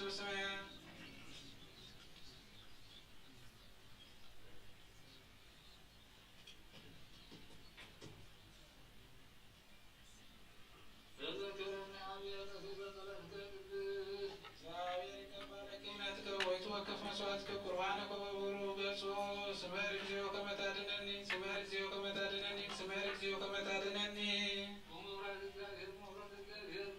ስመ ተዘከረኒ አቤቱ በጸሎትከ ቅድስት። እግዚአብሔር ይቀበለኪ እምነትከ ወይትወከፍ መስዋዕትከ ቁርባንከ ወብሩህ ገጹ። ስመር እግዚኦ ከመ ታድነኒ፣ ስመር እግዚኦ ከመ ታድነኒ፣ ስመር እግዚኦ ከመ ታድነኒ። ወመብራት እግዚአብሔር፣ መብራት እግዚአብሔር።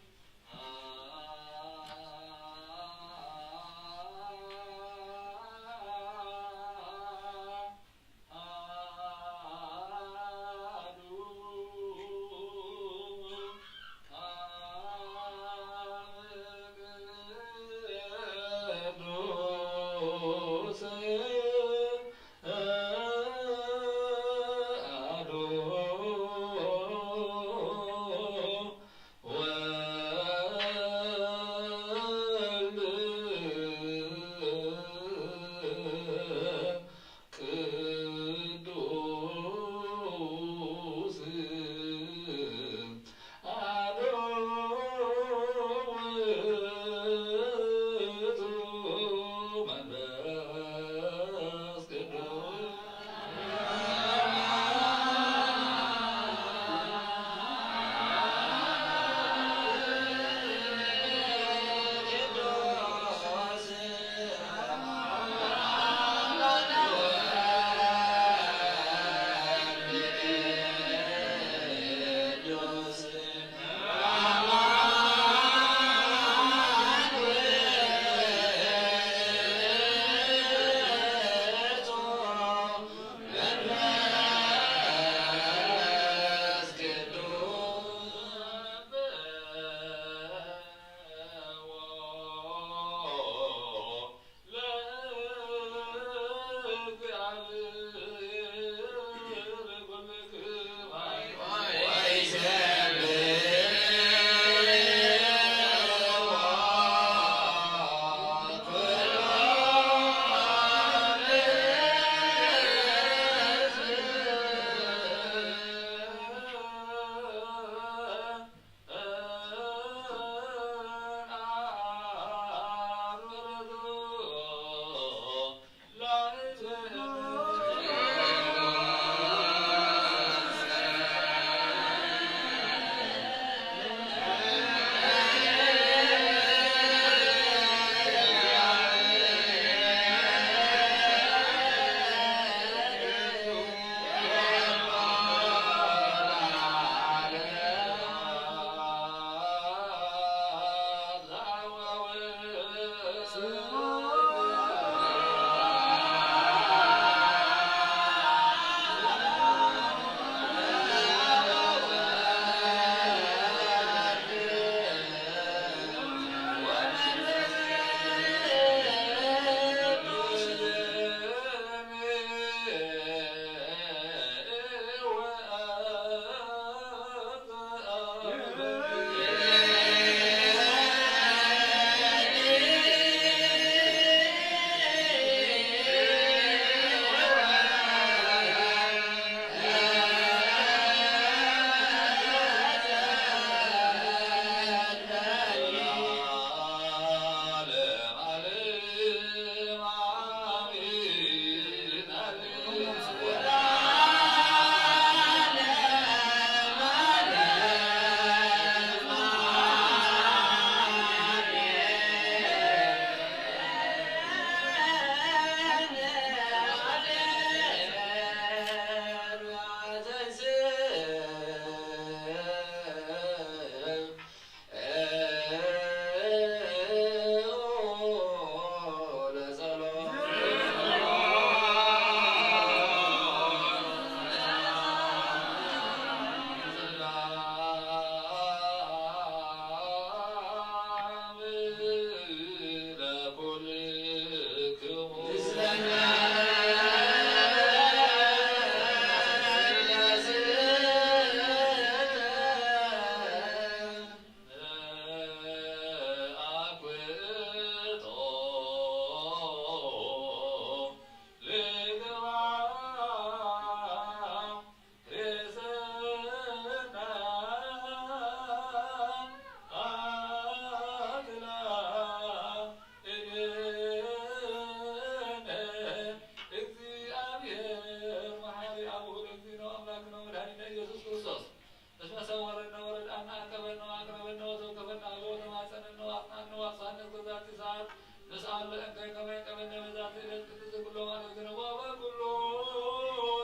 እንተ ከመ ይቀበልነ በዛቲ ዕለት ቅድስት ኩሎ ማለት ንቆመ ኩሉ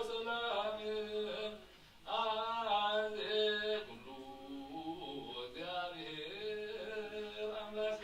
ሰላም ኣዜ ኩሉ እግዚኣብሔር ኣምላክ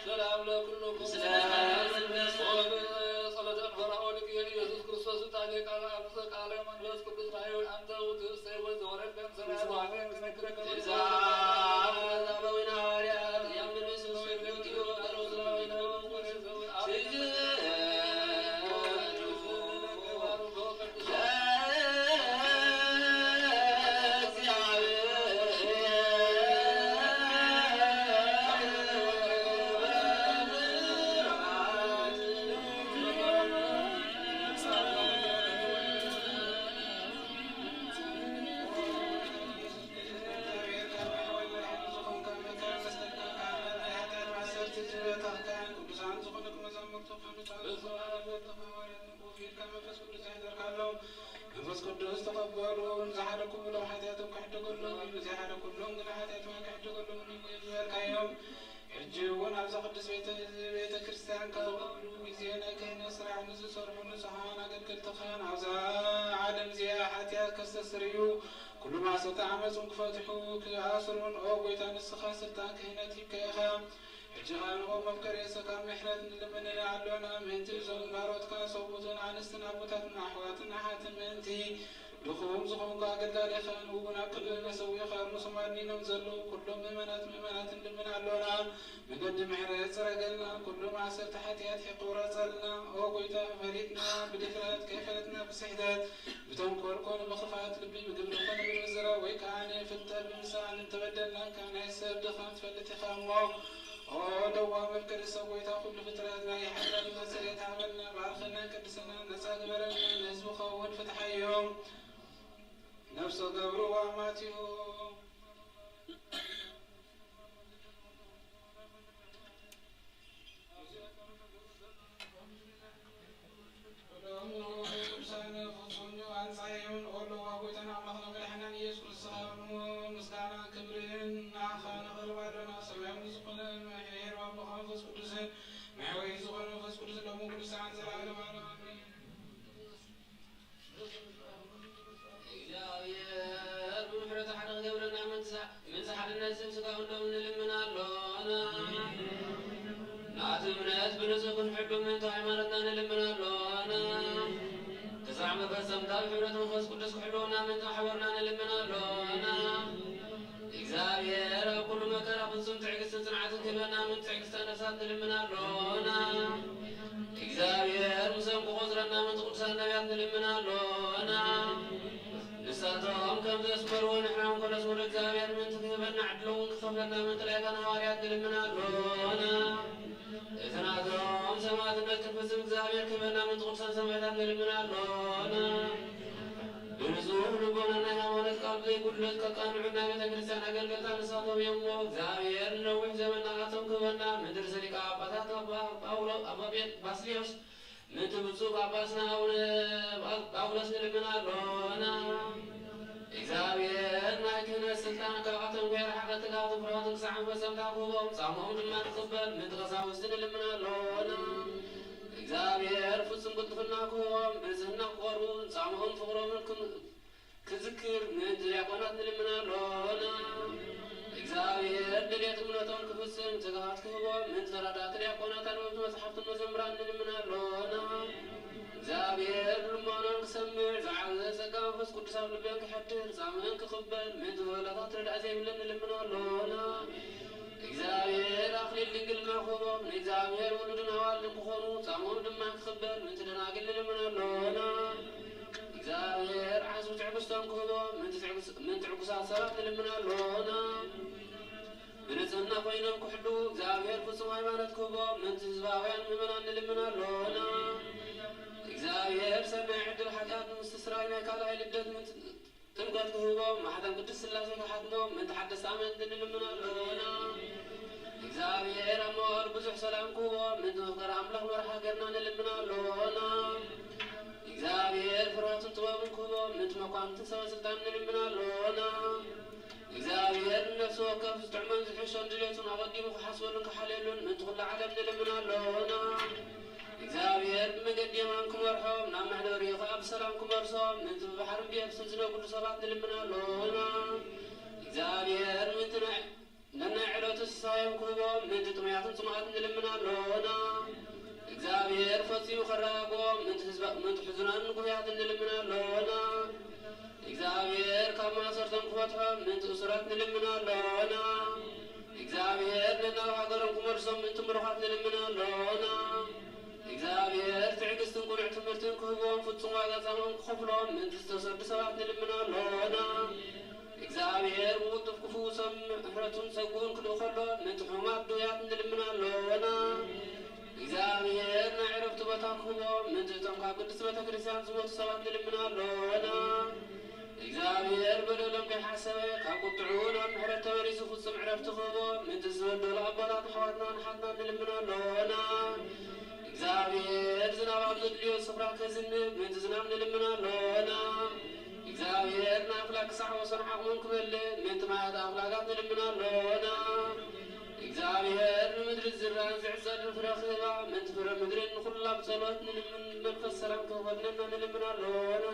ሰላም ለኩልኩም። ጸሎተ እንበራ ወልቅ ኢየሱስ ክርስቶስ ቃለ ቃለ መንፈስ ቅዱስ ናዩ ኣንተ ውእቱ ህይወት ዘወረድከ እምሰማያት ወሃበነ ክነግረከ እዛ በዊነ ሐዋርያት ያምድርስ ስንቱ ቅዱሳን ዝኾኑ መዛሙርቱ መንፈስ ቅዱስ ይሕደርካሎም። መንፈስ ቅዱስ ተቐበሉ። ንዝሓለኩ ኩሎም ሓጢኣቶም ክሕደገሎም እዩ፣ ንዘይሓለኩሎም ግን ሓጢኣቶም ኣይክሕደገሎምን እዩ ዝበልካዮም። ሕጂ እውን ኣብዛ ቅድስት ቤተ፣ ቤተ ክርስቲያን ካብ ኩሉ ግዜ ናይ ክህነት ስራሕ ንዝሰርሑ ንጹሓን ኣገልገልትኻን ኣብዛ ዓለም እዚኣ ሓጢኣት ከስተስርዩ ኩሉ ማእሰርቲ ዓመፅን ክፈትሑ ክኣስሩን፣ ኦ ጎይታ፣ ንስኻ ስልጣን ክህነት ሂብካ ኢኻ። ሕጂ ኸኣ ንኦም መፍቀሪ ርእሰካ ምሕረት ንልምንና ኣሎና፣ ምእንቲ እዞም ባሮትካ ሰብኡትን ኣንስትን ኣቦታትን ኣሕዋትን ኣሓትን ምእንቲ ድኹም ዝኾንኩ ኣገልጋሊኻን እውን ኣብ ክንዲ ነሰዊኻ ርሙሶም ኣድኒኖም ዘለዉ ኩሎም ምእመናት ምእመናት ንልምን ኣሎና። መገዲ ምሕረት ጽረገልና። ኩሉ ማእሰርቲ ሓጢኣት ይቁረጸልና። ኦ ጎይታ፣ ፈሊጥና ብድፍረት፣ ከይፈለጥና ብስሕተት፣ ብተንኮል ኮነ ብኽፍኣት ልቢ፣ ብግብሪ ኮነ ብምዝራብ ወይ ከኣ ፍልጠት ብምስኣን እንተበደልናካ፣ ናይ ሰብ ድኻም ትፈልጥ ኢኻ እሞ፣ ኦ ለዋም መፍቀሪ ሰብ ጎይታ፣ ኩሉ ፍጥረት ናይ ሓጢኣት መሕጸሪ ተሃበልና፣ ባርኸና፣ ቀድሰና፣ ነጻ ግበረና፣ ንህዝብኻ እውን ፍትሓዮም። ነፍሰ ገብሩ ኣማትዩ። ቅዱሳን ፍጹም ዮሐንስ ኣየውን ኦሎ ጎይታና ኣምላኽና መድሓናን ኢየሱስ ክርስቶስ ምስጋና ክብርን ንዓኻ ነቕርብ ኣሎና። ሰማያዊ ዝኾነ መሕየር ኣቦኻ መንፈስ ቅዱስን መሕወይ ዝኾነ መንፈስ ቅዱስ ሎሙ ቅዱሳን ዘላለማዊ ኣሜን። እግዚኣብሔር ብምሕረቱ ሓደ ክገብረና ምንሳ-፣ ምንሳ ሓድነት ስም ስጋውን ደሙን ንልምን ኣሎና። ናቱ እምነት ብንጹህ ክንሕሉ ምእንቲ ሃይማኖትና ንልምን ኣሎና። ክሳዕ መፈጸምታ ብሕብረት መንፈስ ቅዱስ ክሕልወና ምእንቲ ማሕበርና ንልምን ኣሎና። እግዚኣብሔር ኣብ ኩሉ መከራ ፍጹም ትዕግስትን ጽንዓትን ክህበና ምእንቲ ትዕግስታ ነፍሳት ንልምን ኣሎና። እግዚኣብሔር ምሰም ክቆጽረና ምእንቲ ቅዱሳን ነቢያት ንልምን ኣሎና። ንሳቶም ከም ዘስመርዎ ንሕና እውን ከነስምሮ እግዚኣብሔር ምእንቲ ክህበና ዕድል እውን ክኸፍለና ምእንቲ ላይካን ሃዋርያት ንልምን ኣሎና። እቲ ናቶም ሰማዕትነት ክንፍጽም እግዚኣብሔር ክህበና ምእንቲ ቅዱሳን ሰማዕታት ንልምን ኣሎና። ብንጹህ ልቦና ናይ ሃይማኖት ቃል ብዘይጉድለት ከቃንዑ ናይ ቤተ ክርስቲያን ኣገልገልታ ንሳቶም እዮም እሞ፣ እግዚኣብሔር ንነዊሕ ዘመን ንኣቶም ክህበና ምድሪ ሰሊቃ ኣባታት ኣባ ጳውሎ-፣ ኣባ ቤት ባስልዮስ ምእንቲ ብፁዕ ጳጳስና ኣቡነ ጳውሎስ ንልምን ኣሎና። እግዚኣብሔር ናይ ክህነት ስልጣን ካብኣቶም ከይረሓቐ ትግሃትን ፍርሃትን ክሳዕ መፈጸምታ ክህቦም፣ ጻምኦም ድማ ክቕበል ምእንቲ ቀሳውስቲ ንልምን ኣሎና። እግዚኣብሔር ፍጹም ቅልጥፍና ክህቦም፣ ብንጽህና ክቖርቡ፣ ጻምኦም ፍቕሮምን ክም-፣ ክዝክር ምእንቲ ዲያቆናት ንልምን ኣሎና። እግዚኣብሔር ድሌት እምነቶም ክፍጽም ትግሃት ክህቦም ምእንቲ ተረዳእቲ ዲያቆናት ኣንበብቲ መጻሕፍትን መዘምራን ንልምን ኣሎና። እግዚኣብሔር ልመኖም ክሰምዕ ዝዓዘዘ ጸጋ መንፈስ ቅዱስ ኣብ ልበን ክሐድር ጻምእን ክቕበል ምእንቲ መበለታት ረዳእ ዘይብለን ንልምን ኣሎና። እግዚኣብሔር ኣኽሊል ድንግልና ክህቦም ንእግዚኣብሔር ውሉድን ኣዋልድን ክኾኑ ጻምኦም ድማ ክቕበል ምእንቲ ደናግል ንልምን ኣሎና። እግዚኣብሔር ዓስቢ ትዕግስቶም ክህቦም ምእንቲ ትዕጉስ-፣ ምእንቲ ዕጉሳት ሰባት ንልምን ኣሎና። ብንጽህና ኮይኖም ክሕልዉ እግዚኣብሔር ፍጹም ሃይማኖት ክህቦም ምእንቲ ህዝባውያን ምእመናን ንልምን ኣሎና። እግዚኣብሔር ሰናይ ዕድል ሓጢኣት ንምስትስራይ ናይ ካልኣይ ልደት ምእንቲ ጥምቀት ክህቦም ማሕተም ቅድስት ሥላሴ ክሓትሞም ምእንቲ ሓደስቲ ኣመንቲ ንልምን ኣሎና። እግዚኣብሔር ኣብ መዋእሉ ብዙሕ ሰላም ክህቦም ምእንቲ መፍቀሪ ኣምላኽ መርሒ ሃገርና ንልምን ኣሎና። እግዚኣብሔር ፍርሃትን ጥበብን ክህቦም ምእንቲ መኳንንትን ሰበ ስልጣን ንልምን ኣሎና። እግዚኣብሔር ንነፍሲ ወከፍ ዝጥዕሞን ዝሕሾን ድሌቱን ኣቐዲሙ ክሓስበሉን ክሓልየሉን ምእንቲ ኩሉ ዓለም ንልምን ኣሎና። እግዚኣብሔር ብመገዲ የማን ክመርሖም ናብ መሕደሪኡ ኸኣ ብሰላም ክመልሶም ምእንቲ ብባሕርን ብየብስን ዝነግዱ ሰባት ንልምን ኣሎና። እግዚኣብሔር ምእንቲ ናይ ነናይ ዕለቱ ስሳዮም ክህቦም ምእንቲ ጥሙያትን ጽሙኣትን ንልምን ኣሎና። እግዚኣብሔር ፈጺሙ ከረጋግኦም ምእንቲ ህዝባ-፣ ምእንቲ ሕዙናትን ንጉህያትን ንልምን ኣሎና። እግዚኣብሔር ካብ ማእሰርቶም ክፈትሖም ምእንቲ እሱራት ንልምን ኣሎና። እግዚኣብሔር ነናብ ሃገሮም ክመልሶም ምእንቲ ምሩኻት ንልምን ኣሎና። እግዚኣብሔር ትዕግስትን ቅኑዕ ትምህርትን ክህቦም ፍጹም ዋጋ ጻምኦም ክኸፍሎም ምእንቲ ዝተሰዱ ሰባት ንልምን ኣሎና። እግዚኣብሔር ብቕልጡፍ ክፍውሶም ምሕረቱን ጸግኡን ክልእኸሎም ምእንቲ ሕሙማት ድውያት ንልምን ኣሎና። እግዚኣብሔር ናይ ዕረፍቲ ቦታ ክህቦም ምእንቲ እቶም ካብ ቅድስቲ ቤተ ክርስቲያን ዝሞቱ ሰባት ንልምን ኣሎና። እግዚኣብሔር በደሎም ከይሓሰበ ካብ ቁጥዑ ናብ ምሕረት ተመሊሱ ፍጹም ዕረፍቲ ክህቦም ምእንቲ ዝበደሉ ኣቦታት ኣሕዋትና ንሓትና ንልምን ኣሎና። እግዚኣብሔር ዝናብ ኣብ ዘድልዮ ስፍራ ከዝንብ ምእንቲ ዝናብ ንልምን ኣሎና። እግዚኣብሔር ንኣፍላግ ክሳዕ ወሰን ዓቕሞም ክመልእ ምእንቲ ማያት ኣፍላጋት ንልምን ኣሎና። እግዚኣብሔር ንምድሪ ዝዝራእን ዝዕጸድን ፍረ ክህባ ምእንቲ ፍረ ምድርን ንኹላ ብጸሎት ንልምን። መንፈስ ሰላም ክህበልነና ንልምን ኣሎና።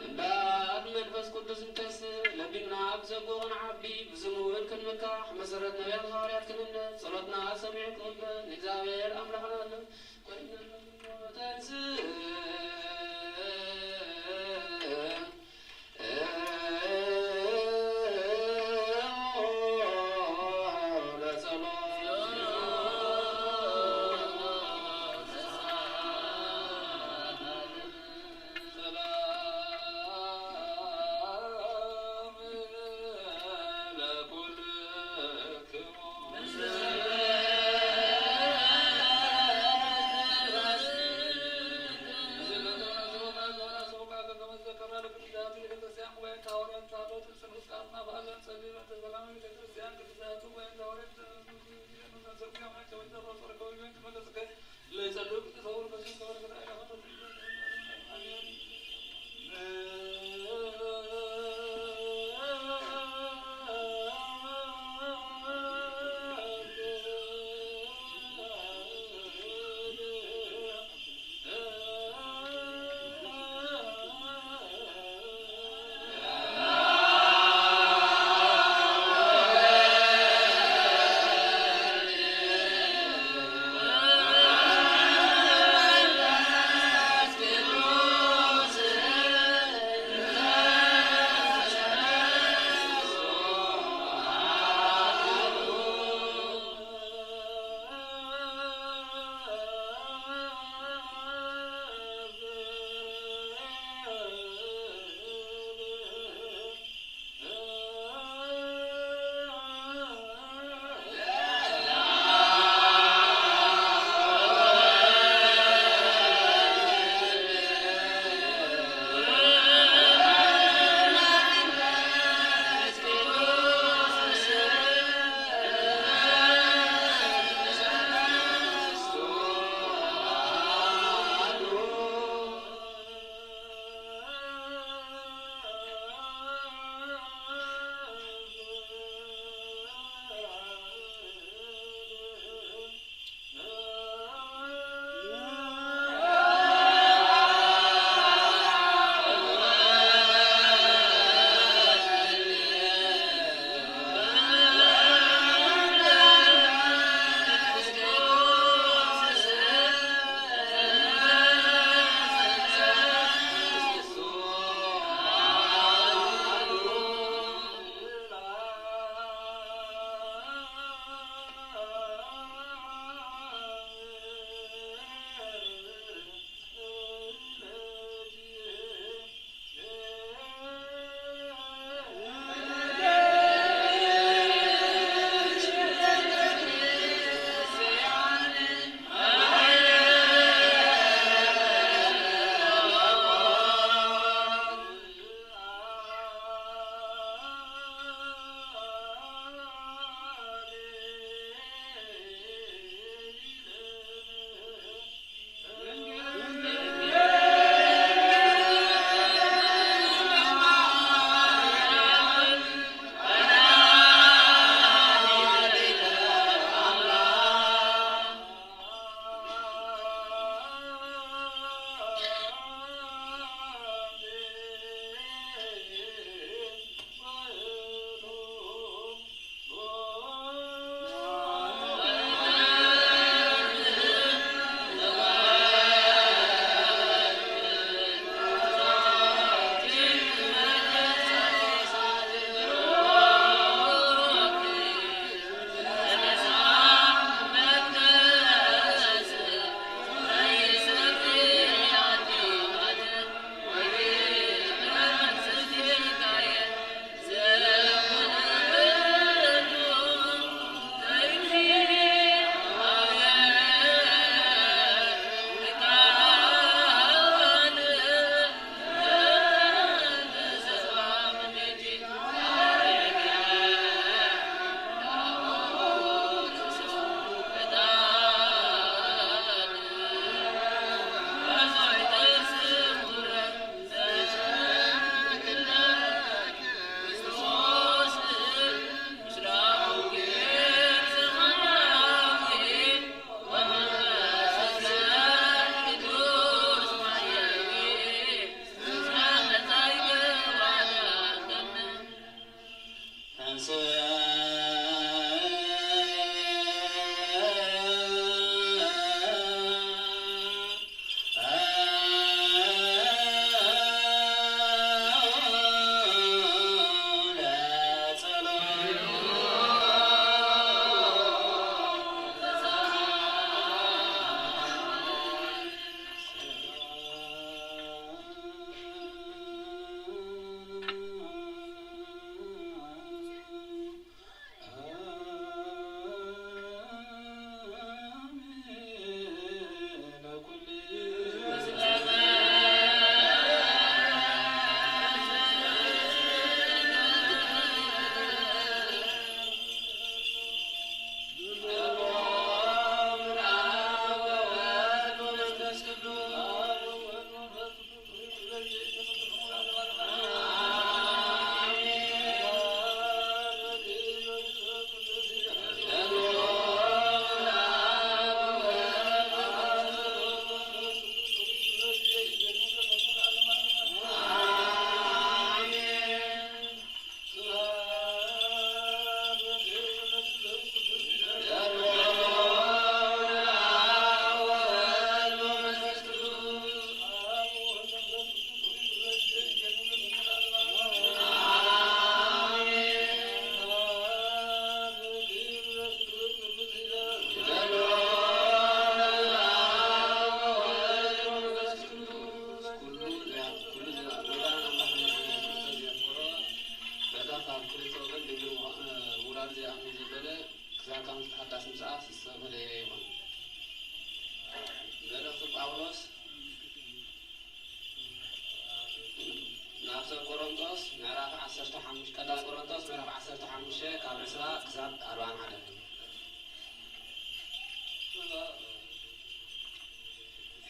እምበኣር መንፈስ ቅዱስ ንከስብ ለቢምና ብጸግኡ ክንዓቢ ብስሙ እውን ክንምካሕ መሰረት ነቢያት ሃዋርያት ክንህነጽ ጸሎትና ሰሚዑ ክቕበል ንእግዚኣብሔር ኣምላኽና ኣሎ። ኮይና ተንስእ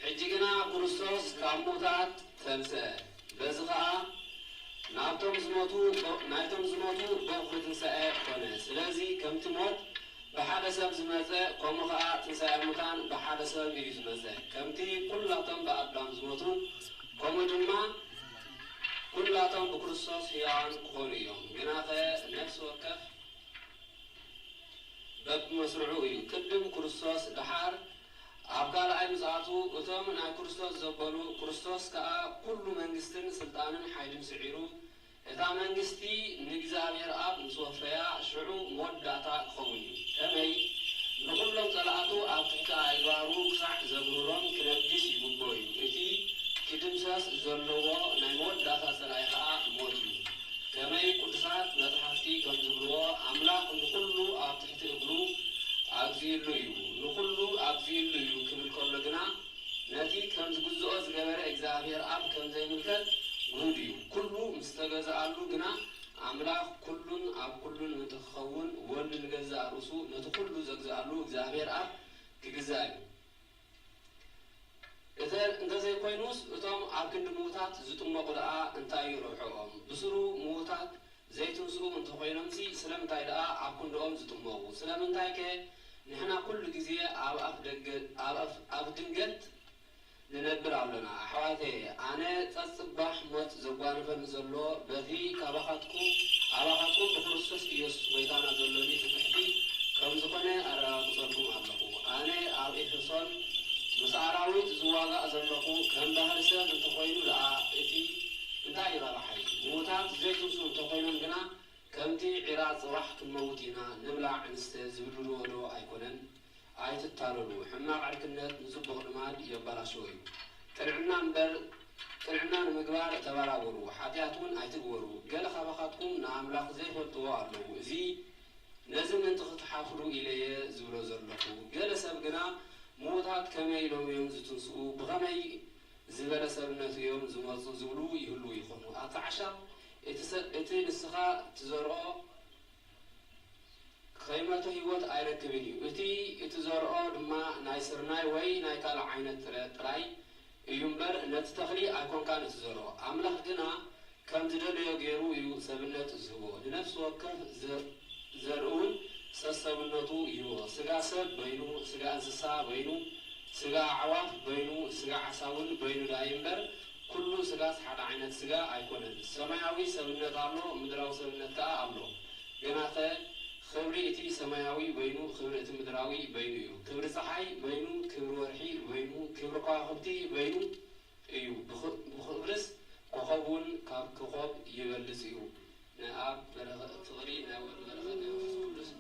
ሕጂ ግና ክርስቶስ ካብ ምዉታት ተንስአ፣ በዚ ኸኣ ናብቶም ዝሞቱ፣ ናይቶም ዝሞቱ በኹሪ ትንሳኤ ኾነ። ስለዚ ከምቲ ሞት ብሓደ ሰብ ዝመጸ፣ ከምኡ ኸኣ ትንሳኤ ሙታን ብሓደ ሰብ እዩ ዝመጸ። ከምቲ ኲላቶም ብኣዳም ዝሞቱ፣ ከምኡ ድማ ኲላቶም ብክርስቶስ ሕያዋን ክኾኑ እዮም። ግናኸ ነፍሲ ወከፍ በብመስርዑ እዩ። ቅድም ክርስቶስ፣ ደሓር ኣብ ካልኣይ ምጽኣቱ፣ እቶም ናይ ክርስቶስ ዘበሉ፣ ክርስቶስ ከኣ ኵሉ መንግስትን ስልጣንን ሓይልን ስዒሩ፣ እታ መንግስቲ ንእግዚኣብሔር ኣብ ምስ ወፈያ፣ ሽዑ መወዳእታ ክኸውን እዩ። ከመይ ንኹሎም ጸላእቱ ኣብ ትሕቲ ኣእጋሩ ክሳዕ ዘጉርሮም ክነግስ ይግብኦ እዩ። እቲ ክድምሰስ ዘለዎ ናይ መወዳእታ ጸላኢ ኸኣ ሞት እዩ። ከመይ ቅዱሳት መጻሕፍቲ ከም ዝብልዎ፣ ኣምላኽ ንኹሉ ኣብ ትሕቲ እግሩ ኣግዚእሉ እዩ። ንኹሉ ኣግዚእሉ እዩ ክብል ከሎ ግና፣ ነቲ ከም ዝግዝኦ ዝገበረ እግዚኣብሔር ኣብ ከም ዘይምልከት ግሁድ እዩ። ኩሉ ምስ ተገዝኣሉ ግና፣ ኣምላኽ ኩሉን ኣብ ኩሉን ምእንቲ ክኸውን፣ ወልድ ንገዛእ ርእሱ ነቲ ኩሉ ዘግዝኣሉ እግዚኣብሔር ኣብ ክግዛእ እዩ። እተ-፣ እንተዘይኮይኑስ፣ እቶም ኣብ ክንዲ ምዉታት ዝጥመቑ ደኣ እንታይ እዩ ረብሕኦም? ብስሩ ምዉታት ዘይትንስኡ እንተኾይኖምሲ፣ ስለምንታይ ደኣ ኣብ ክንድኦም ዝጥመቑ? ስለምንታይከ ንሕና ኩሉ ግዜ ኣብ ኣፍ ደገ-፣ ኣብ ኣፍ-፣ ኣብ ድንገት ንነብር ኣሎና? ኣሕዋተየ፣ ኣነ ጸጽባሕ ሞት ዘጓንፈኒ ዘሎ በቲ ካባኻትኩም፣ ኣባኻትኩም ብክርስቶስ ኢየሱስ ጐይታና ዘሎኒ ትምክሕቲ ከም ዝኾነ ኣረጋግጸልኩም ኣለኹ። ኣነ ኣብ ኤፌሶን ምስ ኣራዊት ዝዋጋእ ዘለኹ ከም ባህሪ ሰብ እንተኾይኑ ደኣ እቲ እንታይ ረብሓይ? ምዉታት ዘይትንስኡ እንተኾይኖም ግና ከምቲ ዒራ ጽባሕ ክንመውት ኢና ንብላዕ ንስተ ዝብልዎ ዶ ኣይኮነን? ኣይትታለሉ፣ ሕማቕ ዕርክነት ንጽቡቕ ልማድ የበላሽዎ እዩ። ቅንዕና እምበር፣ ቅንዕና ንምግባር ተበራበሩ፣ ሓጢኣት እውን ኣይትግበሩ። ገለ ካባኻትኩም ንኣምላኽ ዘይፈልጥዎ ኣለዉ። እዚ ነዚ ምእንቲ ክትሓፍሩ ኢለ እየ ዝብሎ ዘለኹ። ገለ ሰብ ግና ምዉታት ከመይ ኢሎም እዮም ዝትንስኡ? ብኸመይ ዝበለ ሰብነት እዮም ዝመጹ ዝብሉ ይህልዉ ይኾኑ። ኣብቲ ዓሻ እቲ ሰ-፣ እቲ ንስኻ ትዘርኦ ከይመቶ ህይወት ኣይረክብን እዩ። እቲ እትዘርኦ ድማ ናይ ስርናይ ወይ ናይ ካልእ ዓይነት ጥረ ጥራይ እዩ እምበር፣ ነቲ ተኽሊ ኣይኮንካን እትዘርኦ። ኣምላኽ ግና ከም ዝደለዮ ገይሩ እዩ ሰብነት ዝህቦ። ንነፍሲ ወከፍ ዘ-፣ ዘርእውን ሰሰብነቱ ይህቦ። ስጋ ሰብ በይኑ፣ ስጋ እንስሳ በይኑ፣ ስጋ ኣዕዋፍ በይኑ፣ ስጋ ዓሳ እውን በይኑ ደኣ እዩ እምበር፣ ኩሉ ስጋስ ሓደ ዓይነት ስጋ ኣይኮነን። ሰማያዊ ሰብነት ኣሎ፣ ምድራዊ ሰብነት ከኣ ኣሎ። ግናኸ፣ ኽብሪ እቲ ሰማያዊ በይኑ፣ ኽብሪ እቲ ምድራዊ በይኑ እዩ። ክብሪ ጸሓይ በይኑ፣ ክብሪ ወርሒ በይኑ፣ ክብሪ ከዋኽብቲ በይኑ እዩ። ብኽ-፣ ብኽብርስ ኮኾብ እውን ካብ ኮኾብ ይበልጽ እዩ። ናይ ኣብ በረኸ-፣ ፍቕሪ፣ ናይ ወልድ በረኸት፣ ናይ መንፈስ ቅዱስ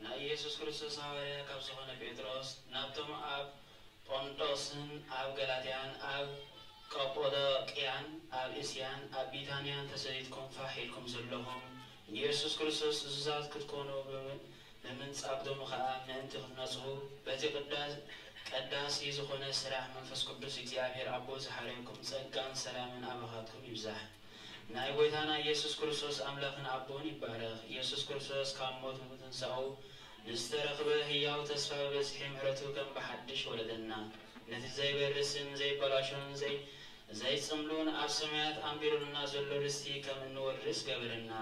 ናይ ኢየሱስ ክርስቶስ ሃዋርያ ካብ ዝኾነ ጴጥሮስ፣ ናብቶም ኣብ ጶንጦስን ኣብ ገላትያን ኣብ ቀጶዶቅያን ኣብ እስያን ኣብ ቢታንያን ተሰዲድኩም ፋሕ ኢልኩም ዘለኹም፣ ንኢየሱስ ክርስቶስ እዙዛት ክትኮኑ፣ ብም-፣ ብምንጻግ ደሙ ኸኣ ምእንቲ ክትነጽሁ፣ በቲ ቅዳ-፣ ቀዳሲ ዝኾነ ስራሕ መንፈስ ቅዱስ እግዚኣብሔር ኣቦ ዝሓረየኩም ጸጋን ሰላምን ኣባኻትኩም ይብዛሕ። ናይ ጐይታና ኢየሱስ ክርስቶስ ኣምላኽን ኣቦን ይባረኽ። ኢየሱስ ክርስቶስ ካብ ሞት ብምትንሳኡ ንዝተረኽበ ህያው ተስፋ ብብዝሒ ምሕረቱ ከም ብሓድሽ ወለደና። ነቲ ዘይበርስን ዘይበላሾን ዘይ-፣ ዘይጽምሉን ኣብ ሰማያት ኣንቢሩልና ዘሎ ርስቲ ከም እንወርስ ገበረና።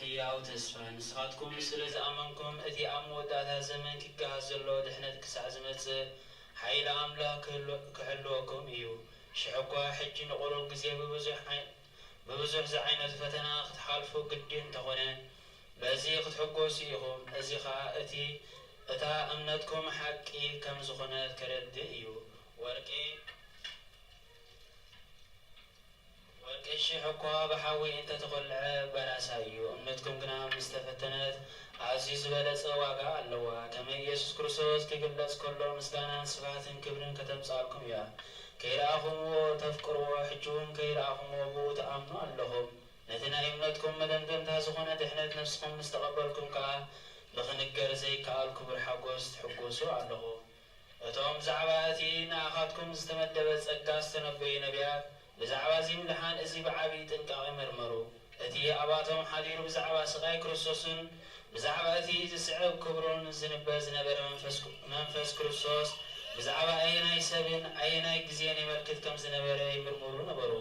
ህያው ተስፋ፣ ንስኻትኩም ስለ ዝኣመንኩም፣ እቲ ኣብ መወዳእታ ዘመን ኪገሃስ ዘሎ ድሕነት ክሳዕ ዝመጽእ፣ ሓይሊ ኣምላኽ ክህሉ-፣ ክሕልወኩም እዩ። ሽሕ እኳ ሕጂ ንቑሩብ ግዜ ብብዙሕ ዓይ-፣ ብብዙሕ ዝዓይነቱ ፈተና ክትሓልፉ ግዲ እንተኾነ፣ በዚ ክትሕጎሱ ኢኹም። እዚ ኸኣ እቲ፣ እታ እምነትኩም ሓቂ ከም ዝኾነት ከረድእ እዩ። ወርቂ ወርቂ ሽሕ እኳ ብሓዊ እንተ ተኾልዐ በራሳ እዩ፣ እምነትኩም ግና ምስ ተፈተነት ኣዝዩ ዝበለጸ ዋጋ ኣለዋ። ከመይ ኢየሱስ ክርስቶስ ክግለጽ ከሎ ምስጋናን ስብሃትን ክብርን ከተምጽኣልኩም እያ። ከይረኣኹምዎ ተፍቅርዎ፣ ሕጂ እውን ከይረኣኹምዎ ብኡ ትኣምኑ ኣለኹም። ነቲ ናይ እምነትኩም መደምደምታ ዝኾነ ድሕነት ነፍስኹም ምስ ተቐበልኩም ከኣ ብኽንገር ዘይከኣል ክቡር ሓጎስ ትሕጎሱ ኣለኹም። እቶም ብዛዕባ እቲ ንኣኻትኩም ዝተመደበ ጸጋ ዝተነበዩ ነቢያት፣ ብዛዕባ እዚ ምድሓን እዚ ብዓቢ ጥንቃቐ መርመሩ። እቲ ኣባቶም ሓዲሩ ብዛዕባ ስቓይ ክርስቶስን ብዛዕባ እቲ ዝስዕብ ክብሩን ዝንበ ዝነበረ መንፈስ፣ መንፈስ ክርስቶስ፣ ብዛዕባ ኣየናይ ሰብን ኣየናይ ግዜን የመልክት ከም ዝነበረ ይምርምሩ ነበሩ።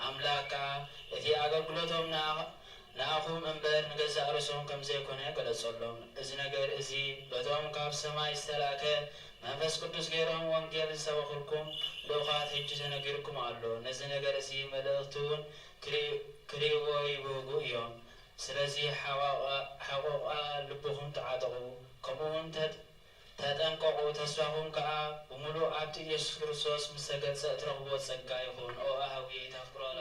ኣምላኽ ከኣ እቲ ኣገልግሎቶም ንኣ-፣ ንኣኹም እምበር ንገዛእ ርእሶም ከም ዘይኮነ ገለጸሎም። እዚ ነገር እዚ በቶም ካብ ሰማይ ዝተላእከ መንፈስ ቅዱስ ገይሮም ወንጌል ዝሰበኹልኩም ልኡኻት ሕጂ ተነጊርኩም ኣሎ። ነዚ ነገር እዚ መለኽቲ እውን ክርኢ-፣ ክርእይዎ ይብህጉ እዮም። ስለዚ ሓቋ-፣ ሓቆቓ ልብኹም ተዓጠቑ፣ ከምኡ እውን ተጥ-፣ ተጠንቀቑ፣ ተስፋኹም ከኣ ብምሉእ ኣብቲ ኢየሱስ ክርስቶስ ምስ ተገልጸ እትረኽብዎ ጸጋ ይኹን። ኦ ኣሃውየይ፣ ታፍቅሮ ኣላ።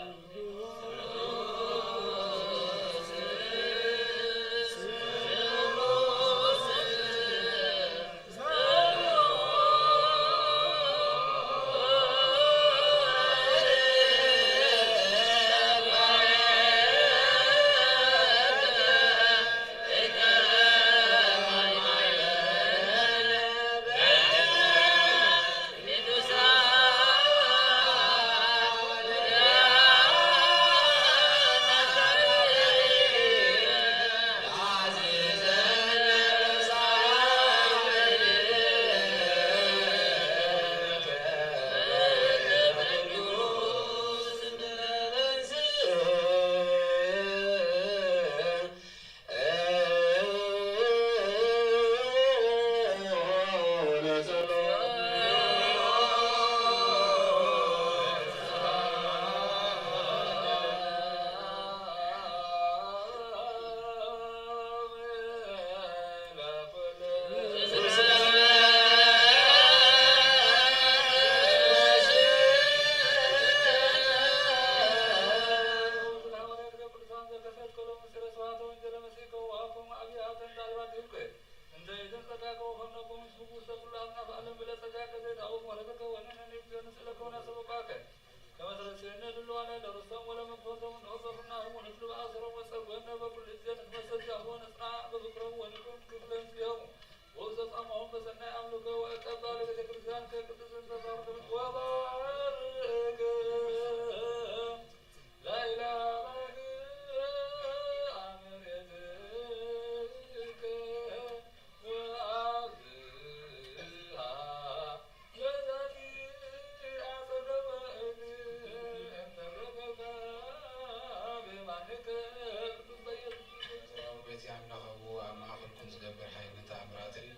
ቅዱሳን ዘከፈትከሎም ምስጢረ ስብሐተ ወንጌለ መሲሕከ ወሃብከም ዓብይ ሃብተ እንዳልባት ይብልኩ። እንተ ኢትንጸጋገቡ ፈነኩም ምስሉ ውስተ ኩሉ ኣጽናፈ ዓለም ብለ ጸጋከ ዘይትሃውክ ምሕረተከ ወንሕነኒ እግዚኦ ንስእለከ ወናሰበኳከ። ከመ ትረስየነ ድልዋነ ለርስቶም ወለመክፈልቶም እንሆ በኩርናሆሙ ንትሉ በአሰሮም ወጸርጎነ በኩሉ ጊዜ ንትመሰል ዚአሁ ወንጽና በፍቅሮም ወንኩን ክፍለ ምስሌሆሙ። ወውሰጻማሆም በሰናይ አምልኮ ወእቀባ ለቤተ ክርስቲያን ከቅድስት ተሳርተ ወባርክ ላይላ ባርክ አመሬትከ ወአብዝሃ በዛቲ አጸደ ወእድ እንተ በቀልካ በየማንከ ቅዱስ በኢየሱስ ክርስቶስ። በቲ ኣምላኽ ኣብኡ ኣብ ማእከልኩም ዝገብር ሓይልን ተኣምራትን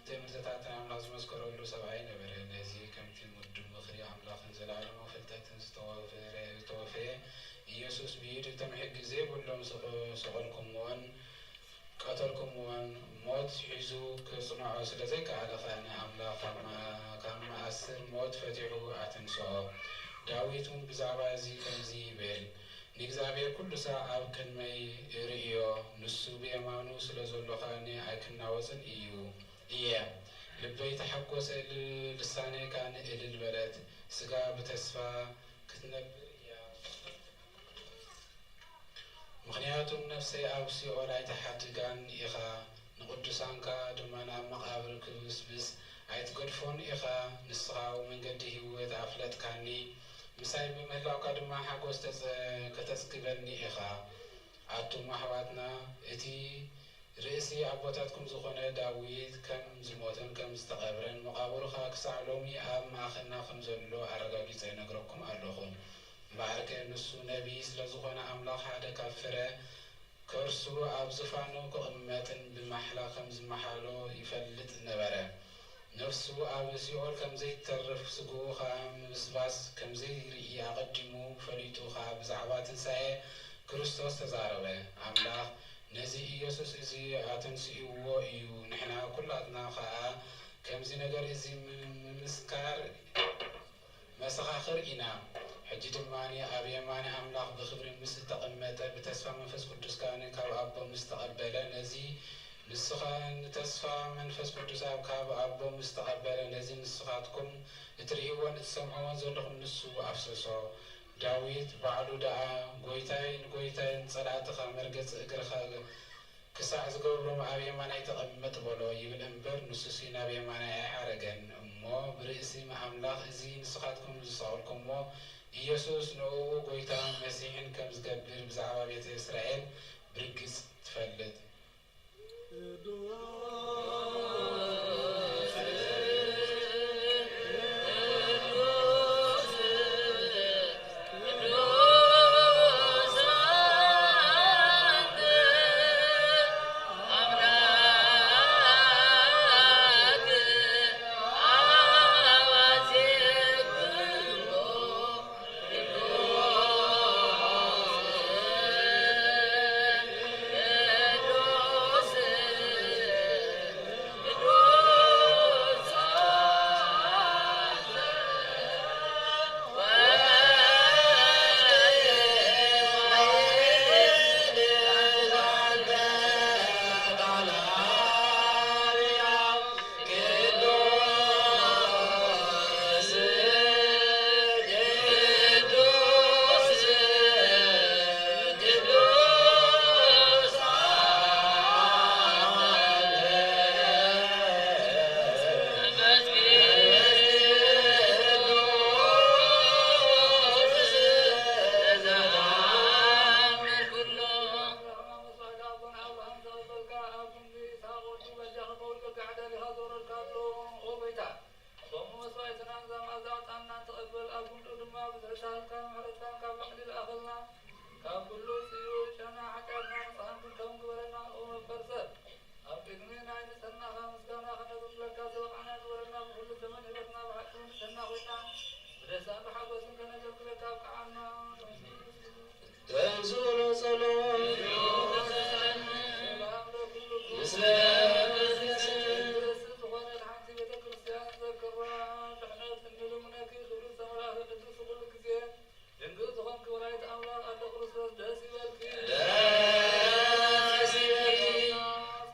ትእምርትታትን ኣምላኽ ዝመስከረሉ ሰብኣይ ነበረ። ነዚ ከምቲ ምዱብ ምኽሪ ኣምላኽን ዘለዓለማዊ ፍልጠትን ዝተወፈረ-፣ ዝተወፈየ ኢየሱስ ብኢዱ እቶም ሕጊ ዘይብሎም ሰቐ-፣ ሰቐልኩምዎን ቀተልኩምዎን። ሞት ሒዙ ከጽንዖ ስለ ዘይከኣለ ከኣ ንኣምላኽ ካብ መኣ-፣ ካብ መኣስር ሞት ፈቲሑ ኣተንስኦ። ዳዊት እውን ብዛዕባ እዚ ከምዚ ይብል፣ ንእግዚኣብሔር ኩሉ ሳዕ ኣብ ቅድመይ እርእዮ፣ ንሱ ብየማኑ ስለ ዘሎ ከኣ ኣይክናወጽን እዩ፣ እየ። ልበይ ተሓጎሰ፣ ል-፣ ልሳነይ ከኣ እልል በለት። ስጋ ብተስፋ ክትነብር እያ። ምኽንያቱ ነፍሰይ ኣብ ሲኦል ኣይትሓድጋን ኢኻ፣ ንቅዱሳንካ ድማ ናብ መቓብር ክብስብስ ኣይትገድፎን ኢኻ፣ ንስኻ መንገዲ ህይወት ኣፍለጥካኒ፣ ምሳይ ብምህላውካ ድማ ሓጎስ ተጸ-፣ ከተጽግበኒ ኢኻ። ኣቱም ኣሕዋትና፣ እቲ ርእሲ ኣቦታትኩም ዝኾነ ዳዊት ከም ዝሞተን ከም ዝተቐብረን፣ መቓብሩ ኸኣ ክሳዕ ሎሚ ኣብ ማእከልና ከም ዘሎ ኣረጋጊጸ እነግረኩም ኣለኹ። እምበኣርከ ንሱ ነቢይ ስለ ዝኾነ፣ ኣምላኽ ሓደ ካብ ፍረ ከርሱ ኣብ ዝፋኑ ክቕመጥን ብማሕላ ከም ዝመሓሎ ይፈልጥ ነበረ። ነፍሱ ኣብ ሲኦል ከም ዘይትተርፍ፣ ስግኡ ኸኣ ምብስባስ ከም ዘይርኢ ኣቐዲሙ ፈሊጡ ኸኣ ብዛዕባ ትንሳኤ ክርስቶስ ተዛረበ። ኣምላኽ ነዚ ኢየሱስ እዚ ኣተንሲእዎ እዩ። ንሕና ኩላትና ኸኣ ከምዚ ነገር እዚ ም-፣ ምምስካር መሰኻኽር ኢና። ሕጂ ድማ ኣብ የማነ ኣምላኽ ብኽብሪ ምስ እተቐመጠ፣ ብተስፋ መንፈስ ቅዱስ ከኣ ካብ ኣቦ ምስ ተቐበለ፣ ነዚ ንስኻ ንተስፋ መንፈስ ቅዱስ ኣብ ካብ ኣቦ ምስ ተቐበለ፣ ነዚ ንስኻትኩም እትርእይዎን እትሰምዕዎን ዘለኹም ንሱ ኣፍሰሶ። ዳዊት ባዕሉ ደኣ፣ "ጐይታይ ንጐይታይ፣ ንጸላእትኻ መርገጺ እግርኻ ክሳዕ ዝገብሮም ኣብ የማናይ ተቐመጥ በሎ" ይብል እምበር፣ ንሱሲ ናብ የማናይ ኣይዓረገን። እሞ ብርእሲ ኣምላኽ እዚ ንስኻትኩም ዝሰቐልኩምዎ ኢየሱስ ንእኡ ጐይታን መሲሕን ከም ዝገብር ብዛዕባ ቤተ እስራኤል ብርግጽ ትፈልጥ። እቶም መስዋእትናን እዛ መኣዛ ዕጣንናን ተቐበል፣ ኣብ ክንድኡ ድማ ብዙሕ ሳህልካን ምሕረትካን ካብ ላዕሊ ለኣኸልና። ካብ ኩሉ ጽዩፍ ጨና ሓጢኣትና ንጽሃን ክንከውን ግበረና። ኦ መፍቀር ሰብ፣ ኣብ ቅድሚ ናይ ንጽህናኻ ምስጋና ከነብርክለካ ዝበቓዕና ግበረና። ብኹሉ ዘመን ህይወትና ብሓቂ ብንጽህና ኮይና ብደስታን ብሓጎስን ከነገልግለካ ኣብቅዓና። ከም ዝበሎ ጸሎት ሰላም ለኩልኩም። ምስለ መንፈስኪ። ቅድስቲ ዝኾነት ሓንቲ ቤተ ክርስቲያን ንዘክራ ድሕነት እንልምነኪ። ክብሪ ዝተመልኣኪ ቅድስቲ ኩሉ ግዜ ድንግል ዝኾንኪ ወላዲት ኣምላኽ ኣደ ክርስቶስ ደስ ይበልኪ። ደስ ይበልኪ።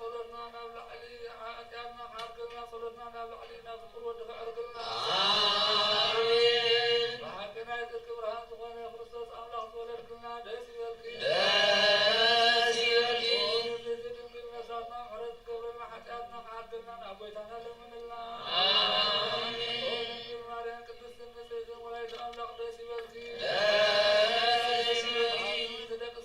ጸሎትና ናብ ላዕሊ፣ ሓጢኣትና ክዓርገልና ጸሎትና ናብ ላዕሊ ናብ ፍቁር ወድኺ ኣዕርግልና። ኣሜን። ብሓቂ ናይ ጽድቂ ብርሃን ዝኾነ ክርስቶስ ኣምላኽ ዝተወለድክልና ደስ ይበልኪ። ደስ ይበልኪ። ኦ ንጽሕቲ ድንግል ነፍሳትና ምሕረት ትገብረልና፣ ሓጢኣትና ክዓርገልና ናብ ጐይታና ለምንልና። ኣሜን። ኦ ድንግል ማርያም ቅድስትን ንጽሕትን ወላዲተ ኣምላኽ ደስ ይበልኪ። ደስ ይበልኪ። ብሓቂ ንጽሕቲ ደቂ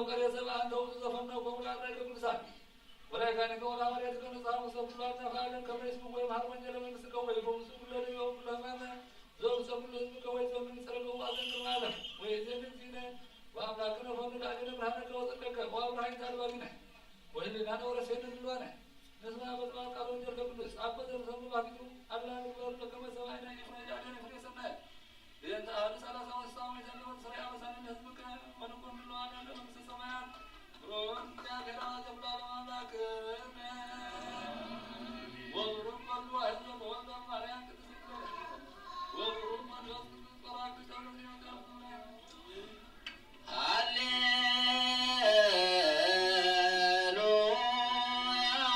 ወሬ ሰብአ እንተ ውእቱ ዘፈነው በውላድ ደገ ቅዱሳን ወላይካኒከ ወላዋርያትከ ንጽሐ ውስተ ኩሉ አጽናፈ ዓለም ከመ ይስብኮ ይምሃር ወንጌለ መንግሥትከ ወይፈውሱ ኩሎ ደዌ ወኩሎ ሕማመ ዘውስተ ኩሉ ሕዝብከ ወይዘምን ጸረገ ወአዘን ቅድመ ዓለም። ወይእዜኒ እግዚእነ ወአምላክነ ፈኑ ዳግነ ብርሃነከ ወጽድቀከ ወአብርሃ ይንተ አልባቢነ ወህሊናነ ወረሴነ ድልዋነ። ንስማ በጥባብ ቃል ወንጌል ከቅዱስ አብ በዘር ሰሙ ባፊቱ አላ ንግበር በከመ ሰማይና ይፍረጃ ፍሬ ሰናየ። ይህን ተአሐዱ ሠላሳ ወስሳ ወይተለወጥ ሥራ ያበሳንን ለሕዝብከ ወንኩን ድልዋነ ለመንግሥተ ሰማያት። ብሩክ እግዚአብሔር አብ ዘኩሉ ዓለም አምላክነ። ወብሩክ ወልድ ዋሕድ ዘተወልደ ማርያም ቅድስት ድንግል። ወብሩክ መንፈስ ቅዱስ ጸባኦት ቅዱስ።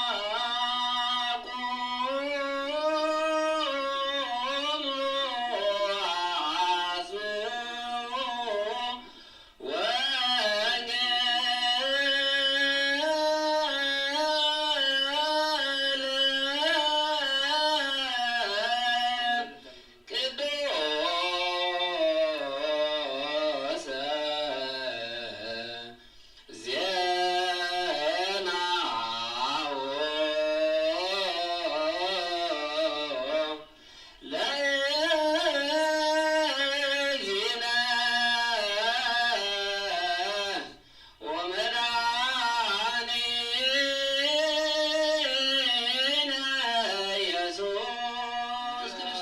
ሃሌሉያ ቁሙ አስምዑ ወንጌለ ቅዱስ ዜናሁ ለእግዚእነ ወመድኃኒነ ኢየሱስ ክርስቶስ።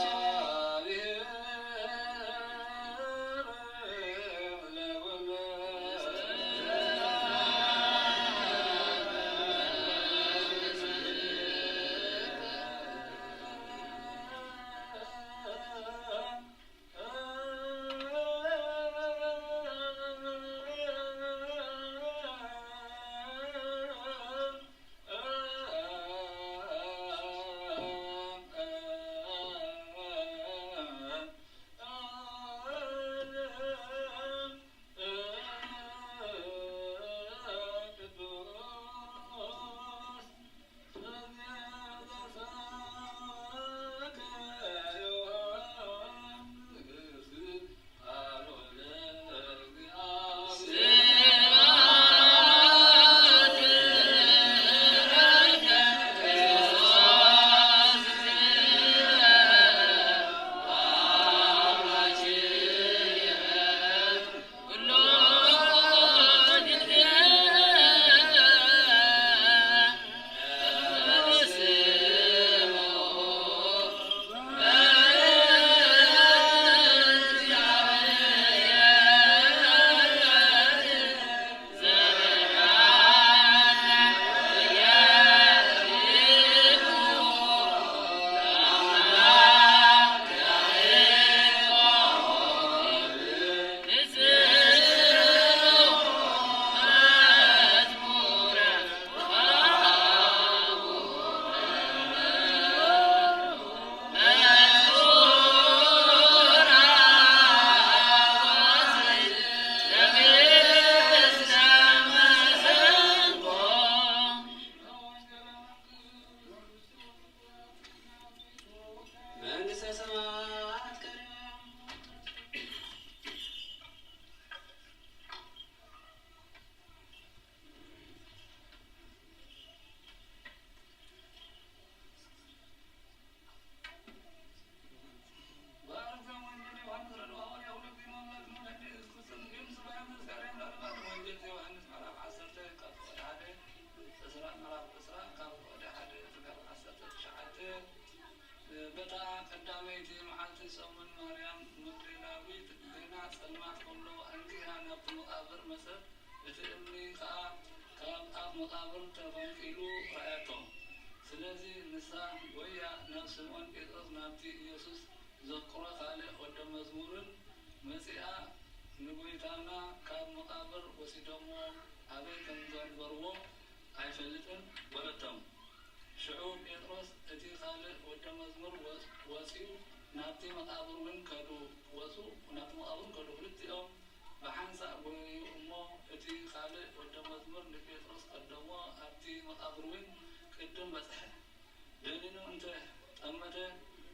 መንግሥተ ሰማያት ቀሪባ። ባርክ ዘወንጌል ዮሐንስ ረድኡ ሐዋርያ ሁለት ጊዜ አምላክ ነው ለእንደ ኢየሱስ ክርስቶስ ግን ስለ ዮሐንስ ጋር ያለው አባት ወንጌል ዮሐንስ ምዕራፍ ዓሰርተ ካብ ቁጥሪ ሓደ እስራ ምዕራፍ እስራ ካብ ቁጥሪ ሓደ እስካብ ዓሰርተ ትሽዓተ። በታ ቀዳመይቲ መዓልቲ ሰሙን ማርያም መግደላዊት ገና ጸልማት ከሎ ኣንጊሃ ናብቲ መቓብር መጸት፣ እቲ እምኒ ኸኣ ካብ ኣፍ መቓብር ተፈንቂሉ ረኣያቶ። ስለዚ ንሳ ጐይያ ናብ ስምዖን ጴጥሮስ ናብቲ ኢየሱስ ዘፍቅሮ ካልእ ወደ መዝሙርን መጺኣ ንጐይታና ካብ መቓብር ወሲዶምዎ ኣበይ ከም ዘንበርዎ ኣይፈልጥን በለቶም። ሽዑ ጴጥሮስ እቲ ካልእ ወደ መዝሙር ወ-፣ ወጺኡ ናብቲ መቓብር እውን ከዱ። ወጹ፣ ናብቲ መቓብር እውን ከዱ። ክልቲኦም ብሓንሳእ ጐየዩ እሞ እቲ ካልእ ወደ መዝሙር ንጴጥሮስ ቀደሞ፣ ኣብቲ መቓብር እውን ቅድም በጽሐ። ደኒኑ እንተ ጠመተ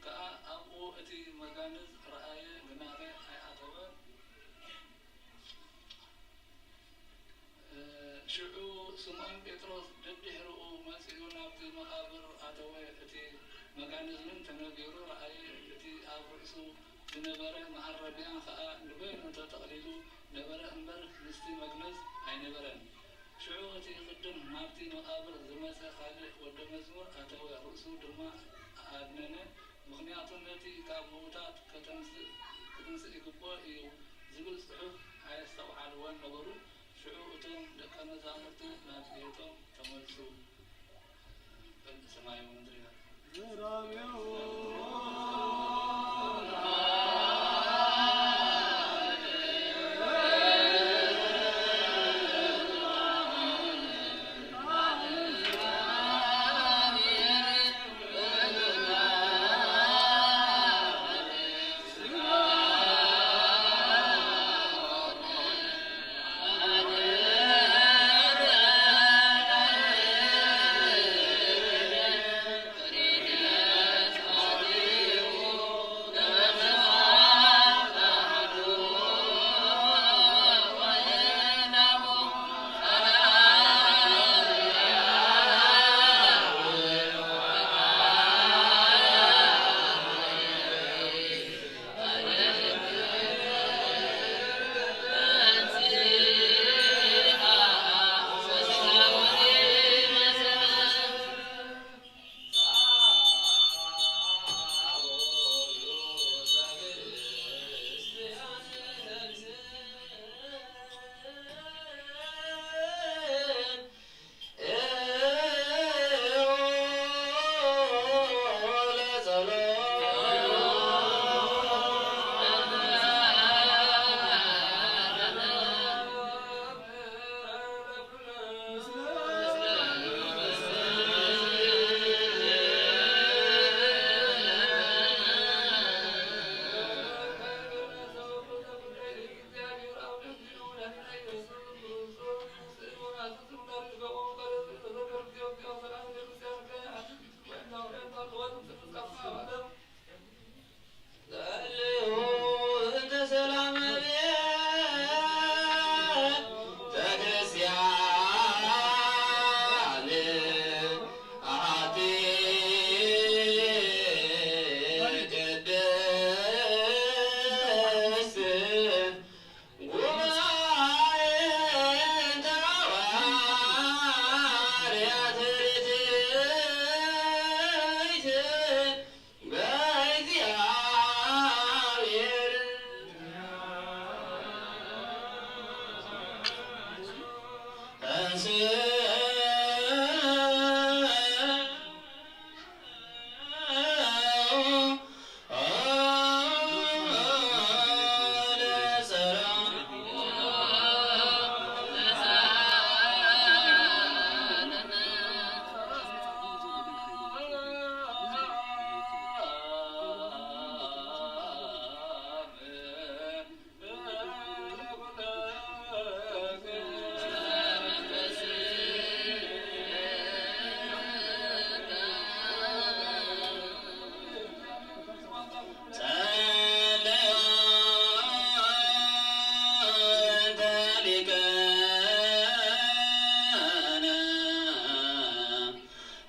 ከኣ ኣብኡ እቲ መጋንዝ ረኣየ፣ ግናኸ ኣይኣተወን። ሽዑ ስምዖን ጴጥሮስ ደድሕርኡ መጺኡ ናብቲ መቓብር ኣተወ። እቲ መካኒዝምን ተነጊሩ ረኣየ። እቲ ኣብ ርእሱ ዝነበረ መሃረቢያ ኸኣ ንበይኑ ተጠቕሊሉ ነበረ እምበር፣ ምስቲ መግነዝ ኣይነበረን። ሽዑ እቲ ቅድም ናብቲ መቓብር ዝመጸ ካልእ ወደ መዝሙር ኣተወ፣ ርእሱ ድማ ኣድነነ፣ ምኽንያቱ ነቲ ካብ ምዉታት ከተንስእ፣ ክትንስእ ይግብኦ እዩ ዝብል ጽሑፍ ኣየስተውዓልዎን ነበሩ። ሽዑ እቶም ደቀ መዛሙርቱ ናብ ቤቶም ተመልሱ። በል ሰማይ ወምድር ይባል።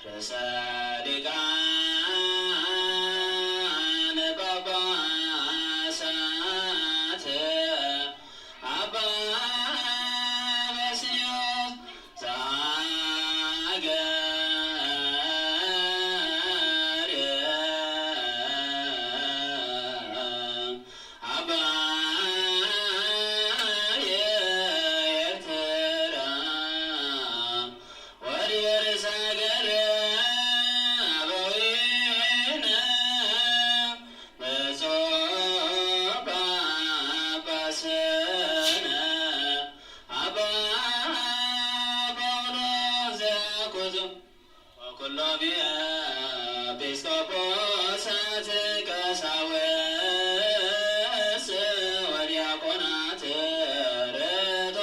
ርእሰ ሊቃነ ጳጳሳት ኣባ በስንዮስ ዘሀገረ አባየ ኤርትራ ወርየ ርእሰ ሀገረ አበዊነ ብፁዕ ጳጳስነ አባ ጳውሎስ ዘኩቱ ወኩሎም ኤጲስቆጶሳት ቀሳውስት ወዲያቆናት ርቱዓን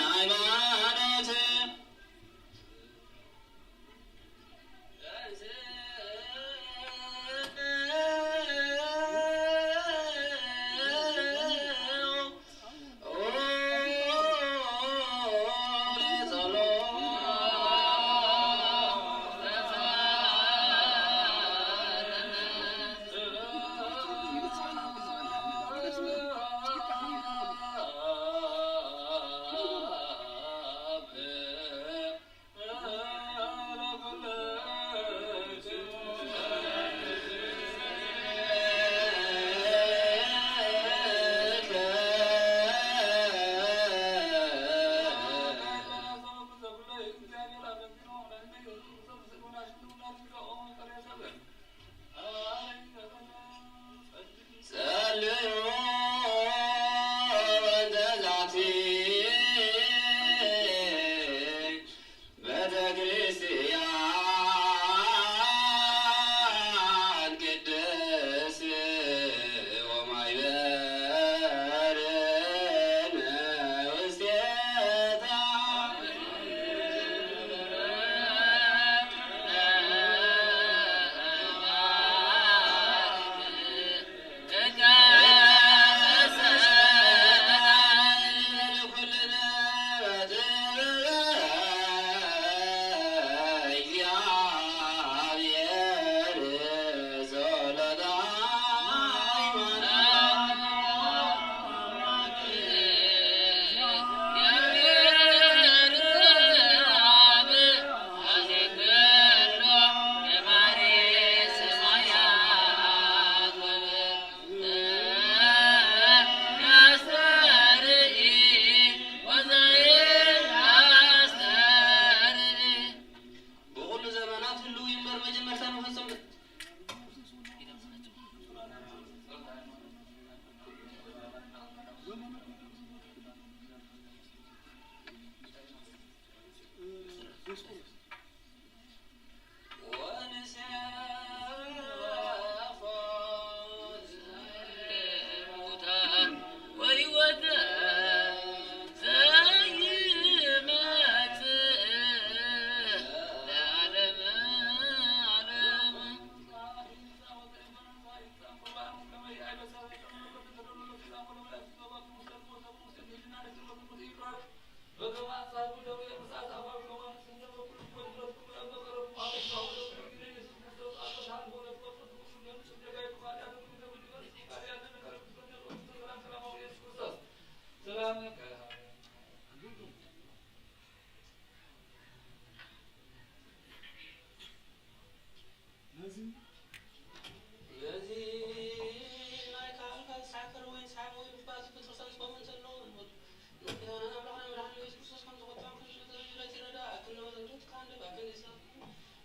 ሃይማኖት ነዚ ናይ ካህልካ ዝሰዓፈረ ወይን ሰሓቦ ኢሉ ባዚ ጴጥሮስ ኣንስቦም እንተለዉ፣ ንጎይታናን ኣምላኽናን መድሓኒና ኢየሱስ ክርስቶስ ከም ዝጎተቶም ክንሽጥር ይረዳእክ እነሆ ዘንዶ እቲ ካህን ደባ ክንዲሳ።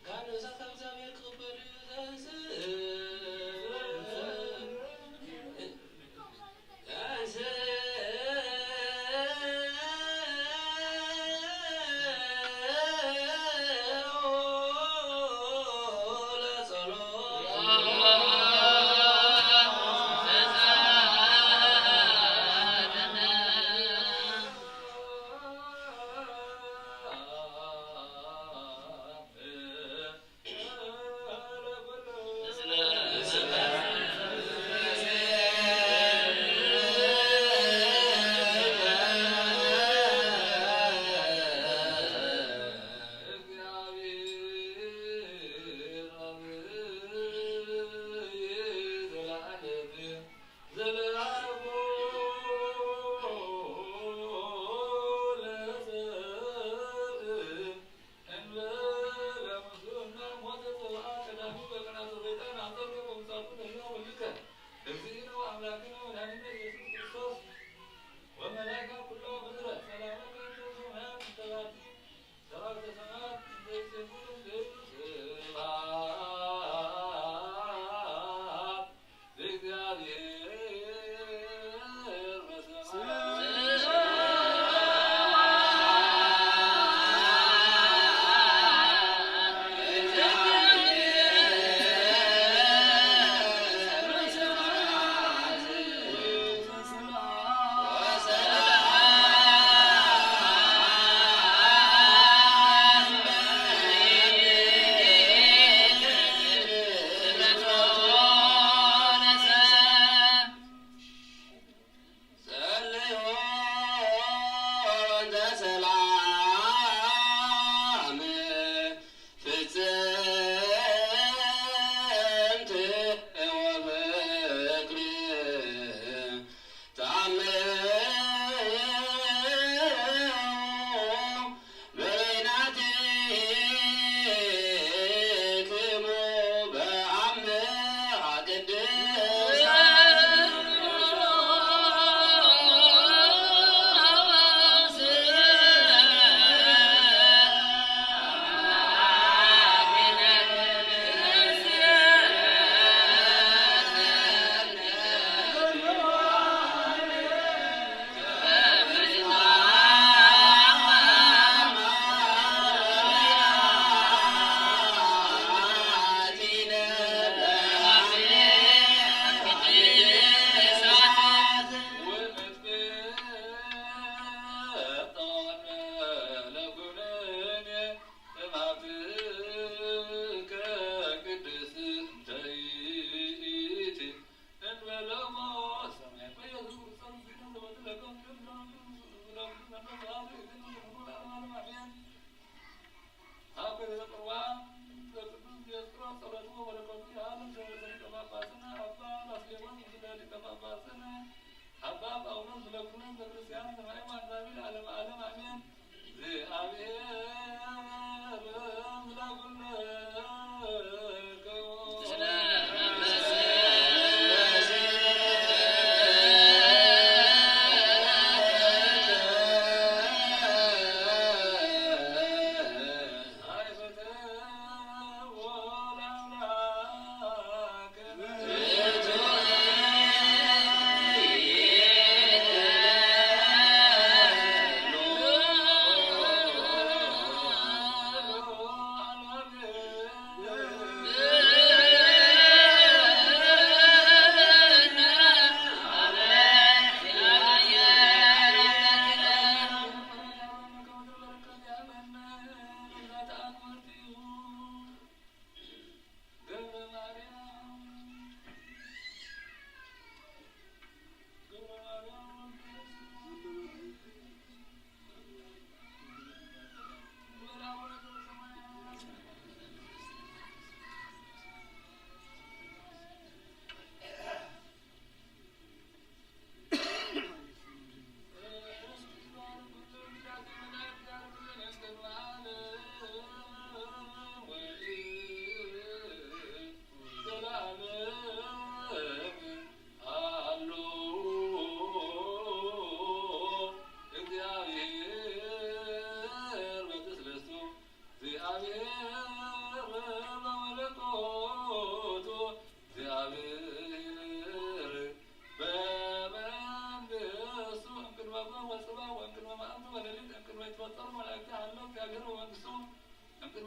ካህን ነብሳት ካብ እግዚኣብሔር ክቕበል እዩ ዘንስእ። እንበለ ምስሉ እና ሞተ ጽብዓ ቀዳሚ በቅናተ ሰይጣን ኣንጸርገ በምጻቱ ነቢና ወልድከ እግዚእነ ወአምላክነ ወመድኃኒነ ኢየሱስ ክርስቶስ ወመላእክታ ኩሎ ምድረ ሰላመ ከንተ ሰማያት እንተ ባቲ ሰራዊተ ሰማያት እንተ ይሴብሑ ስብሐት ጸልዩ እንተ ሰላም ፍጽምቲ ወፍቅሪ ተአምሩ በበይናቲክሙ በአምሃ ቅድስት አብ ገሊለ ቅርባን ዘቅዱስ ዲዮስቆሮስ ጸሎቱ ወበረከቱ ይሃሉ። ሊቀ ጳጳስነ አባ ባስልዮስ ምስለ ሊቀ ጳጳስነ አባ ጳውሎስ ምስለ ኩሉ ህዝበ ክርስቲያን ሰማይ ዋንዛቢ ለዓለመ ዓለም አሜን። እግዚአብሔር ምስለ ኩልክሙ።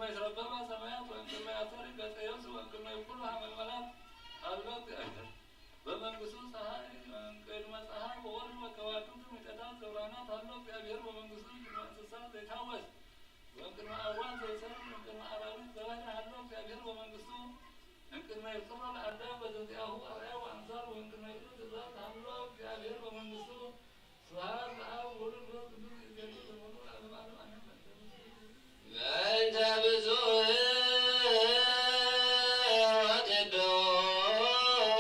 የተረበባ ሰማያት ወእምቅድመ ያስተሪ ገጸ የብስ ወእምቅድመ ይኩሉ ሐመልማላት ሀሎ እግዚአብሔር። በመንግስቱ ፀሐይ ወእምቅድመ ፀሐይ ወወርህ ወከዋክብት ሚጠታት ዘብርሃናት ሀሎ እግዚአብሔር በመንግስቱ እምቅድመ እንስሳት ዘይትሐወስ ወእምቅድመ አዕዋፍ ዘይሰር ወእምቅድመ አራዊት ዘባህር ሀሎ እግዚአብሔር በመንግስቱ እምቅድመ ይፍጥሮ ለአዳም በዘዚአሁ አርአያ ወአምሳል ወእምቅድመ ይእቱ ትእዛዝ ሀሎ እግዚአብሔር በመንግስቱ ስብሐት ለአብ ወወልድ ወመንፈስ ቅዱስ ይእዜኒ ወዘልዓለሙ ለዓለመ ዓለም አሜን። በእንተ ብፁዕ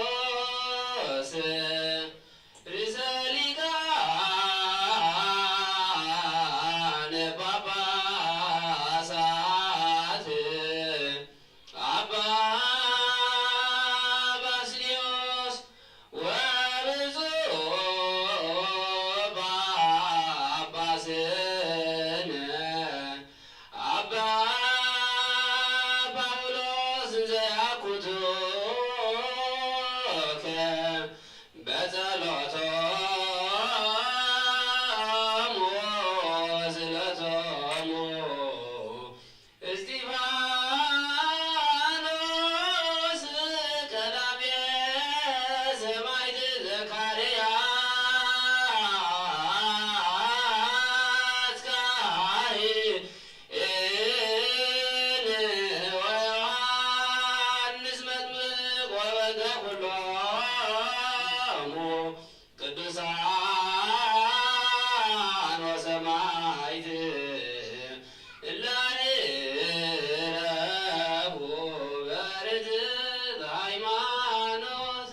ወቅዱስ ርእሰ ሊቃነ ጳጳሳት አባ ባስልዮስ ወብፁዕ ጳጳስነ አባ ጳውሎስ እንዘ ያኩቱከ በጸሎቶም ወስእለቶም እስጢፋኖስ ቀዳሜ ሰማዕት ዘካርያስ ካህን ወዮሐንስ መጥምቅ ወበእንተ ኩሎሙ ቅዱሳን ወሰማዕት እለ ረፉ በርትዕት ሃይማኖት።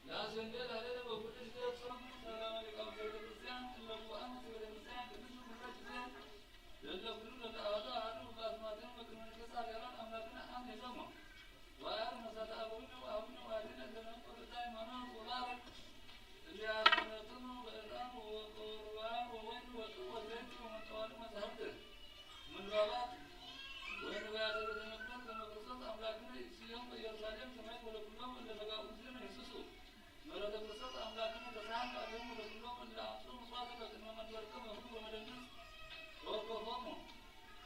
ለአስንዴ ላሌነ በኩሉ ጊዜ ጾም ሰላም ሊቃውንተ ቤተ ክርስቲያን እለ ጉባኤ ቤተ ክርስቲያን ቅዱስ ሁለት ጊዜ ለእለ ኩሉ ለተአሐዱ አሐዱ በአስማቲሆሙ በቅድመ ንግሥት ኃያላን አምላክነ አሜን። ሰሞ ወአር መሳተ አበዊነ ወአቡነ ወአዲነ ለነቆ በዛ ሃይማኖት ወባረክ እሊያስነትኑ በዕጣን ወቁርባን ወወይን ወጥብ ወዘይት ወመንጠዋሉ መጻሕፍት ምንባባት ወንባያተ ቤተ መቅደስ ለመክርስቶስ አምላክነ ኢየሱስ በኢየሩሳሌም ሰማይ ወለኩሎም እለ ተጋኡ ምስሌነ ይህስሱ። ምሕረተ ክርስቶስ አምላክነ ተሳህል ላዕሌሆሙ ለኩሎም እለ አምጽኡ ምጽዋተ በቅድመ መንበርከ መፍርህ ወመደንግጽ ተወከፎሙ።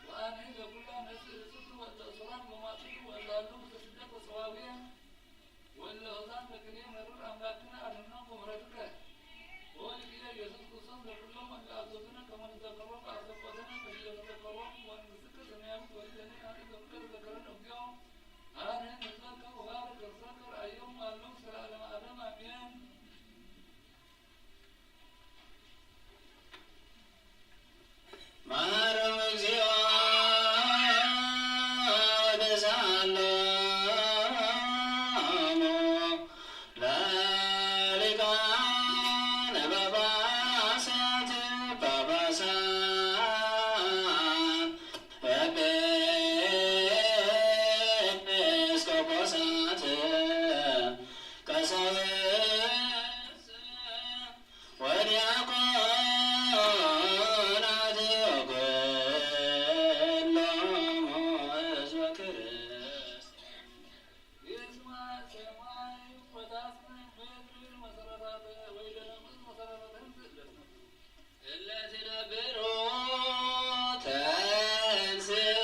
ወአንሂ ለኩላ ነፍስ እጽቱ ወእለ እሱራን ወማጽኡ ወእለ ሀለው ውስተ ስደት ወጸዋውየ ወእለ ሆሳን ለቅኔ መርር አምላክነ አድህኖም በምሕረትከ። ወሊቅየ ኢየሱስ ክርስቶስ ለኩሎም እለ አዘዙነ ከመ ንዘከሮም በአሰቆተነ ከመ ኢተዘከሮም ወመንግሥትከ ሰማያዊት ወሪደነ አነ በፍቅር ተዘከረነ እግዚኦ። አነ ንዘከር ወባርክ ከርሰከ ረአዮም አለው እስከ ለዓለመ ዓለም አሜን። መሐረነ እግዚኦ ወተሳሃሎሙ ለሊቃነ ጳጳሳት ጳጳሳት ኤጲስቆጶሳት ቀሳውስት ወዲያቆናት ወኩሎሙ ሕዝበ ክርስቲያን። እስመ ሰማይ ወታስመ ምድር መሰረታተ ወይደነቁት መሰረታተ ህንጽ እለ ትነብሮ ተንሥእ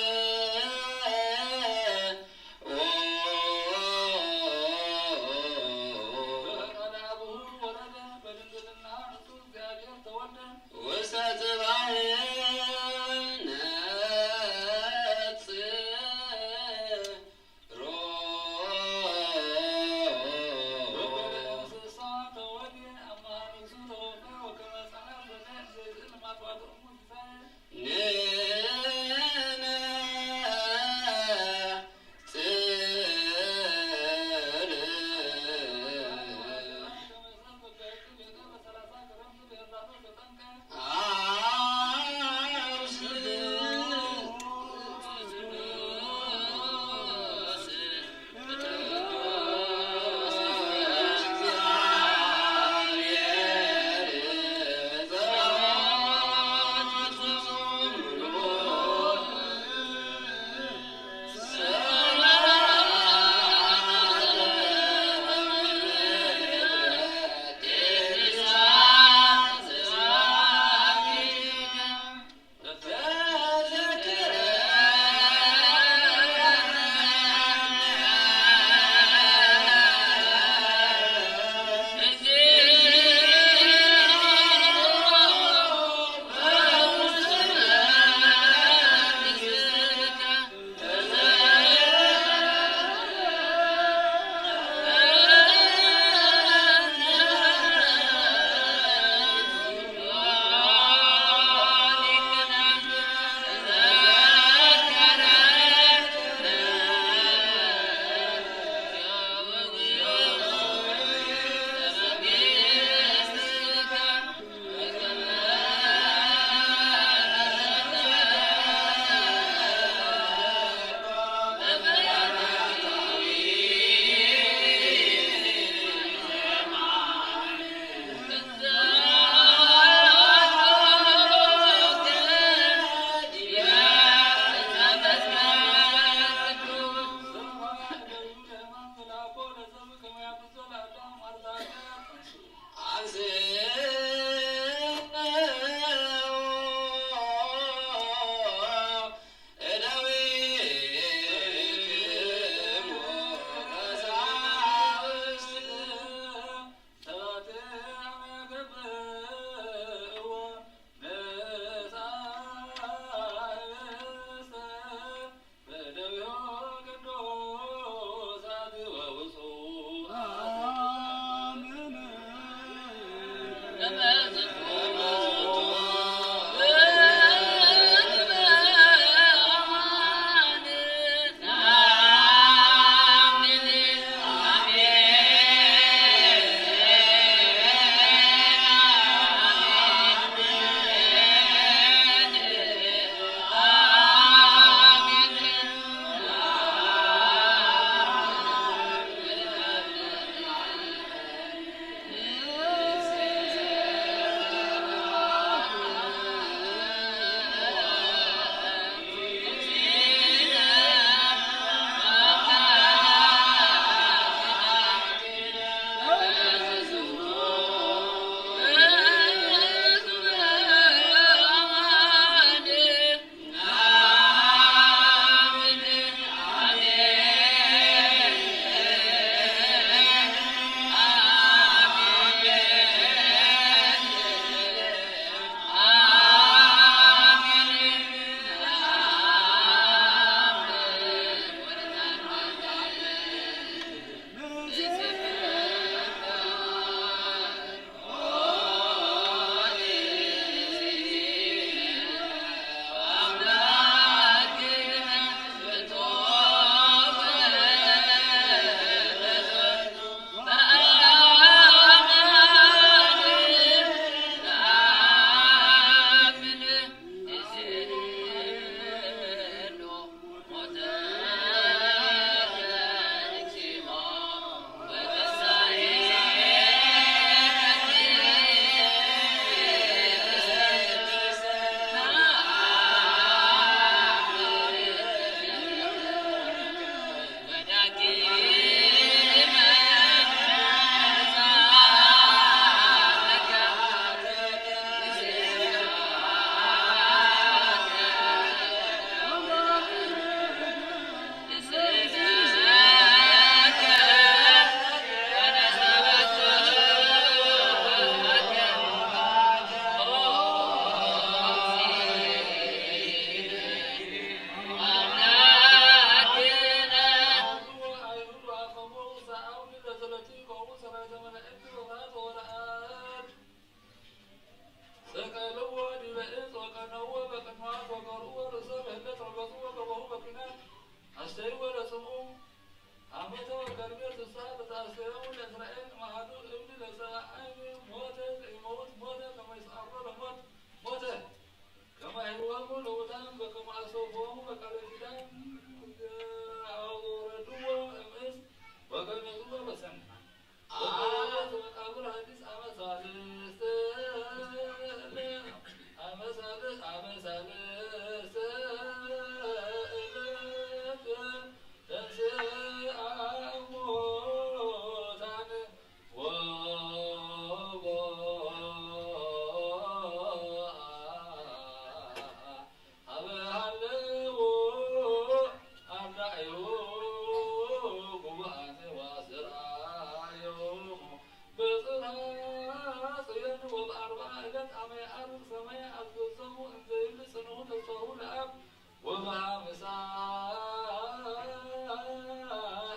ሰቀልዎ ዲበ ዕፅ ወቀነዎ በቅንዋት ወገርዎ ርእሶ በህለት ረገጹ ወገበሁ በኲናት ኣስተይዎ ለጽምኡ። አመተ ወከልቤ ስሳ ለተአስተየሙ ለእስራኤል እምአሐዱ እብሊ ለሰብአ ዓይኒ ሞተ ዘኢመውት ሞተ ከመ ይስዓሮ ለሞት ሞተ። ከመ ሄይወሙ ለውታን በከመ አሰውፈወሙ በቃለ ኪዳን አውረድዎ እምእስ ወገነዝዎ በሰማይ። ወከመ መቃብር ሐዲስ አመ ሳልስት አመ ሳልስት አመ ሳልስት ዕለት ተንሥአ እሙታን ወቦአ ሀበ ሀለዎ አርዳኢሁ ጉቡአን ወአስተርአዮሙ በጽርሐ ጽዮን ወበአርብዓ ዕለት አመ የዐርግ ሰማየ አዘዞሙ እንዘ ይብል ጽንሑ ተስፋሁ ለአብ ወበሐምሳ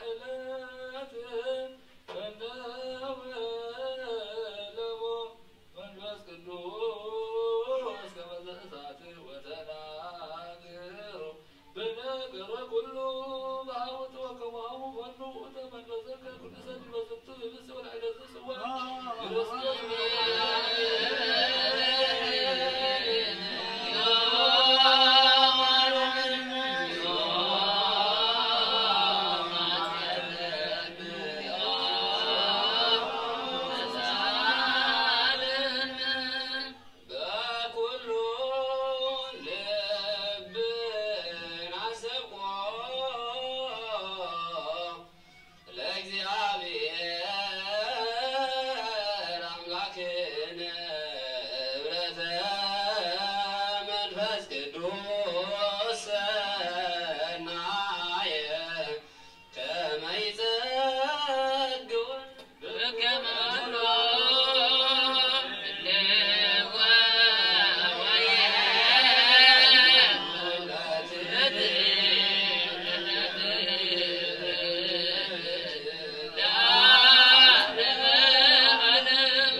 ዕለት ፈነወ ለቦ መንፈስ ቅዱስ ከመ ዘእሳት ወተናገሩ በነገረ ኩሉ በሐውርት ወከማሁ ፈኑ ውእተ መንፈስከ ቅዱሰ ዲበ ዝንቱ ህብስት ወላዕለ ዝጽዋ ክርስቶስ በኩሉ ልብና ሰብኮ ለእግዚአብሔር አምላክነ ህብረተ መንፈስ ቅዱስ ሰናየ ከመ ይጸግወ በከመ ወትሮ እልወ ወየ ለዓለመ ዓለም።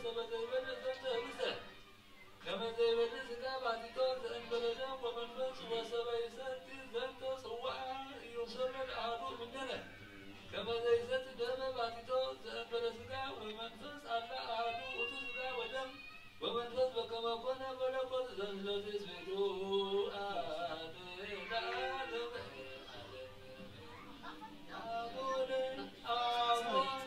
ከመ ዘይበልዕ ዘንተ ህብስተ፣ ከመ ዘይበልዕ ሥጋ ባቲቶ ዘእንበለ ደም ወመንፈስ ወሰበ ይሰቲ ዘንተ ጽዋዓ ኢዮብሰሎ ለአሐዱ እምኔነ፣ ከመ ዘይሰቲ ደመ ባቲቶ ዘእንበለ ሥጋ ወመንፈስ አላ አሐዱ ውእቱ ሥጋ ወደም ወመንፈስ በከመ ኮነ መለኮት ዘምስለ ትስብእቱ አሐደ ለዓለመ ዓለም።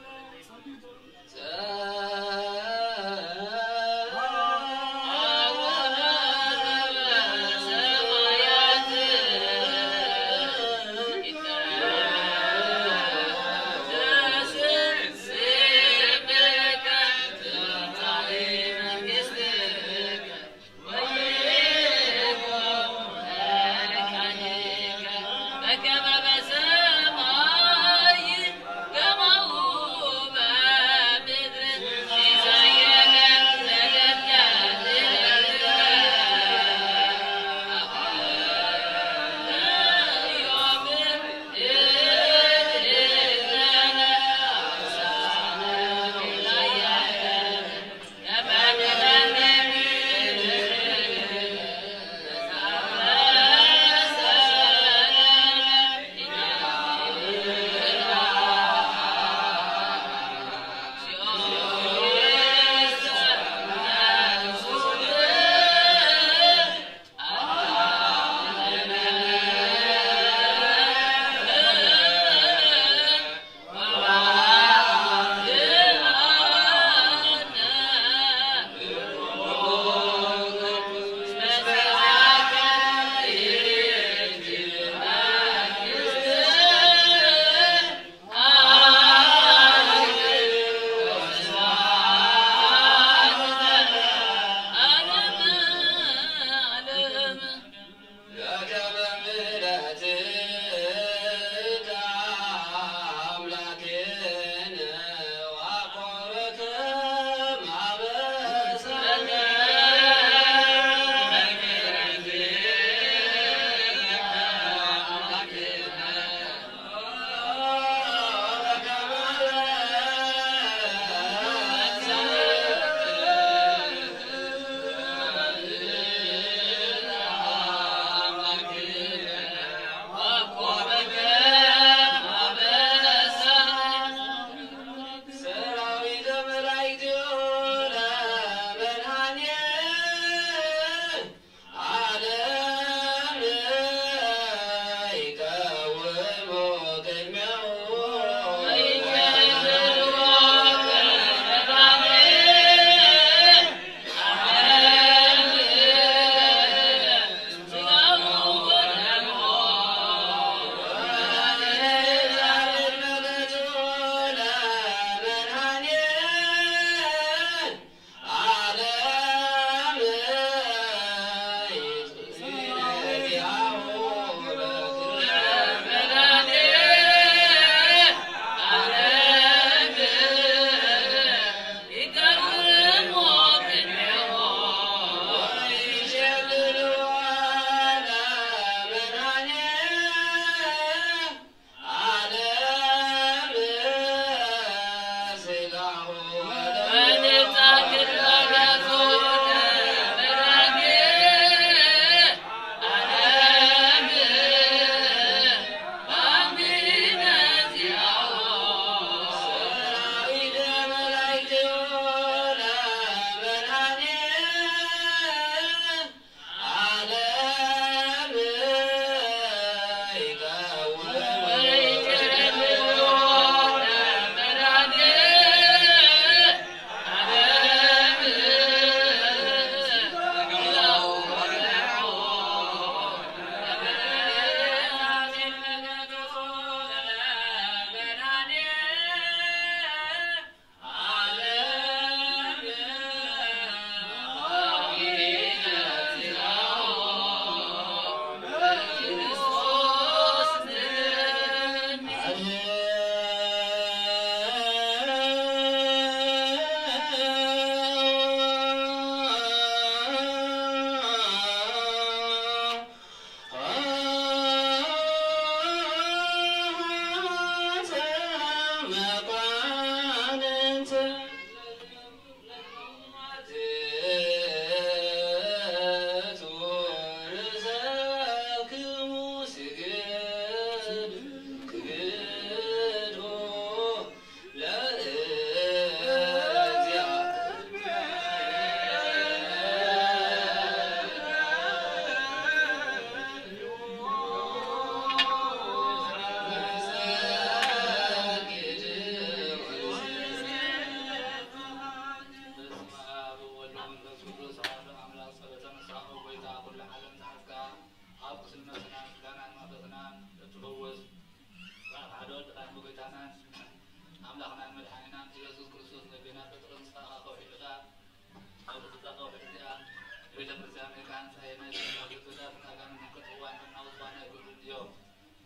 ቤተ ክርስቲያን ከይትሃንጻ እየ፣ ናይ ስጋ ፍትወታትን ኣጋንንትን ከጥፍእዋ እንከለዉ ዝባና ኣይክእሉን እዮም።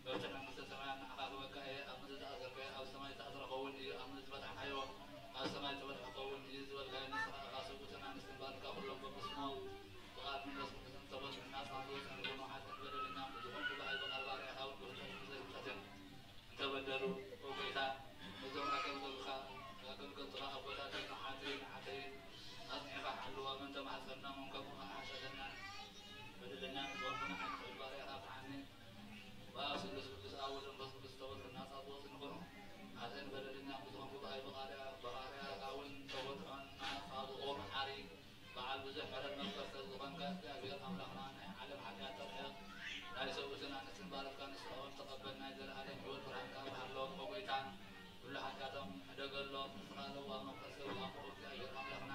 መፍትሕ መንግስተ ሰማያት ንዓኻ ክበካ እየ፣ ኣብ ምድሪ ዝኣሰርካዮ ኣብ ሰማይ ዝተኣስረ ክኸውን እዩ፣ ኣብ ምድሪ ዝፈታሕካዮ ኣብ ሰማይ ዝተፈትሐ ክኸውን እዩ ዝበልካዮ ንስኻ ኢኻ። ሰብኡትን ኣንስትን ባርካ፣ ኩሎም በብስሞም ብቓል መንፈስ ቅዱስን ዝተፈትሑ ናጻ ዝወጹ ይኹኑ። ሓጥእን በደለኛን ብዝኾንኩ ብኣይ ብቓል ባርያኻ እውን ብፍልጠትን ብዘይፍልጠትን እንተበደሉ፣ ኦ ጐይታ፣ ነዞም ኣገልገልካ ኣገልገልትኻ ኣቦታተይ ንዓተይን ንዓተይን ኣጽኒዕኻ ሓልዎም፣ እንተማሕጸንናዮም ከምኡ ኸዓ ሓጢኣተኛን በደለኛን ብዝኾንኩ ንዓይን ልዑል ባርያኻ ፍትሓኒ። ብኣብ ስሉስ ቅዱስ ኣብ ወልድ መንፈስ ቅዱስ ዝተፈትሑ ናጻ ዝወጹ ንኹኑ። ሓጥእን በደለኛን ብዝኾንኩ ብኣይ ብቓርያ ብቓርያኻ እውን ዝተፈትሑ ናጻ ዝኾኑ ሓሪ በዓል ብዙሕ ምሕረት መፍቀር ሰብ ዝኾንካ እግዚኣብሔር ኣምላኽና ናይ ዓለም ሓጢኣት ተርሕቕ ናይ ሰብኡትን ኣንስትን ባርካ ንስኻ እውን ተቐበል ናይ ዘለኣለም ሕይወት ብርሃንካ ኣብርሃሎም። ኦ ጐይታ ኩሉ ሓጢኣቶም ሕደገሎም ንስኻ ለዋህ መፍቀር ሰብ ኣቦ እግዚኣብሔር ኣምላኽና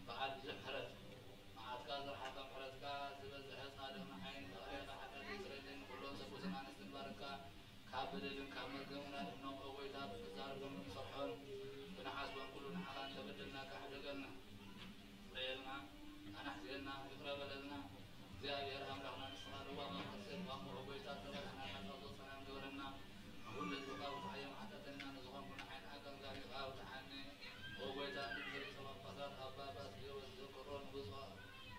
በዓል ብዙሕ ምሕረት መዓትካ ዘርሓቐ ምሕረትካ ዝበዝሐ ጻድቕ ንዓይን ባርያኻ ሓጢኣተይ ስረየለይ ንኹሎም ሰብኡትን ኣንስትን ባርካ ካብ በደልን ካብ መርገምን ኣድሕኖም። ኦ ጐይታ ብመዛርቦን ብንሰርሖን ብንሓስቦን ኩሉ ንዓኻ እንተበደልናካ ሕደገልና። ስረየልና፣ ኣናሕስየልና፣ ይቕረ በለልና። እግዚኣብሔር ኣምላኽና ንስኻ ለዋህ መፍቀር ሰብ እሞ ኦ ጐይታ ዝተበላዕና ናጻ ዝወጻና ግበረና። ንኹሉ ህዝብኻ ፍትሓዮም ሓጢኣተኛ ንዝኾንኩ ንዓይን ኣገልጋሊኻ ፍትሓኒ። ኦ ጐይታ ንርእሰ ጳጳሳት ኣባ ባስልዮስ ዘክሮ ንብፁዕ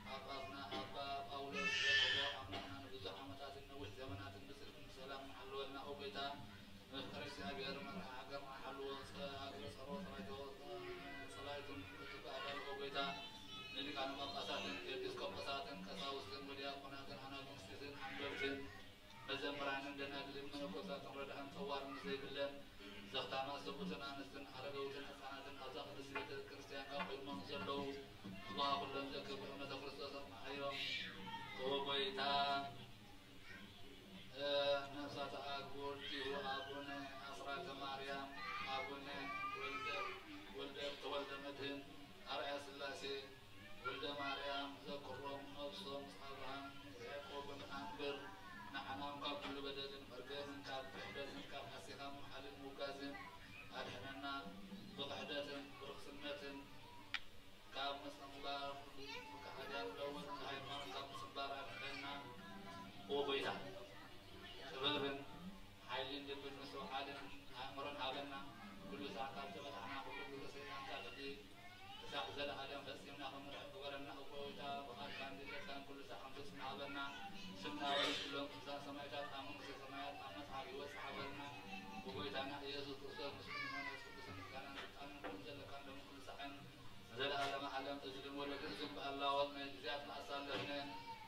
ጳጳስና ኣባ ጳውሎስ ዘክሮ ኣምላኽና ንብዙሕ ዓመታትን ነዊሕ ዘመናትን ብጽድቅን ብሰላምን ሓልወልና ኦ ጐይታ። መፍቀሪ እግዚኣብሔር መርሓ ሃገርና ሓልዎ፣ ጸ-፣ ሃገረ ጸሮ ጸላይቶ-፣ ጸላይቱን ክትባህዳል ኦ ጐይታ። ንሊቃነ ጳጳሳትን ኤጲስቆጶሳትን ቀሳውስትን ወዲያቆናትን ኣናጉንስቲትን ኣንበብትን መዘምራንን ደናግልን መነኮሳትን ረድኣን ጸዋርን ዘይብለን ዘኽታማት ሰብኡትን ኣንስትን ኣረገውትን ሕጻናትን ኣብዛ ቅድስቲ ቤተ ክርስቲያን ካብ ቆይሞም ዘለዉ ህዝብኻ ኩሎም ዘክብር እምነተ ክርስቶስ ኣጽንዓዮም። ኦ ጐይታ። ነፍሳተ ኣግቡር ዲሁ ኣቡነ ኣስራተ ማርያም፣ ኣቡነ ወልደ፣ ወልደ፣ ተወልደ መድህን፣ ኣርኣያ ሥላሴ፣ ወልደ ማርያም፣ ዘክሮም ነፍሶም ምስ ኣብርሃም ምስ ያዕቆብን ኣንብር። ንዓናም ካብ ኩሉ በደልን መርገምን ካብ ክሕደትን ካብ ሓሲኻ ምምሓልን ምውጋዝን ኣድሕነና። ብክሕደትን ብርኽስነትን ካብ ምጽንባር ከሓድያን ለወጥቲ ሃይማኖት ካብ ምጽንባር ኣድሕነና። ኦ ጐይታ፣ ጥበብን ሓይልን ልብን ምስትውዓልን ኣእምሮን ሃበና። ኩሉ ሳዕ ካብ ዝተበላዕና ኩሉ ግብሪ ሰይጣን ካብ ሕጂ ክሳዕ ዘለኣለም ፈጺምና ክንርሕቕ ግበረና። ኦ ጐይታ፣ ብቓልካን ድሌትካን ኩሉ ሳዕ ክንፍጽም ሃበና። ስምና ወልድ ኩሎም ቅዱሳን ሰማዕታት ኣብ መንግስተ ሰማያት ኣብ መጽሓፍ ህይወት ጸሓፈልና። ብጐይታና ኢየሱስ ክርስቶስ ምስሉ መንፈስ ቅዱስን ምስጋናን ስልጣንን ኩሉ ዘለካን ሎምን ኩሉ ሳዕን ንዘለዓለመ ዓለም እዝልን ወለግእዝን ብኣላወት ናይ ጊዜያት ብኣሳለፍነ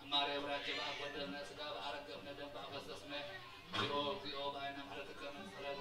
እማሬ ብራኬ ብኣጎደልነ ስጋ ብኣረገፍነ ደም ብኣፈሰስነ። እግዚኦ፣ እግዚኦ፣ ብኣይነ ምሕረትከ መጸለሉ።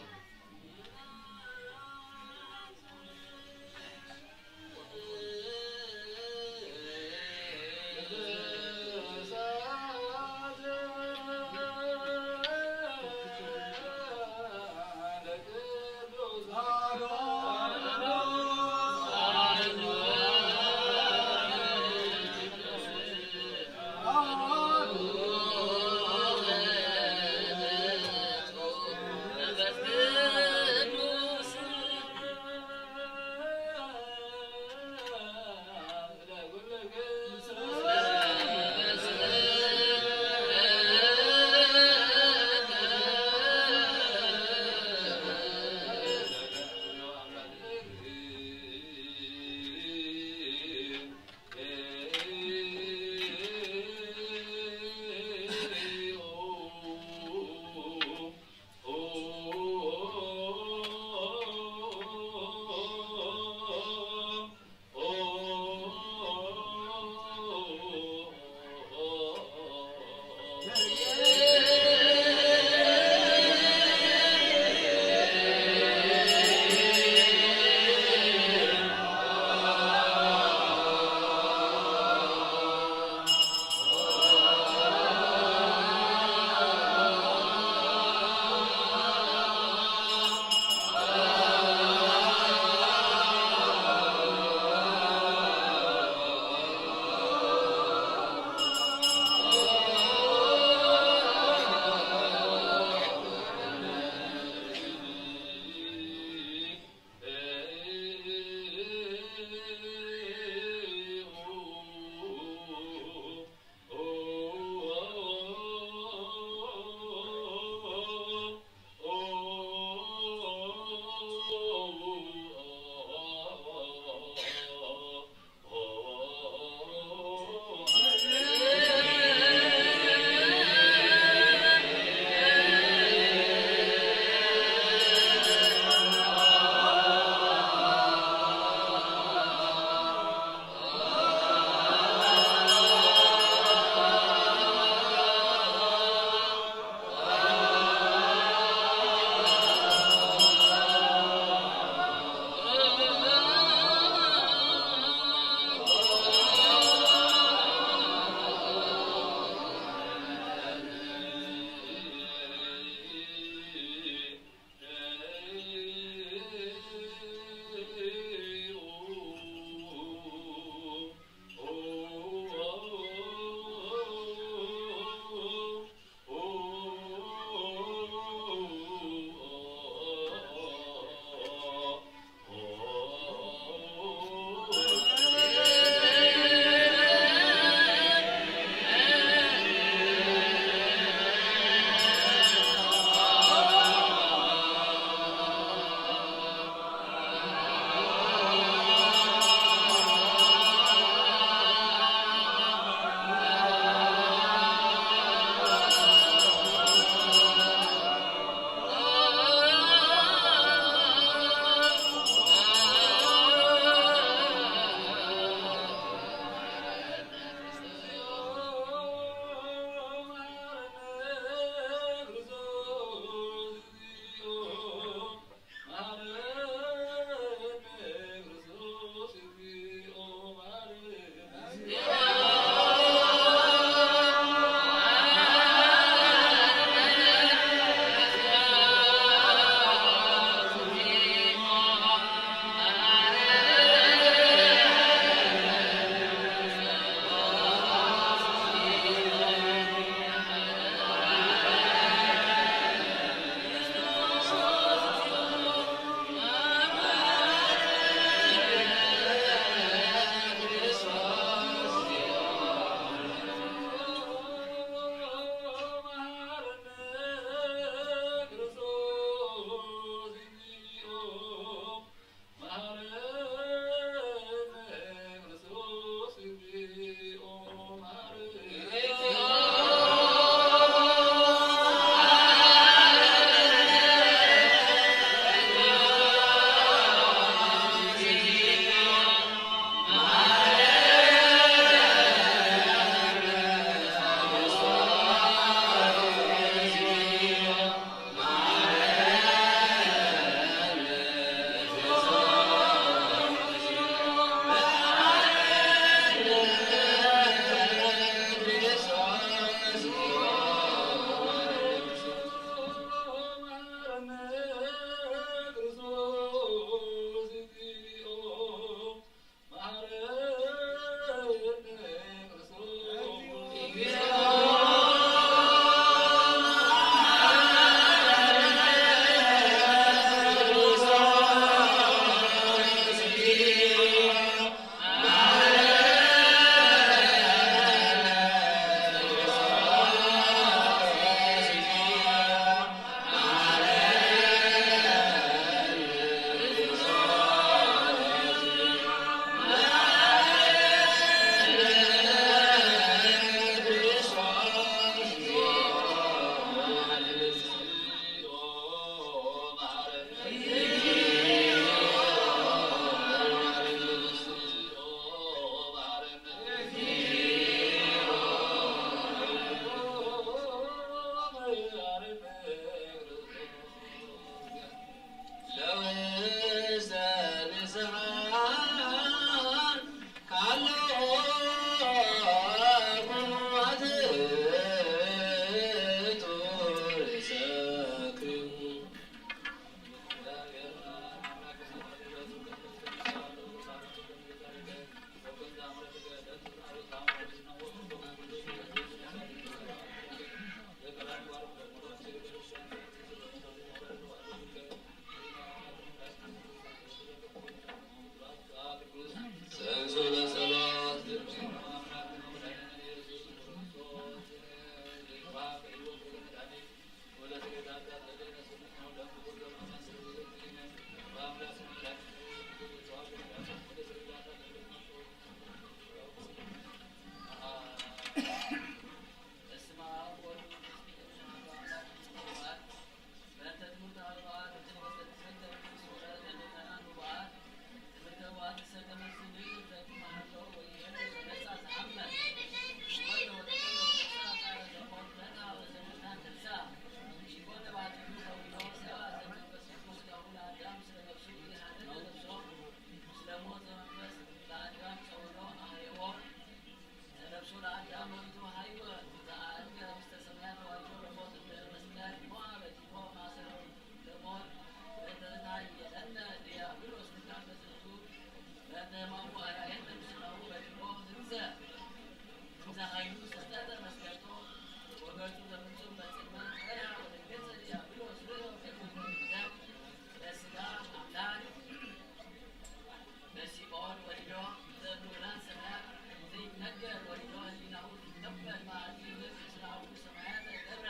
ማንጎ ኣርኣየት ምስላዉ በሊቦ ህምዘ፣ ህምዘ ሃይሉ ሰጠጠ መስገቶ ወገቱ ዘምጹ በጽልመት በርሃ ወደገጸ ዲያብሎስ ርእዮ ከይወገደ በስጋ ኣምላክ በሲኦል ወሪዶ፣ ዘብሉላን ሰማያት ዘይነገር ወሪዶ፣ ህሊናሁ ዝቀበል መዓልቲ ይብል፣ ምስለ ኣቡ ሰማያት ገብረ፣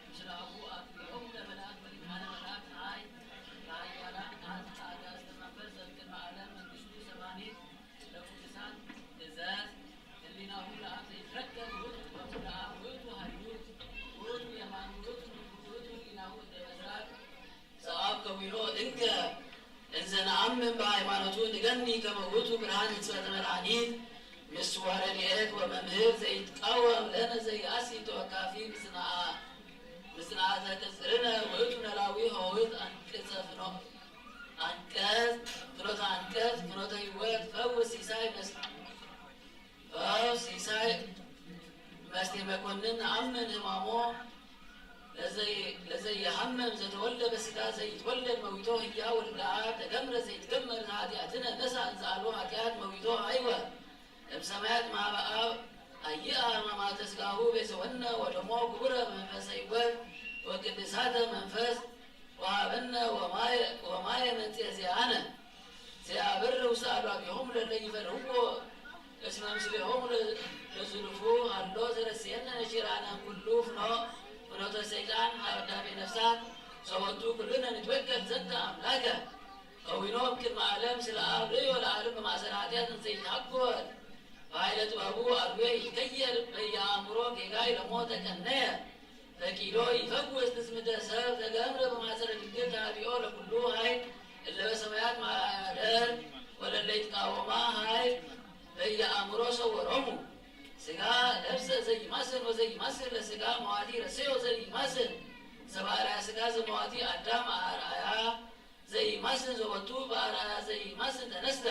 ምስለ ኣቡ ኣጥቢዖም ለመላእክት ወሊቃነ መላእክት፣ ኣይ፣ ብሃያላን መዓልቲ ኣጋእዝተ መንፈስ ዘእምቅድመ ዓለም መንግስቱ ሰባኒት ለቅዱሳን እዘዝ፣ ህሊናሁ ለኣብ ዘይትረከብ ውእቱ፣ ክብረቱ ለኣብ ውእቱ፣ ኃይሉ ውእቱ፣ የማኑ ውእቱ፣ ምልኩ ውእቱ፣ ህሊናሁ እንደ መዝራብ፣ ዘአብ ከዊኖ እንከ እንዘ ነአምን በሃይማኖቱ ንገኒ ከመ ውእቱ ብርሃን ሕጽበተ መድኃኒት ምስዋ ረድኤት ወመምህር ዘይትቃወም ለነ ዘይአሲ ተወካፊ ምጽንዓ-፣ ምጽንዓተ ቅጽርነ ውእቱ ነላዊ ኆህት አንቅጸ ፍኖ-፣ አንቀጽ ፍኖተ አንቀጽ ፍኖተ ሕይወት ፈውስ ሲሳይ መስ-፣ ፈውስ ሲሳይ መስቴ መኮንን ነአምን ህማሞ ለዘይ-፣ ለዘይሐምም ዘተወልደ በስጋ ዘይትወለድ መዊቶ ህያው ወልደ አብ ተገምረ ዘይትገመር ኃጢአትነ ነሳ እንዘ አልቦ ኃጢአት መዊቶ አይወ እም ሰማያት ማህበ አብ አይአ ህማማተ ስጋሁ ቤሰወነ ወደሞ ክቡረ መንፈሰ ሕይወት ወቅድሳተ መንፈስ ወሀበነ ወማየ፣ ወማየ መንጽሔ ዚአነ። ዘያብር ውስተ አድባቢሆሙ ለለ ይፈርህዎ እስመ ምስሌሆሙ ለ-፣ ለዝሉፉ ሀሎ ዘረስየነ ነኪራነ ኩሉ ፍኖ-፣ ፍኖተ ሰይጣን ሀበ አዳቤ ነፍሳት ሰወቱ ኩልነ ንትወከል ዘንተ አምላከ። ከዊኖም ቅድመ ዓለም ስለ አብ ርእዮ ለዓለም በማእሰር ኃጢአት እንዘ ይትሐጎል በኃይለ ጥበቡ አርዌ ይትከየል በየአእምሮ ጌጋይ ለሞተ ቀነየ። ፈቂዶ ይፈውስ ትጽምደ ሰብ ዘገምረ በማሰረ ድንግል ተሃቢኦ ለኩሉ ኃይል እለ በሰማያት ማደር ወለለ ይትቃወማ ኃይል በየአእምሮ ሰወሮሙ። ስጋ ለብሰ ዘይማስን ወዘይማስን ለስጋ መዋቲ ረሰዮ ዘይማስን ሰብአ ርያ ስጋ ዘመዋቲ አዳም አርአያ ዘይማስን ዘወቱ በአርአያ ዘይማስን ተነስተ።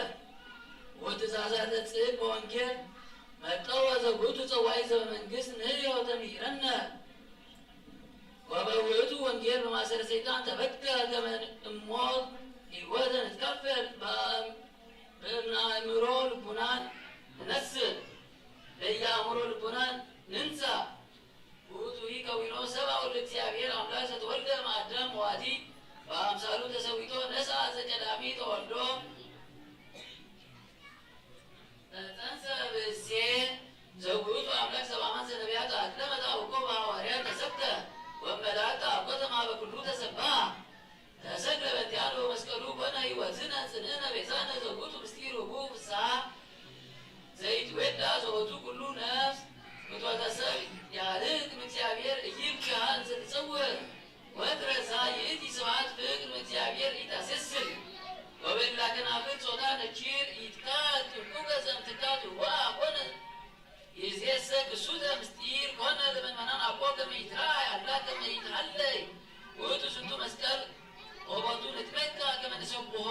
ወትእዛዛተ ጽድቅ በወንጌል መጠወ ዘውቱ ጸዋዒ ዘበመንግስት ንህዮ ተምሂረነ። ወበውእቱ ወንጌል በማሰረ ሰይጣን ተበከ ከመ እሞት ሕይወተ ንትካፈል በአም-፣ በእምነ አእምሮ ልቡናን ንነስእ። በየአእምሮ ልቡናን ንንሳ። ውእቱ ይከዊኖ ሰብአ ወልደ እግዚአብሔር አምላክ ዘተወልደ እምአዳም መዋቲ በአምሳሉ ተሰዊቶ ነስአ ዘቀዳሚ ተወልዶ ተጸንሰ ብእሴ ዘውእቱ አምላክ ዘበአማን ዘነቢያት አቅደመ ተአውቆ በሐዋርያት ተሰብከ ወመላእክት አኮተ ማህበ ኩሉ ተሰብሐ። ተሰቅለ በእንቲአነ በመስቀሉ ኮነ ሕይወትነ ጽንዕነ ቤዛነ ዘውቱ ምስጢር ውቡ ፍስሐ ዘይትዌዳ ዘወቱ ኩሉ ነፍስ ፍትወተ ሰብ ያርቅ እምእግዚአብሔር እይብኪሃ እንዘ ትጸውር ወትረሳ ይእቲ ስብሐት ፍቅር እምእግዚአብሔር ኢታሴስል ወበላ ከናፍር ጾታ ነኪር ኢትካል ጥንቁቀ ዘምትካል ትዋ ኮነ ይእዜሰ ክሱተ ምስጢር ኮነ ለምእመናን አኮ ከመ ይትረአይ አላ ከመ ይትሃለይ ውእቱ ዝንቱ መስቀል ወቦቱ ንትመካ ከመ ንሰብሖ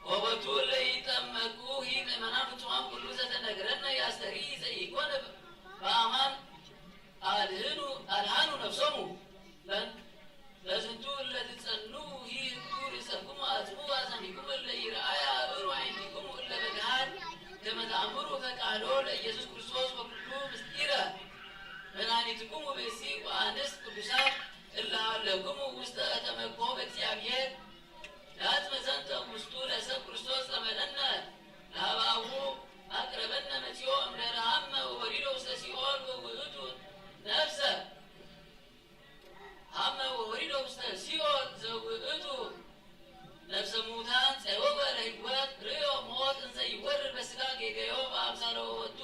ወቦቱ ለይጠመቁ ሂ ምእመናን ፍጹማን ኩሉ ዘተነግረነ ያስተሪ ዘኢኮነ በአማን አድህኑ አድሃኑ ነፍሶሙ። በዝንቱ እለ ትጸንኡ ሂ ህቡ ርእሰክሙ አጽብኡ አዛኒክሙ እለ ይርአያ አእምሩ አዕይንቲክሙ እለ በገሃድ ከመ ተአምሩ ፈቃዶ ለኢየሱስ ክርስቶስ ወኩሉ ምስጢረ መድኃኒትክሙ ብእሲ ወአንስት ቅዱሳት እለ ሃለክሙ ውስተ ተመኮ በእግዚአብሔር። ዳት መዘንተ ውስጡ ለሰብ ክርስቶስ ጸመደነ ለሀበ አቡ አቅረበነ መጺኦ እምድኅረ ሀመ ወወሪዶ ውስተ ሲኦል ወውእቱ ነፍሰ ሀመ ወወሪዶ ውስተ ሲኦል ዘውእቱ ነፍሰ ሙታን ጸወወ ለሕይወት ርእዮ ሞት እንዘ ይወርድ በስጋ ጌገዮ በአምሳለ ወወቱ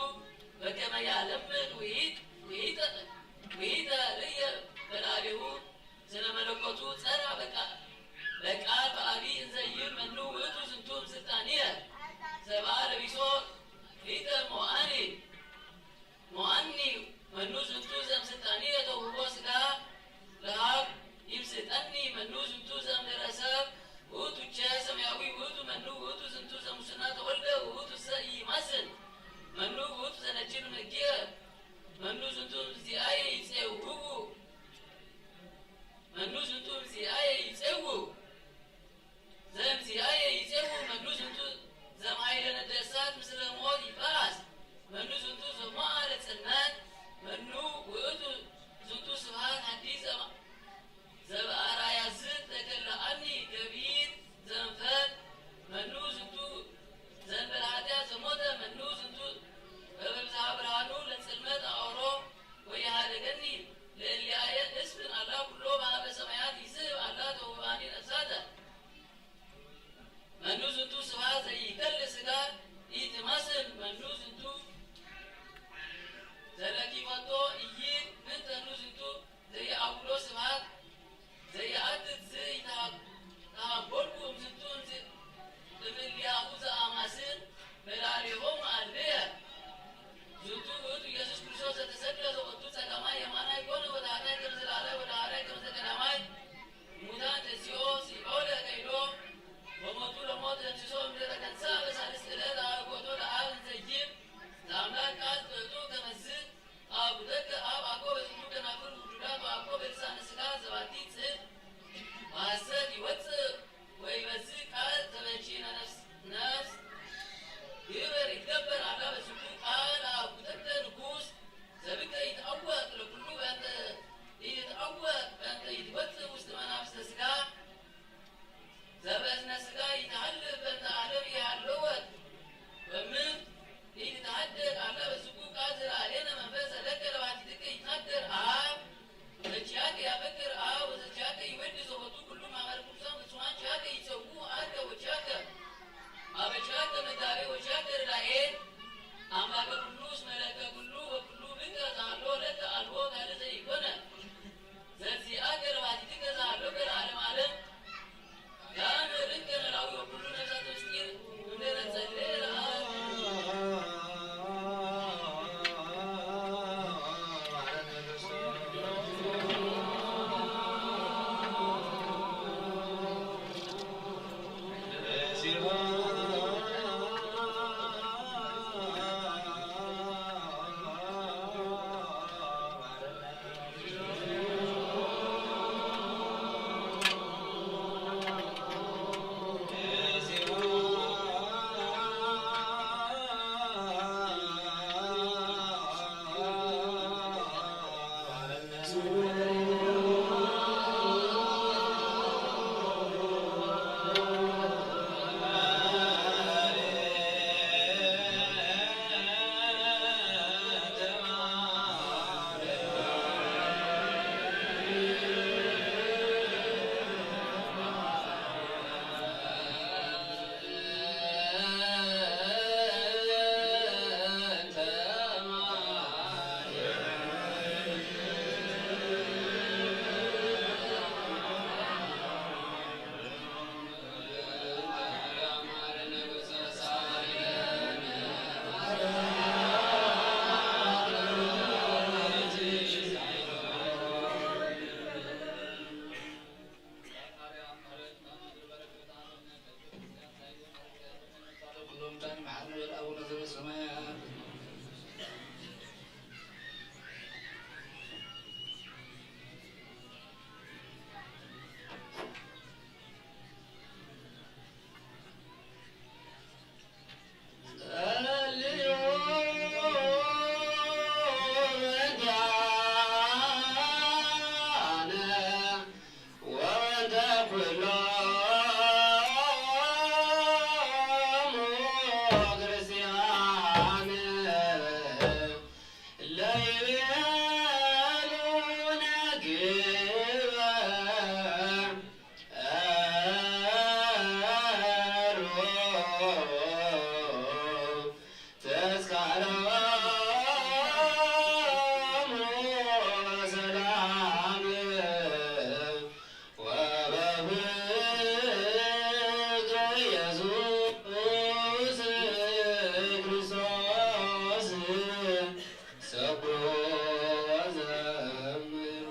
በከመ ያለምድ ውሂጠ ውሂጠ ርእየ በላዕሌሁ ስለ መለኮቱ ጸራ በቃ በቃል በአቢ እንዘ ይብል መኑ ውእቱ ዝንቱ እምስልጣንየ ሰብአ ለቢሶ ሊተ ሞአኒ ሞአኒ መኑ ዝንቱ ዘእምስልጣንየ ተውህቦ ስጋ ለሀብ ይምስጠኒ መኑ ዝንቱ ዘእምድረ ሰብ ውእቱ ቸ ሰማያዊ ውእቱ መኑ ውእቱ ዝንቱ ዘሙስና ተወልደ ውእቱ ሰ ኢይማስን ኣምላከ ኩሉ እስመ ለከ ኩሉ ወኩሉ ብከ ዘሃሎ ለከ ኣልቦ ካልእ ዘይኮነ። ዘዚኣ ገለባቲትከ ዘሃሎ ገለዓለም ዓለም። ያም ርቅ ነላዊ ወኩሉ ነፍሳት ምስጢር እንደ ነጸልእ ለዓል። ጸልዩ በእንቲኣነ ወበእንተ ኩሎሙ ክርስቲያን ለይቤሉ ነግበ ሩ ተስካሮሙ በሰላም ወበፍቅር ኢየሱስ ክርስቶስ ሰብሑ ወዘምሩ።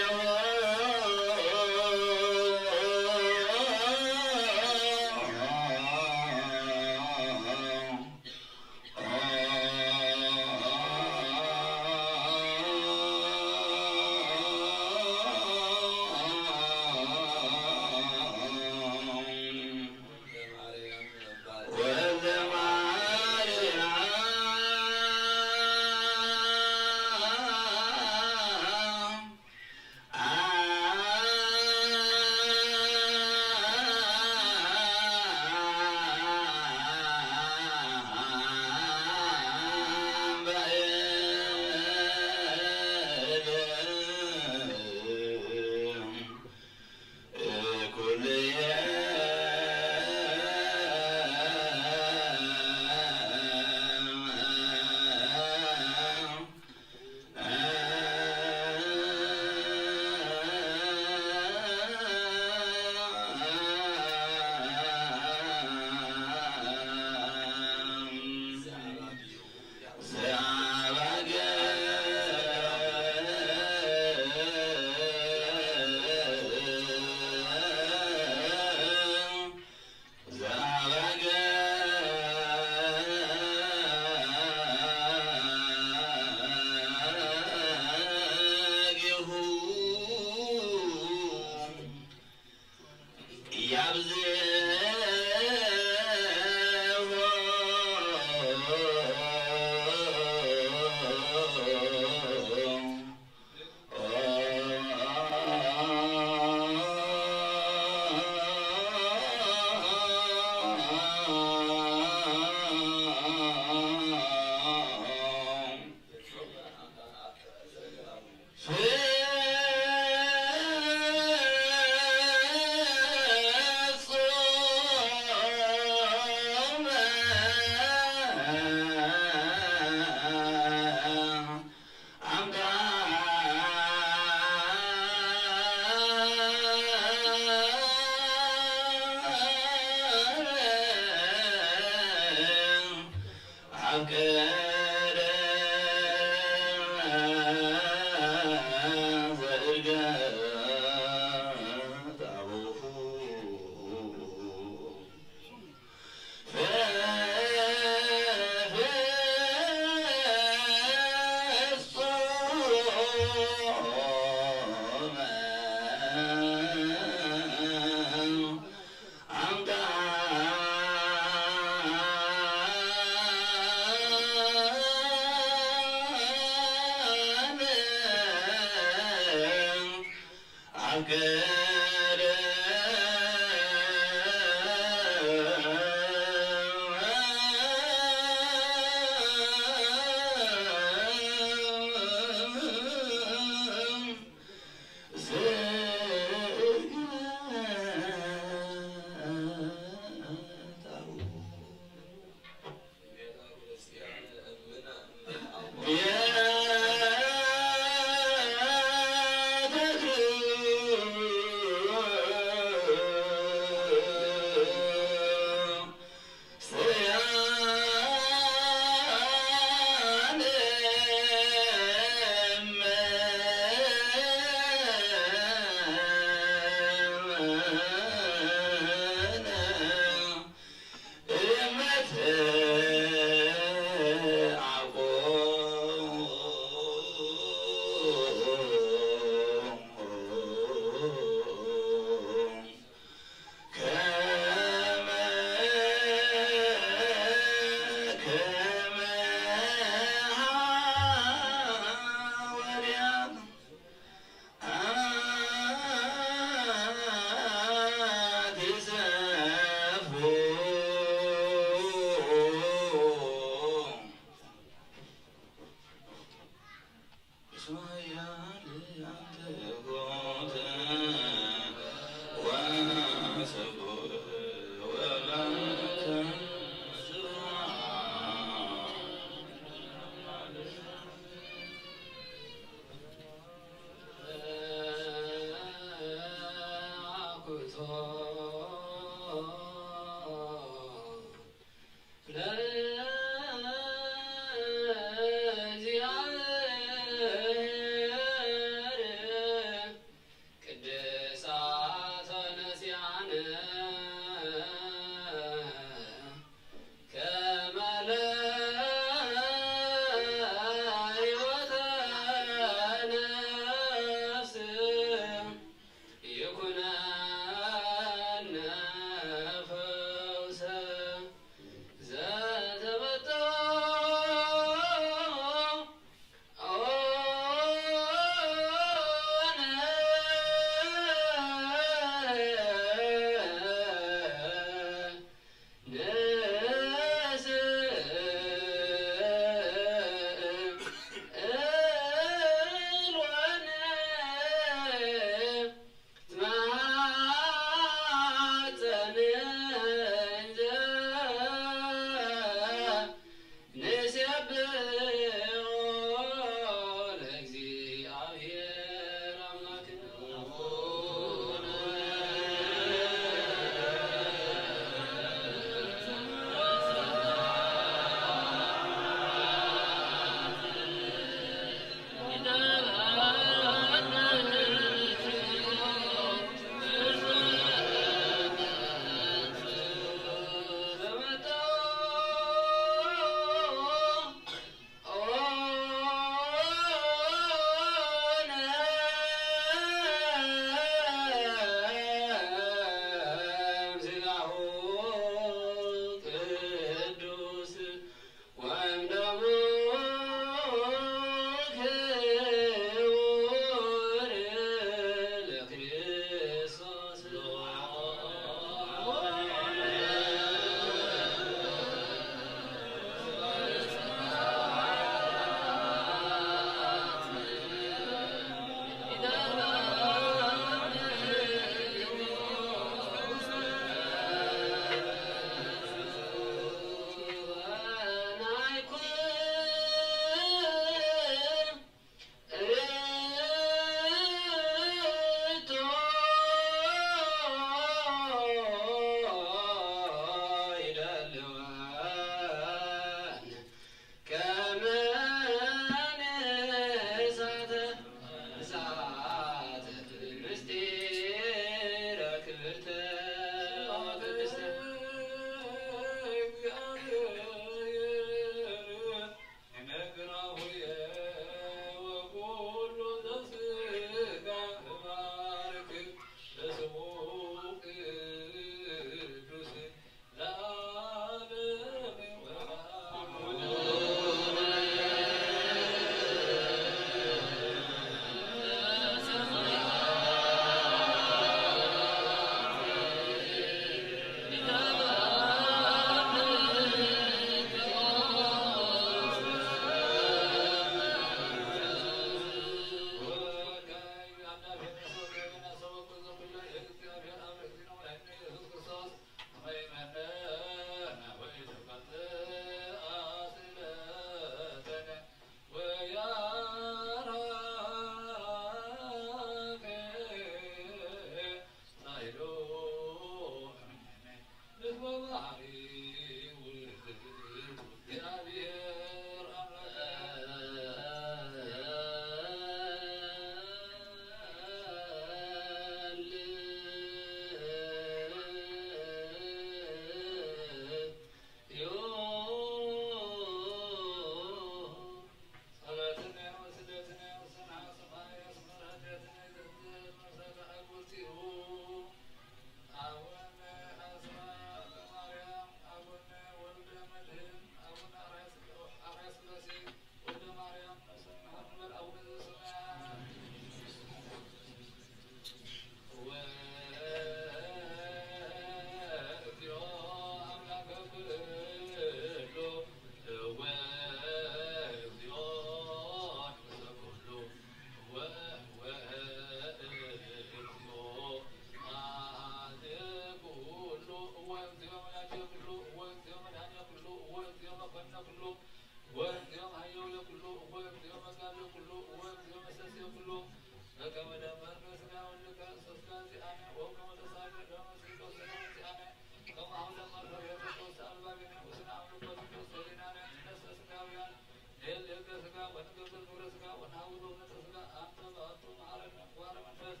ከመ ደመር በስጋ ወልድከ ክርስቶስ ዚአነ ወከመ ተሳግር ደመ ስርጎ ስጋ ዚአነ ከማሁ ደመር ፍሬ ክርስቶስ አልባቢነ ውስነ አምልኮ ክርስቶስ ህሊናነ ንሕነሰ ስጋውያን ንህል ህገ ስጋ ወንገብር ግብረ ስጋ ወንሐውር እምነተ ስጋ። አንተ በአቱ መሐረነ ምግባረ መንፈስ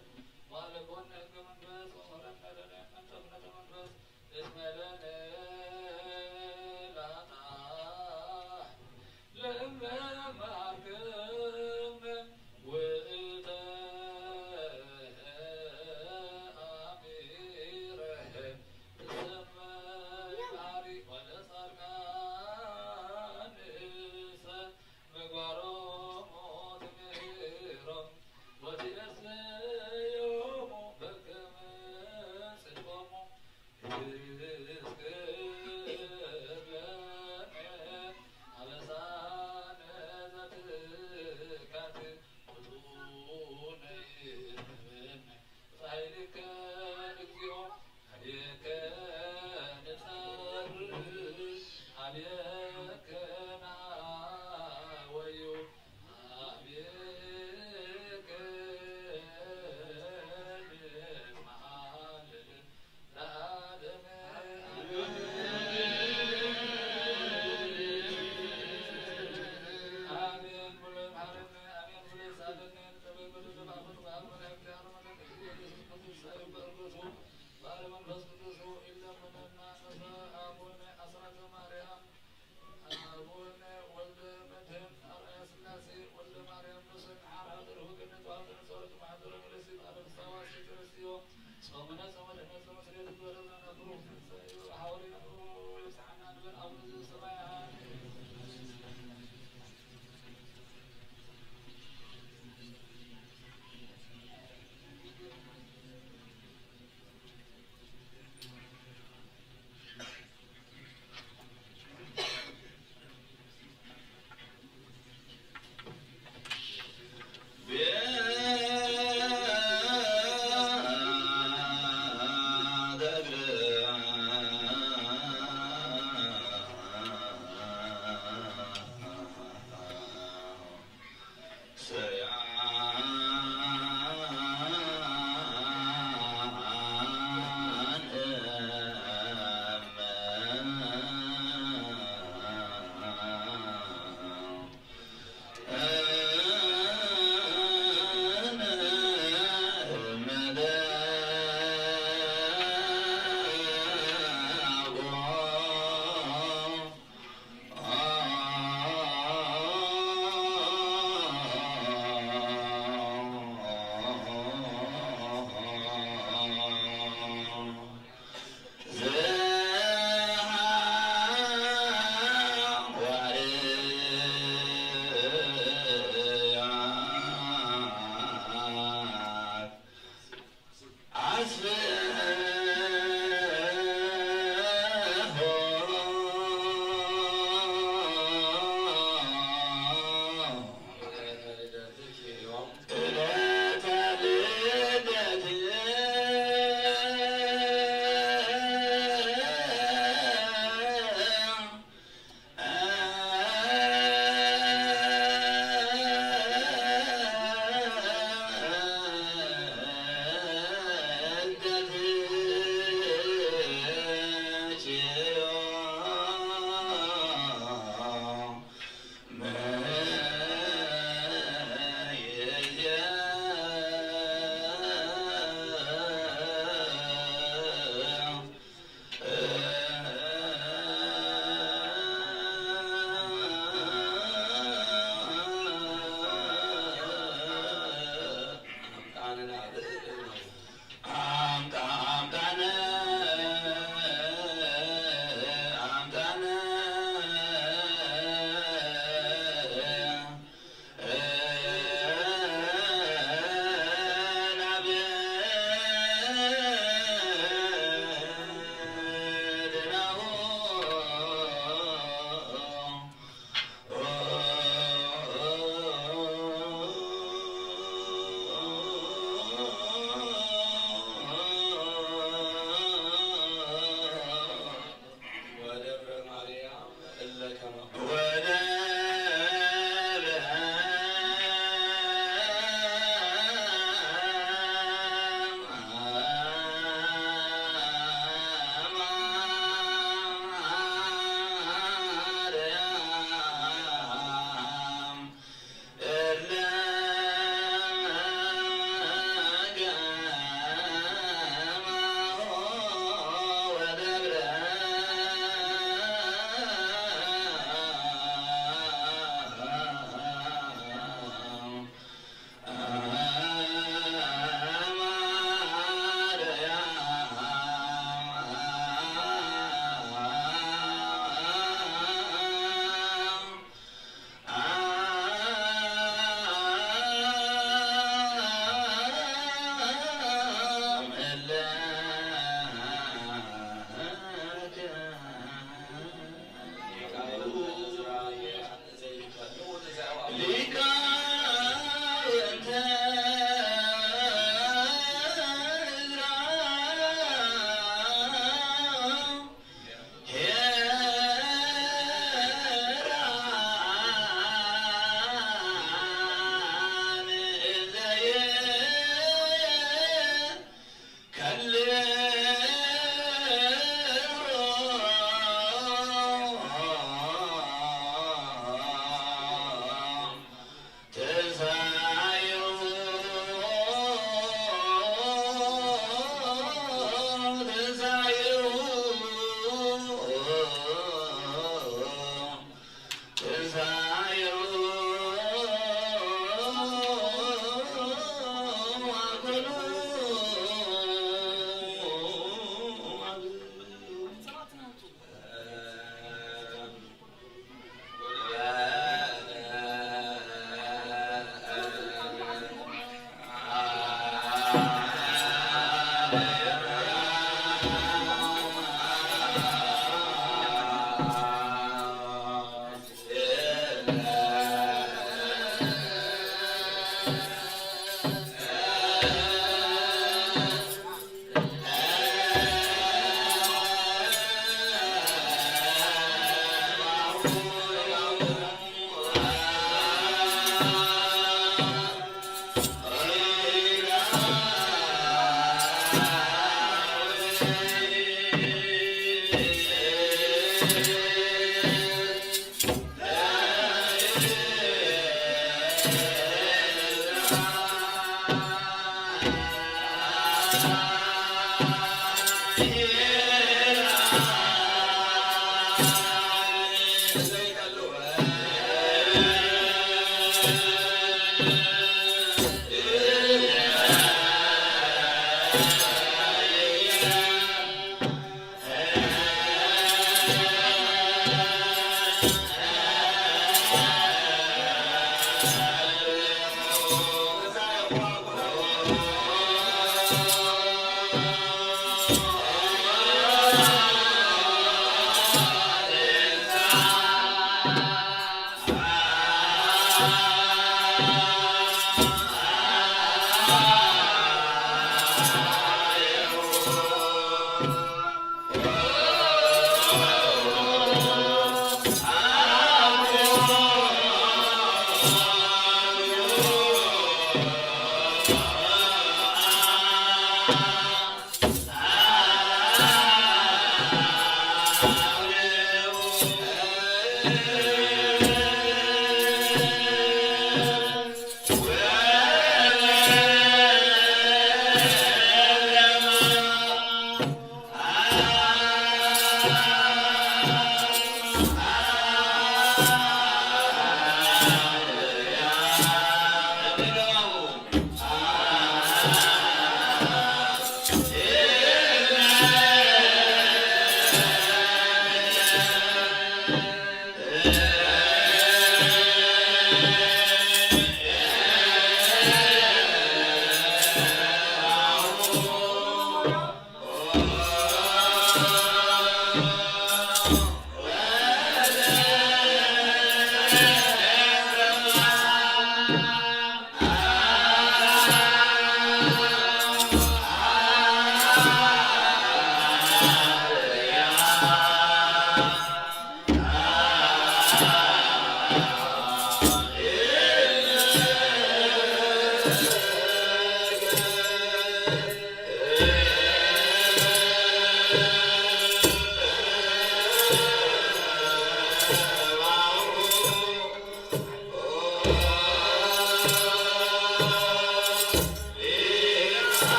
ወአለጎነ ህገ መንፈስ ወምህረነ ለነ እንተ ፍነተ መንፈስ። እስመ ለነ ላታ ለእመ መሃርክም ውእተ አሚረ ትሰመ ባሕሪ ወለጻድቃን እሰ ምግባሮሙ ትምህሮም ወትየስዮሙ በከመ ጽድቆሙ። ትስክር ለነ አበሳነ ዘትካት ውጡነ ይትበነ ጻይልከ እግዚኦ። አብየከ ንጸር አብየከ ናወዩ አብየከ ንመሃልል ለዓለመ አሜን። ብሎ ይምሃረነ። አሜን። ብሎ ይሳለነ። ንጸበይ በደለ ባፈት በአብ መላእክት ያረመነ ኢየሱስ ክርስቶስ ሳይል በእርገቱ ባለ መንፈስ ቅዱስ ይለምነና። ነሳ አቡነ አስራተ ማርያም አቡነ ወልደ መድህን አርአያ ሥላሴ ወልደ ማርያም በሰን ሓራ ደርሁ ገነት ዋህተ ነጸረት ማሕደረ መለሲ ባለ ፍሳዋ ሲተረስዮ ጾምነ ጾመ ድህነት ጾመ ስሌት ግበረልና ብሩክ ትንሳኤ ሐዋርያኑ ይብጽሓና ንበል። አቡነ ዘበሰማያት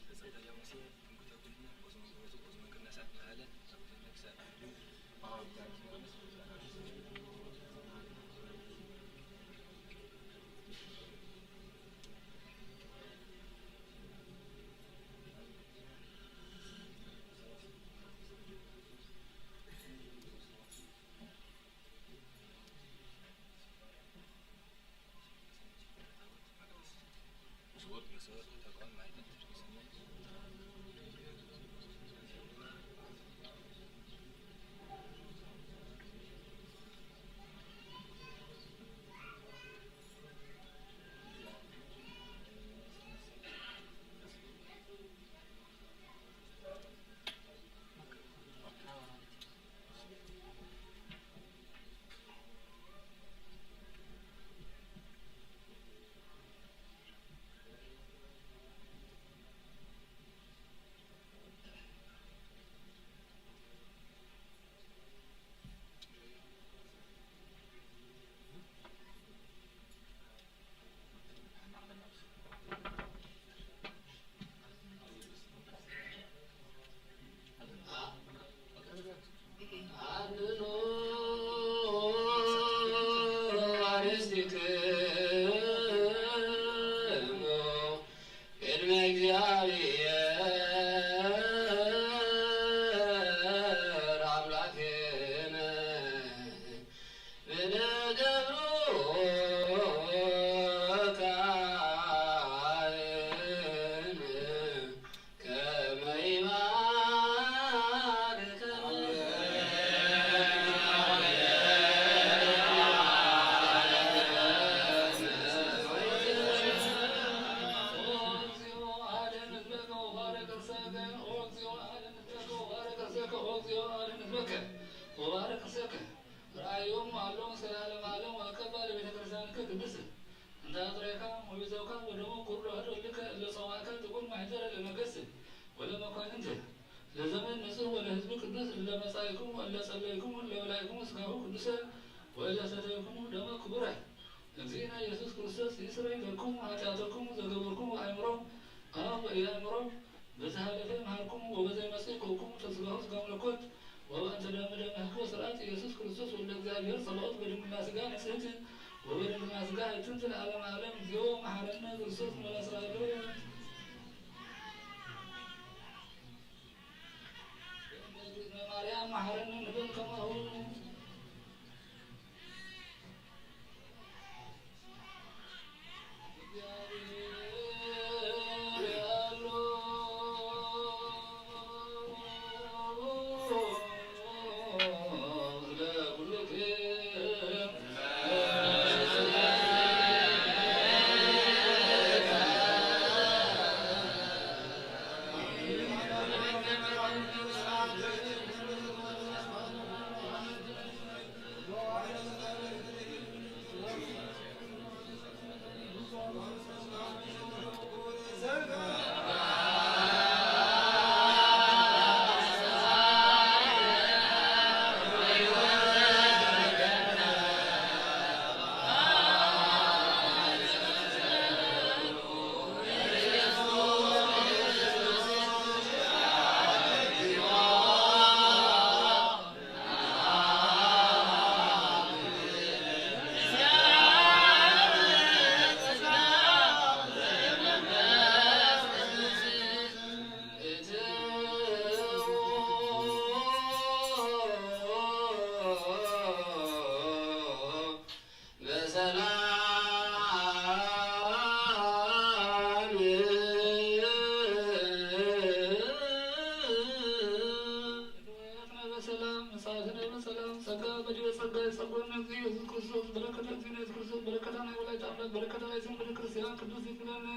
ገጸ-ጣልያን ሙሴ ትምክሕቲ ኩልና፣ ኦዝማን ብረቱ፣ ኦዝማን ቅናሳት መሃለ፣ ኣቦታትና ክሳብ ወባርክ ርእሰከ ወባርክ ርእሰከ። ርኣዮም ኣሎሙ እስከ ለዓለመ ዓለም ወአቀባ ለቤተ ክርስቲያንከ ቅድስት እንተ አጥረይካ ወቤዛውካ ወደሙ ክቡር ለወህድ ወልድከ እለ ጸዋዕካ ትኩን ማሕደረ ለነገስት ወለመኳንንት ለዘመን ንጹሕ ወለህዝብ ቅዱስ እለ መጻእኩሙ ወእለ ጸለይኩሙ እለ በላዕኩሙ ስጋሁ ቅዱሰ ወእለ ሰተይኩሙ ደመ ክቡረ እግዚእነ ኢየሱስ ክርስቶስ ይስረይ ለክሙ ኃጢአተክሙ ዘገበርኩሙ አእምሮ አብ ወኢአእምሮ በዘ ሀለፈ መሃርኩሙ ወበዘ ይመጽእ ክእኩሙ ተስጋሁ ስጋ መለኮት ወበእንተ ደመ ደመ ህግወ ስርዓት ኢየሱስ ክርስቶስ ወልደ እግዚአብሔር ጸባኦት በድንግልና ስጋ ንጽሕት ወበድንግልና ስጋ ህትምት ለዓለመ ዓለም እግዚኦ መሐረነ ክርስቶስ መላ ስራሎ ማርያም መሐረነ ንበል ከማሁ በሰላም መጻእክነ በሰላም ጸጋ በዲበ ጸጋ ይጸግወነ እግዚእ ኢየሱስ ክርስቶስ በረከተ እግዚእነ ኢየሱስ ክርስቶስ በረከታ ናይ ወላዲተ ኣምላክ በረከታ ናይ ሰንበደ ክርስቲያን ቅዱስ ይግበረነ።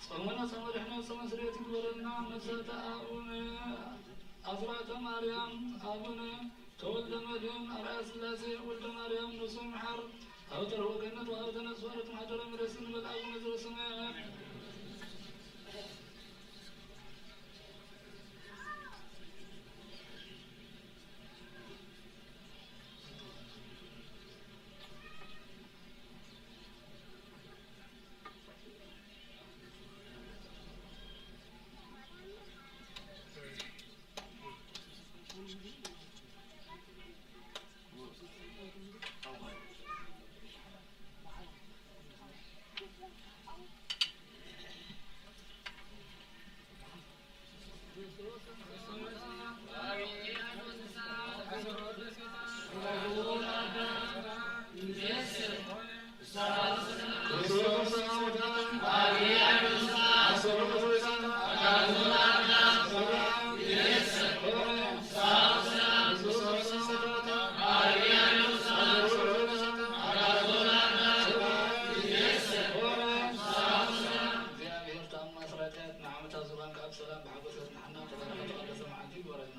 ጾመነ ጾመ ድሕነት ጾመ ስርየት ይግበረልና። ነፍሳተ ኣቡነ ኣስራተ ማርያም፣ ኣቡነ ተወልደ መድህን፣ ኣርአያ ስላሴ፣ ወልደ ማርያም፣ ነፍሶም ይምሓር። ሀበ ተርፎ ገነት ወሀበተ ነፍስ ወረድኤት ማሕደረ ምሕረት ንበል ኣቡነ ዘበሰማያት። እግዚኣብሔር ተኣማስራታት ንዓመታ ዙባን ካብ ሰላም ብሓጎስ ኣጽንሓና። ተባረኸ ተቐደሰ መዓልቲ ይግበረልና።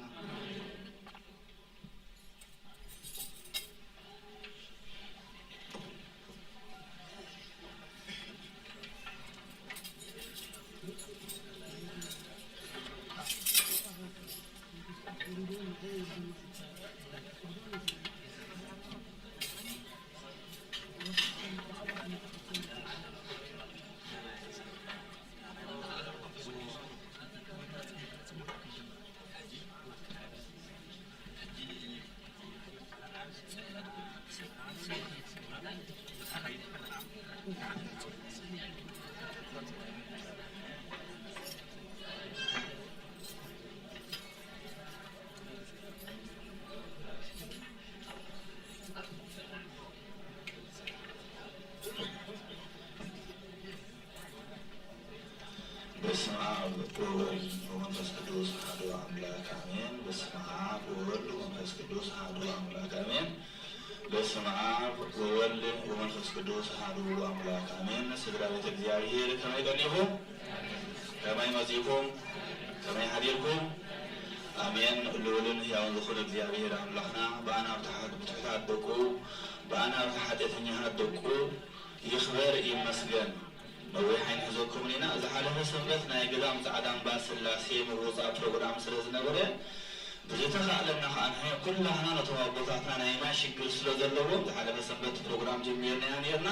በስመ አብ ወወልድ ወመንፈስ ቅዱስ አሐዱ አምላክ አሜን። በስመ አብ ወወልድ ወመንፈስ ቅዱስ አሐዱ አምላክ አሜን። በስመ አብ ወወልድ ወመንፈስ ቅዱስ አሐዱ አምላክ አሜን። ስድራ ቤተ እግዚኣብሔር ከመይ ቀኒኹም? ከመይ መጺእኩም? ከመይ ሓዲርኩም? ኣሜን። ልዑልን ሕያውን ዝኾነ እግዚኣብሔር ኣምላኽና ብኣና ብትሓት-፣ ብትሑታት ደቁ፣ ብኣና ብሓጢኣተኛታት ደቁ ይኽበር ይመስገን። ነዊሕ ኣይንሕዘኩምን ኢና። ዝሓለፈ ሰንበት ናይ ገዳም ጻዕዳ እምባ ስላሴ ምሩጻ ፕሮግራም ስለ ዝነበረ፣ ብዝተኻእለና ከኣ ንሕና ኩላህና ነቶም ኣቦታትና ናይ ማይ ሽግር ስለ ዘለዎም፣ ዝሓለፈ ሰንበት ፕሮግራም ጀሚርናዮ ኔርና።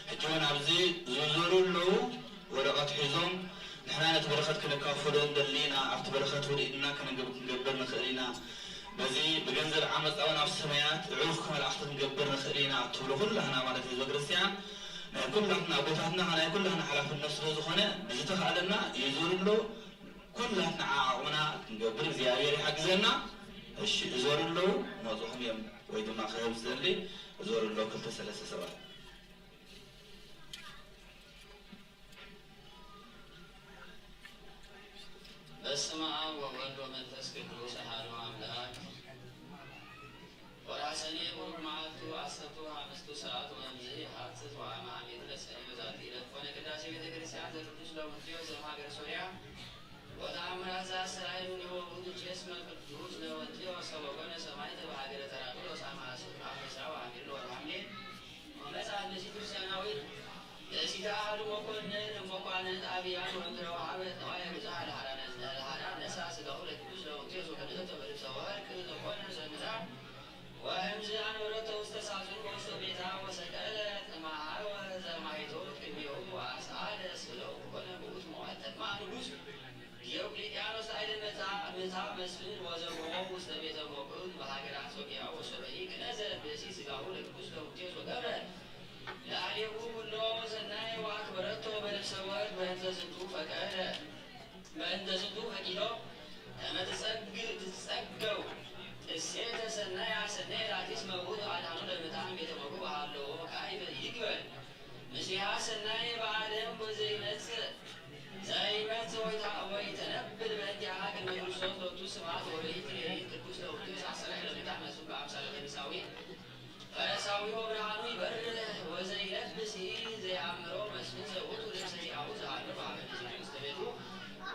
ሕጂ እውን ኣብዚ ዝዞሩ ኣለዉ፣ ወረቐት ሒዞም፣ ንሕና ነቲ በረኸት ክንካፈሎ እንደሊ ኢና፣ ኣብቲ በረኸት እውን ኢድና ክንግብ-፣ ክንገብር ንኽእል ኢና። በዚ ብገንዘብ ዓመፃ እውን ኣብ ሰማያት ዕሩኽ መላእኽቲ ክንገብር ንኽእል ኢና ትብሉ ኩላህና ማለት ህዝበ ክርስቲያን ናይ ኩላትና ኣቦታትና ናይ ኩላህና ሓላፍነት ስለ ዝኾነ ብዝተኻእለና ይዞሩ ኣለዉ። ኩላትና ዓቕምና ክንገብር እግዚኣብሔር ይሓግዘና። እሺ፣ እዞሩ ኣለዉ፣ ክመፁኹም እዮም ወይ ድማ ክህብ ዝደሊ እዞሩ ኣለዉ ክልተ ሰለስተ ሰባት። በስመ አብ ወወልድ ወመንፈስ ቅዱስ አሐዱ አምላክ። ወርኃ ሰኔ ቡሩክ መዓልቱ ዐሰርቱ ወሐምስቱ ሰዓት ወእምዝ ይሐጽጽ ወአመ ሐሚድ ለሰኔ በዛቲ ዕለት ኮነ ቅዳሴ ቤተ ክርስቲያን ዘቅዱስ ለውንቲዮስ ዘእምሀገረ ሶርያ ወተአምራት ዘአስተርአየ እምኔሁ ውእቱ እስመ ቅዱስ ለውንቲዮስ ሰበኮነ ሰማዕት በሀገረ ተራቅሎስ አመ አስሩ አመ ዕስራ ወሐምሌ ለወርኃ ሐምሌ። ወመጽአት ብእሲት ክርስቲያናዊት ብእሲተ አሐዱ መኮንን እም መኳንንት አብያን ወእምድረ ወሀበ ነዋየ ብዙኃ ለሃዳነ ለሃዳን ነሳ ሥጋሁ ለቅዱስ ለውንቲዮስ ወከልኦተ በልብሰ ወርቅ ዘኮነ ሰንሳ ወእምዝ አንበረቶ ውስተ ሳጥን ውስተ ቤታ ወሰቀለት እምሃ ወዘማይቶ ቅድሜሁ ወአስአለ ስለው ኮነ ብኡት መዋዕል ተቅማዕ ንጉሥ ዲዮቅልጥያኖስ ላዕለ ምታ ምታ መስፍን ወዘግቦ ውስተ ቤተ ሞቅት በሀገረ አንጾኪያ ወሶበኢ ገነዘ ብእሲ ሥጋሁ ለቅዱስ ለውንቲዮስ ወገብረ ላዕሌሁ ኩሎ ሰናይ ወአክበረቶ በልብሰ ወርቅ በእንተ ዝንቱ ፈቀደ በእንተ ዝንቱ ፈቂዶ ከመ ትጸግ-፣ ትጸገው እሴተ ሰናይ አሰነየ ላቲ እስመ ውእቱ አድኃኖ ለምእታን ቤተ ሞቅት ወሃለዎ ካዕበ ይግበር ምስሌሃ ሰናይ በዓለም ወዘይመጽእ ዘይመጽእ ወይታ-፣ ወይተነብር በእንቲአሃ ቅድመ ክርስቶስ ሎቱ ስብሐት ወበይእቲ ሌሊት ቅዱስ ለውንቲዮስ አስተርአየ ለምእታን መስፍን በአምሳለ ፈሪሳዊ ፈሪሳዊ ወብርሃኑ ይበርህ ወዘይለብስ ኢ ዘይአምሮ መስፍን ዘውቱ ልብሰ ዚአሁ ዘሃሎ በሀበ ንጽሕቱ ውስተ ቤቱ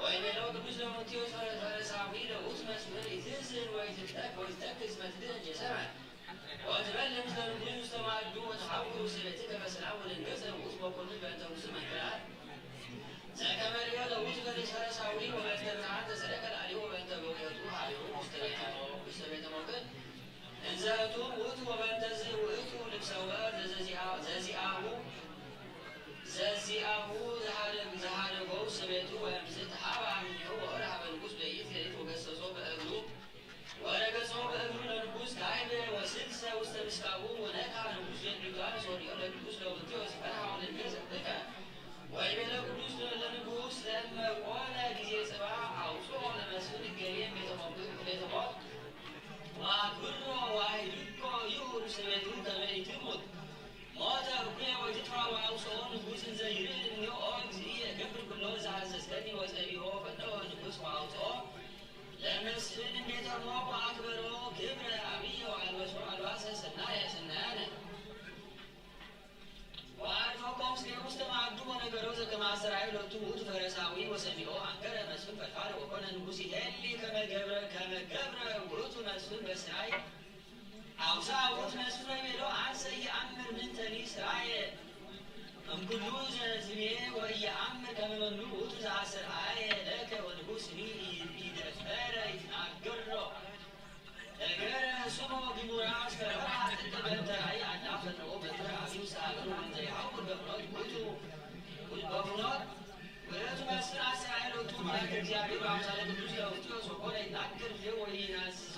ወይቤሎ ቅዱስ ለውንቲዮስ ፈሪሳዊ ለውቱ መስፍን ኢትሕዝን ወኢትብከ ወኢትተክዝ መትድህን ጀሰመ ወትበልዕ ምስለ ንጉሥ ውስተ ማዕዱ ወተሐውር ውስተ ቤትከ በሰላም ወደንገጸ ውእቱ መኮንን በእንተ ብዙ መንክራት ዘከመ ርእዮ ለውእቱ ፈሪሳዊ ወበእንተ ብርሃን ተሰረቀ ላዕሌሁ ወበእንተ በውየቱ ሀቤሁ ውስተ ቤተ ሞ-፣ ውስተ ቤተ ሞቅት እንዘ ህቱም ውእቱ ወበእንተዝ ውእቱ ልብሰ ወርቅ ዘዚአ-፣ ዘዚአሁ ዘዚአሁ ዘሃደ-፣ ዘሃደጎ ውስተ ቤቱ ወእምዝ ተሃባ እምኔሁ ወወርሃ በንጉሥ በይእቲ ሌሊት ወገሰጾ በእግሩ ወረገጾ በእግሩ ለንጉሥ ካዕበ ወስልሰ ውስተ ምስካቡ ቅዱስ ለውንቴዎስ ፈርሃ ወለንጌ ዘብከ ወይቤሎ ቅዱስ ለንጉስ ለእመ ኮነ ጊዜ ጽባ አውፅኦ ለመስፍን እገሌ ቤተ ሞት ወአክብሮ ወአይድቆ ይሁር ስሜቱ ከመ ኢትሙት ሞተ እኩየ ወይትጥፋ ወአውፅኦ ንጉስ እንዘ ይርድ እምኔኦ እግዚእየ እገብር ኩሎ ዘአዘዝከኒ ወጸቢኦ ፈነወ ንጉስ ወአውፅኦ ለመስፍን እምቤተ ሞት ወአክበሮ ክብረ አብየ ወአልበሶ አልባሰ ሰናየ ሰናያነ። ወአድፈቆ ምስሌሁ ውስተ መዓዱ ወነገሮ ዘከመ አስተርአየ ሎቱ ውእቱ ፈረሳዊ ወሰሚዖ አንከረ መስፍን ፈድፋደ ወኮነ ንጉስ ይሄሊ ከመ ገብረ ከመ ገብረ ውእቱ መስፍን በስራይ አውሳ ውእቱ መስፍን ወይቤሎ አንሰ ኢየአምር ምንተኒ ስራየ እምኩሉ ዘዝቤ ወኢየአምር ከመ መኑ ውእቱ ዘአስተርአየ ለከ ወንጉስኒ ኢደፈረ ይትናገሮ። ነገረ ስሞ ግሙራ እስከ በረሃ ጥቀ በእንተ ራእይ አላ ፈነዎ በትረ አብዩ ሳብር ወንዘ ይሐውር በፍኖት ውእቱ በፍኖት ውእቱ መስፍን አስተርአየ ሎቱ መልአከ እግዚአብሔር በአምሳለ ቅዱስ ለውንቲዮስ ወኮነ ይናገር ሌ ወኢይናዝዞ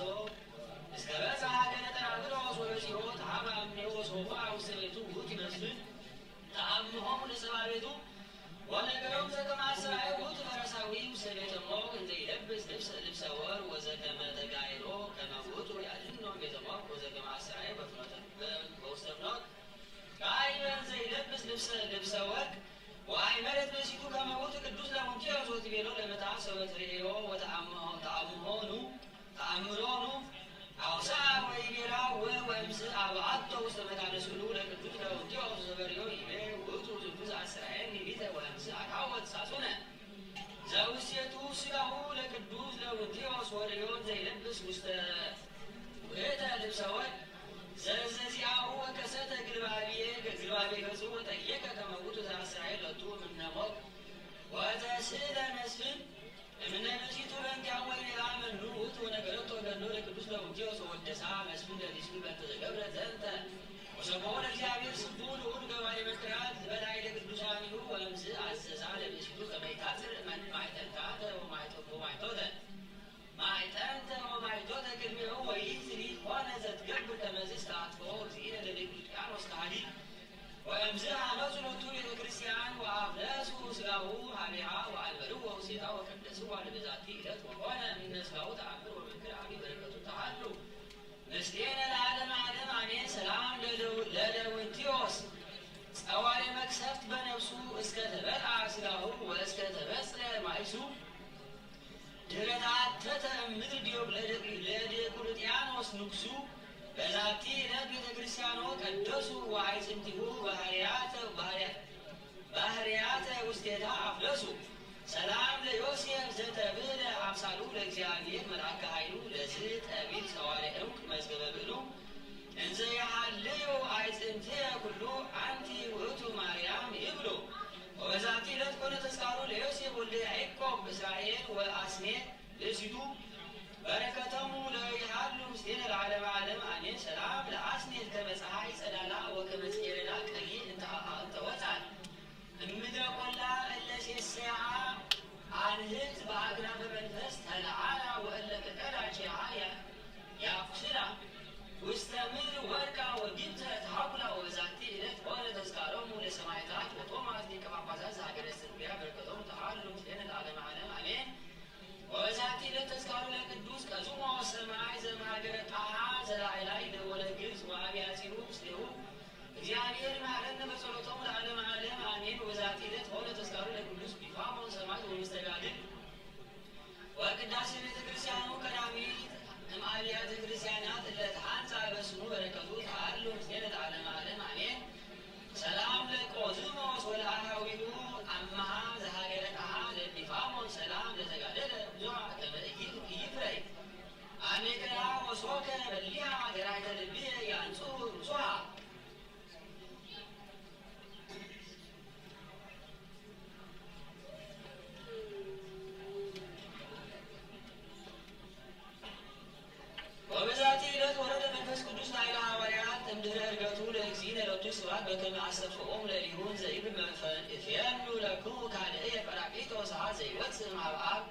እስከ በጽሐ ሀገረ ጠራብሎስ ወበጺሖ ተሃባ እምኔሁ ወሶፉ ውስተ ቤቱ ውእቱ መስፍን ተአምሆሙ ለጸባቤቱ ወነገሮም ዘከመ አስተርአየ ውእቱ ፈረሳዊ ውስተ ቤተ ሞት እንዘ ይለብስ ልብሰ ልብሰ ወርቅ ወዘከመ ተጋይሮ ከመ ውእቱ ያድህኖም ቤተ ሞት ወዘከመ አስተርአየ በፍኖተ በውስተ ፍኖት ካይበ እንዘ ይለብስ ልብሰ ልብሰ ወርቅ ወአይመረት ብእሲቱ ከመ ውእቱ ቅዱስ ለውንቲዮስ ወትቤሎ ለመትሐት ሰበ ትርእዮ ወተአምሆ ተአምሆኑ ተአምሮኑ አውስአ ወይቤላ ወእምዝ አብአቶ ውስተ መካነ ስእሉ ለቅዱስ ለውንቲዮስ ዘበርዮ ይቤ ውእቱ ዝንቱ ዘአስተርአየኒ ሊተ ወእምዝ አድሃወት ሳጹነ ዘውስቴቱ ስጋሁ ለቅዱስ ለውንቲዮስ ወርእዮን ዘይለብስ ውስተ ውእተ ልብሰ ወርቅ ዘዘዚአሁ ወከሰተ ግልባብየ ግልባቤ ገጹ ወጠየቀ ከመ ውእቱ ዘአስተርአየ ሎቱ እምነ ሞት ወተስእለ መስፍን እምነ ብእሲቱ በእንቲአሁ ወይቤላ መኑ ውእቱ ወነገረቶ ገድሎ ለቅዱስ ለውንቲዮስ ወወደሳ መስፍን ለብእሲቱ በእንተ ዘገብረ ዘንተ ወሰብሖ ለእግዚአብሔር ስብሑ ልዑል ገባሬ መንክራት በላዕለ ቅዱሳኒሁ ወእምዝ አዘዛ ለብእሲቱ ከመ ይታጽር ማዕጠንታተ ወማይጠ- ወማይቶተ ማዕጠንተ ወማይቶተ ቅድሜሁ ወይእቲ ኮነ ዘትገብር ከመዝ እስከ አጥፍኦ እግዚእነ ለዲዮቅልጥያኖስ ከሃዲ ወእምዝ አመጹ ሎቱ ቤተ ክርስቲያን ወአፍለሱ ስጋሁ ሀቤሃ ወአንበርዎ ውስቴታ ወቀደስዋ ለበዛቲ ዕለት ወኮነ እምነ ስጋሁ ተአምር ወመንክር አቢ በረከቱ ተሃሉ ምስሌነ ለዓለመ ዓለም አሜን። ሰላም ለለው- ለለውንቲዮስ ጸዋሬ መቅሰፍት በነፍሱ እስከ ተበልዓ ስጋሁ ወእስከ ተበጽለ ማይሱ ድህረ ተአተተ እምድር ዲዮቅ- ለዲዮቅልጥያኖስ ንጉሱ በዛቲ ዕለት ቤተ ክርስቲያኖ ቀደሱ ወአዕጽምቲሁ ባህርያተ ባህርያ- ባህርያተ ውስቴታ አፍለሱ። ሰላም ለዮሴፍ ዘተብህለ አምሳሉ ለእግዚአብሔር መልአከ ኃይሉ ለዝ ጠቢብ ጸዋርዕ ዕንቁ መዝገበ ብዕሉ እንዘ የሃልዩ አዕጽምትየ ኩሉ አንቲ ውእቱ ማርያም ይብሉ። ወበዛቲ ዕለት ኮነ ተስካሩ ለዮሴፍ ወልደ ያዕቆብ እስራኤል ወአስኔት ብእሲቱ በረከቶሙ ለይሃሉ ምስሌነ ለዓለመ ዓለም አሜን። ሰላም ለአስኔት ከመ ጸሓይ ጸዳላ ወከመ ጽጌረዳ ቀይሕ እንተ ወጻት እምድረ ቈላ እለ ሴሰያ አንህት በአክናፈ መንፈስ ተለዓላ ወእለ ከቀዳ ቼሃ ያኩስላ ውስተ ምድር ወድቃ ወጊብተ ተሃጉላ። ወበዛቲ ዕለት ኮነ ተስካሮሙ ለሰማዕታት ወቶማስ ሊቀ ጳጳሳት ዘሀገረ እስክንድርያ በረከቶሙ ተሃሉ ምስሌነ ለዓለመ ዓለም አሜን። ወበዛቲ ዕለት ተስካሩ ለቅዱስ ቀዝሞስ ሰማይ ዘእምሀገረ ጣሃ ዘላዕላይ ለወለ ግብጽ ወአብያጺሁ ምስሌሁ እግዚአብሔር ይማረነ በጸሎቶሙ ለዓለመ ዓለም አሜን። ወበዛቲ ዕለት ሆነ ተስካሩ ለቅዱስ ቢፋሞን ሰማዕት ወመስተጋድል ወቅዳሴ ቤተ ክርስቲያኑ ቀዳሚት እምአብያተ ክርስቲያናት እለ ተሐንጻ በስሙ በረከቱ ተሃሉ ምስሌነ ለዓለመ ዓለም አሜን። ሰላም ለቆዝሞስ ወለአሃዊሁ አመሃ ዘሀገረ ጣሃ ለቢፋሞን ሰላም ለተጋደለ ብዙሃ ከመ ኢይፍረይ አሜከላ ወሶከ በሊሃ ገራይተ ልብየ ያንጽሁ ርሱሃ። ወበዛቲ ዕለት ወረደ መንፈስ ቅዱስ ላዕለ ሐዋርያት እምድህረ ዕርገቱ ለእግዚእነ ሎቱ ስብሐት በከመ አስተብጽኦሙ ለሊሁ እንዘ ይብል መፈንእፌኑ ለክሙ ካልእየ ጳራቅሊጦስ ሀ ዘይወፅእ እምሃበ አብ።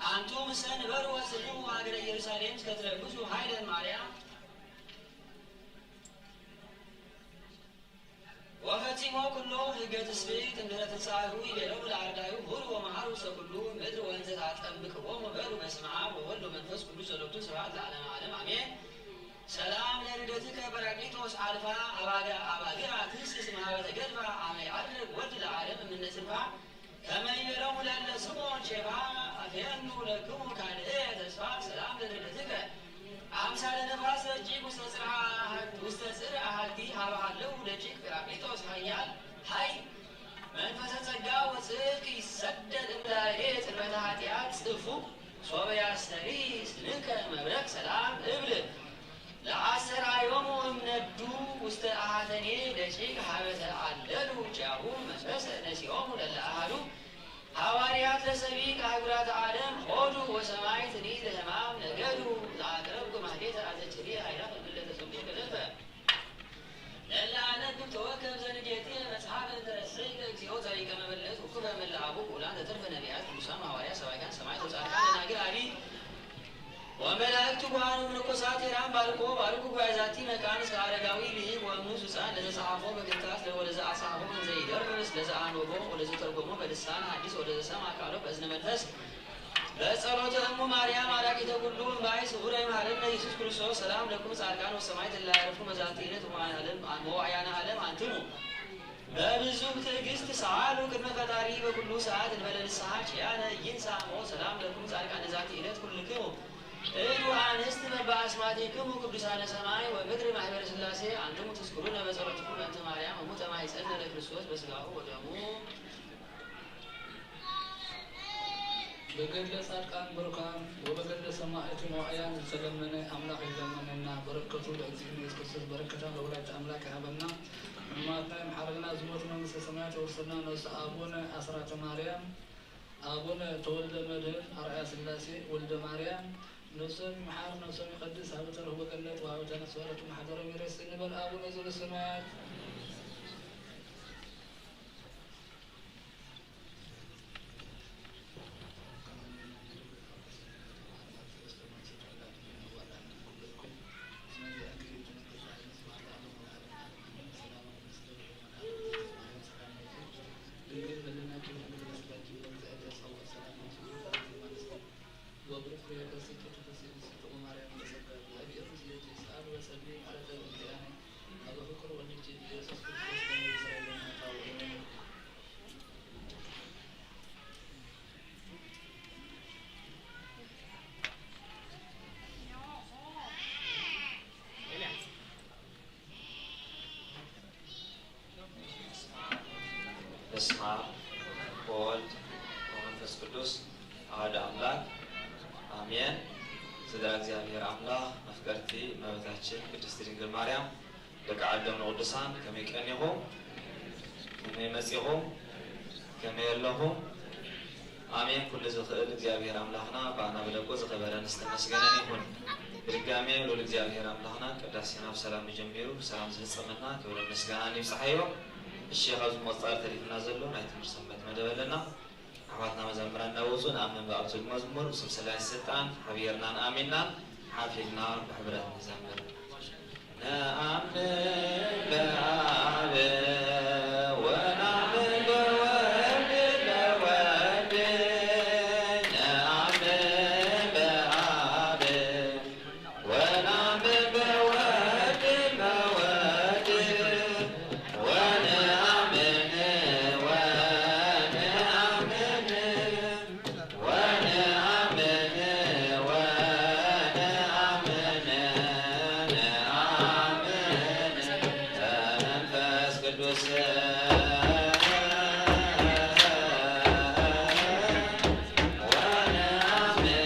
አንቱ ምሰ ንበሩ ወጽንዑ ሀገረ ኢየሩሳሌም እስከ ትለብሱ ኃይለ ማርያም። ኩሎ ህገ ትስብእት እንድህረ ትንሳኤሁ ይቤሎሙ ለአርዳዩ ሁሩ ወመሃሩ ውስተ ኩሉ ምድር ወእንዘ ታጠምቅዎሙ በሉ በስመ አብ ወወልድ ወመንፈስ ቅዱስ ወለቱ ስብሐት ለዓለመ ዓለም አሜን። ሰላም ለልደትከ ጰራቅሊጦስ አልፋ አባጋ አባግራ ትህስስ እምሃበ ተገድፋ አመ ይዐርግ ወልድ ለዓለም እምነ ጽንፋ ከመ ይቤሎሙ ለእለ ስምዖን ሼፋ አፍየኑ ለክሙ ካልእ ተስፋ ሰላም ለልደትከ አምሳለ ነፋስ ረቂቅ ውስተ ጽርሐ አሐድ-፣ ውስተ ጽርሐ አሐቲ ሀበ ሀለው ደቂቅ ጰራቅሊጦስ ኃያል ኃይል መንፈሰ ጸጋ ወጽድቅ ይሰደድ እምላሌ ጽልመተ ኃጢአት ጽፉ ሶበ ያስተሪ ስንከ መብረቅ ሰላም እብል ለአስተርአዮሙ እምነዱ ውስተ አሐተኔ ደቂቅ ሀበ ተአለሉ ጃሁ መንፈሰ ነሲኦሙ ለለአሃዱ ሐዋርያት ለሰቢቅ አህጉራተ ዓለም ሆዱ ወሰማይትኒ ለሕማም ነገዱ ለአቅረብኩ ማህሌተ አዘኪሪ ኃይላተ እምለተ ጽምዱ ገዘፈ ለለ አነብብ ተወከብ ዘንዴቴ መጽሐፈ እንተ ረሰይከ እግዚኦ ጸሪቀ መበለት ውኩፈ መለ አቡ ብኡላን ዘተርፈ ነቢያት ቅዱሳን ሐዋርያት ሰባኪያን ሰማዕት ወጻድቃን ደናግል አዲ ወመላእክት ጓኑ ምንኮሳት ሄራን ባርኮ ባርኩ ጉባኤ ዛቲ መካን እስከ አረጋዊ ልሂቅ ወእምኑ ሱጻን ለዘጸሐፎ በክርታስ ወለዘ አጻሐፎ እንዘ ይደርስ ለዘ አንበቦ ወለዘ ተርጎሞ በልሳን ሐዲስ ወለዘ ሰምዐ ቃሎ በእዝነ መንፈስ በጸሎተ እሙ ማርያም አራቂተ ኩሉ እምባይ ስውረ ይምሃረነ ኢየሱስ ክርስቶስ። ሰላም ለኩም ጻድቃን ወሰማዕት እለ ያዕረፉ በዛቲ ዕለት ወመዋዕያነ ዓለም አንትሙ። በብዙ ትዕግስት ሰአሉ ቅድመ ፈጣሪ በኩሉ ሰዓት እንበለ ንስሐ ኪያነ ይንሳ ሞት። ሰላም ለኩም ጻድቃን ዛቲ ዕለት ኩልክሙ እሉ አንስት በበአስማቲክሙ ቅዱሳነ ሰማይ ወምድር ማህበረ ሥላሴ አንትሙ ትዝክሩነ በጸሎትኩም በእንተ ማርያም እሙ ተማይጸነ ለክርስቶስ በስጋሁ ወደሙ። በገድለ ጻድቃን ብሩካን ወበገድለ ሰማዕቱ መዋዕያን ዝተለመነ አምላክ ይለመነና። በረከቱ ለእግዚእነ ኢየሱስ ክርስቶስ በረከታ ለወላዲተ አምላክ ይሃበና። ሕማማትና ይምሓረልና። ዝሞት መንግስተ ሰማያት የውርሰና። ነፍሰ አቡነ አስራተ ማርያም፣ አቡነ ተወልደ መድህን፣ አርአያ ሥላሴ ወልደ ማርያም ነፍሶም ይምሓር ነፍሶም ይቀድስ። ሀበ ተረፉ በገነት ወሀበ ተነሱ በረቱ ማሕደሮም ይሬስ እንበል። አቡነ ዘበሰማያት በስመ አብ ወወልድ ወመንፈስ ቅዱስ አሐዱ አምላክ አሜን። ስድራ እግዚኣብሔር አምላክ መፍቀርቲ እመቤታችን ቅድስት ድንግል ማርያም ደቂ ዓዶም ንቅዱሳን ከመይ ቀኒኹም? ከመይ መጺኹም? ከመይ ኣለኹም? አሜን። ኩሉ ዝኽእል እግዚኣብሔር ኣምላኽና ብኣና ብደቁ ዝኸበረን ዝተመስገነን ይኹን። ብድጋሜ ልዑል እግዚኣብሔር ኣምላኽና ቅዳሴና ብሰላም ጀሚሩ ብሰላም ዝፍጸመልና ክብርን ምስጋናን ይብጽሓዮ። እሺ፣ ካብዚ ምቕጻል ተሪፍና ዘሎ ናይ ትምህርቲ ሰንበት መደብ ኣለና። ኣሕዋትና መዘምራን እናወጹ ንኣምን ብኣብ ትብል መዝሙር ብስም ሥላሴ ስልጣን ሓቢርና ንኣሚንና ሓፊልና ብሕብረት ንዘምር። ነአምን በአብ ወነአምን በወልድ ለወልድ፣ ነአምን በአብ ወነአምን በወልድ ለወልድ፣ ወነአምን ወነአምን ወነአምን ወነአምን ነአምን በመንፈስ ቅዱስ ወነአምን ወነአምን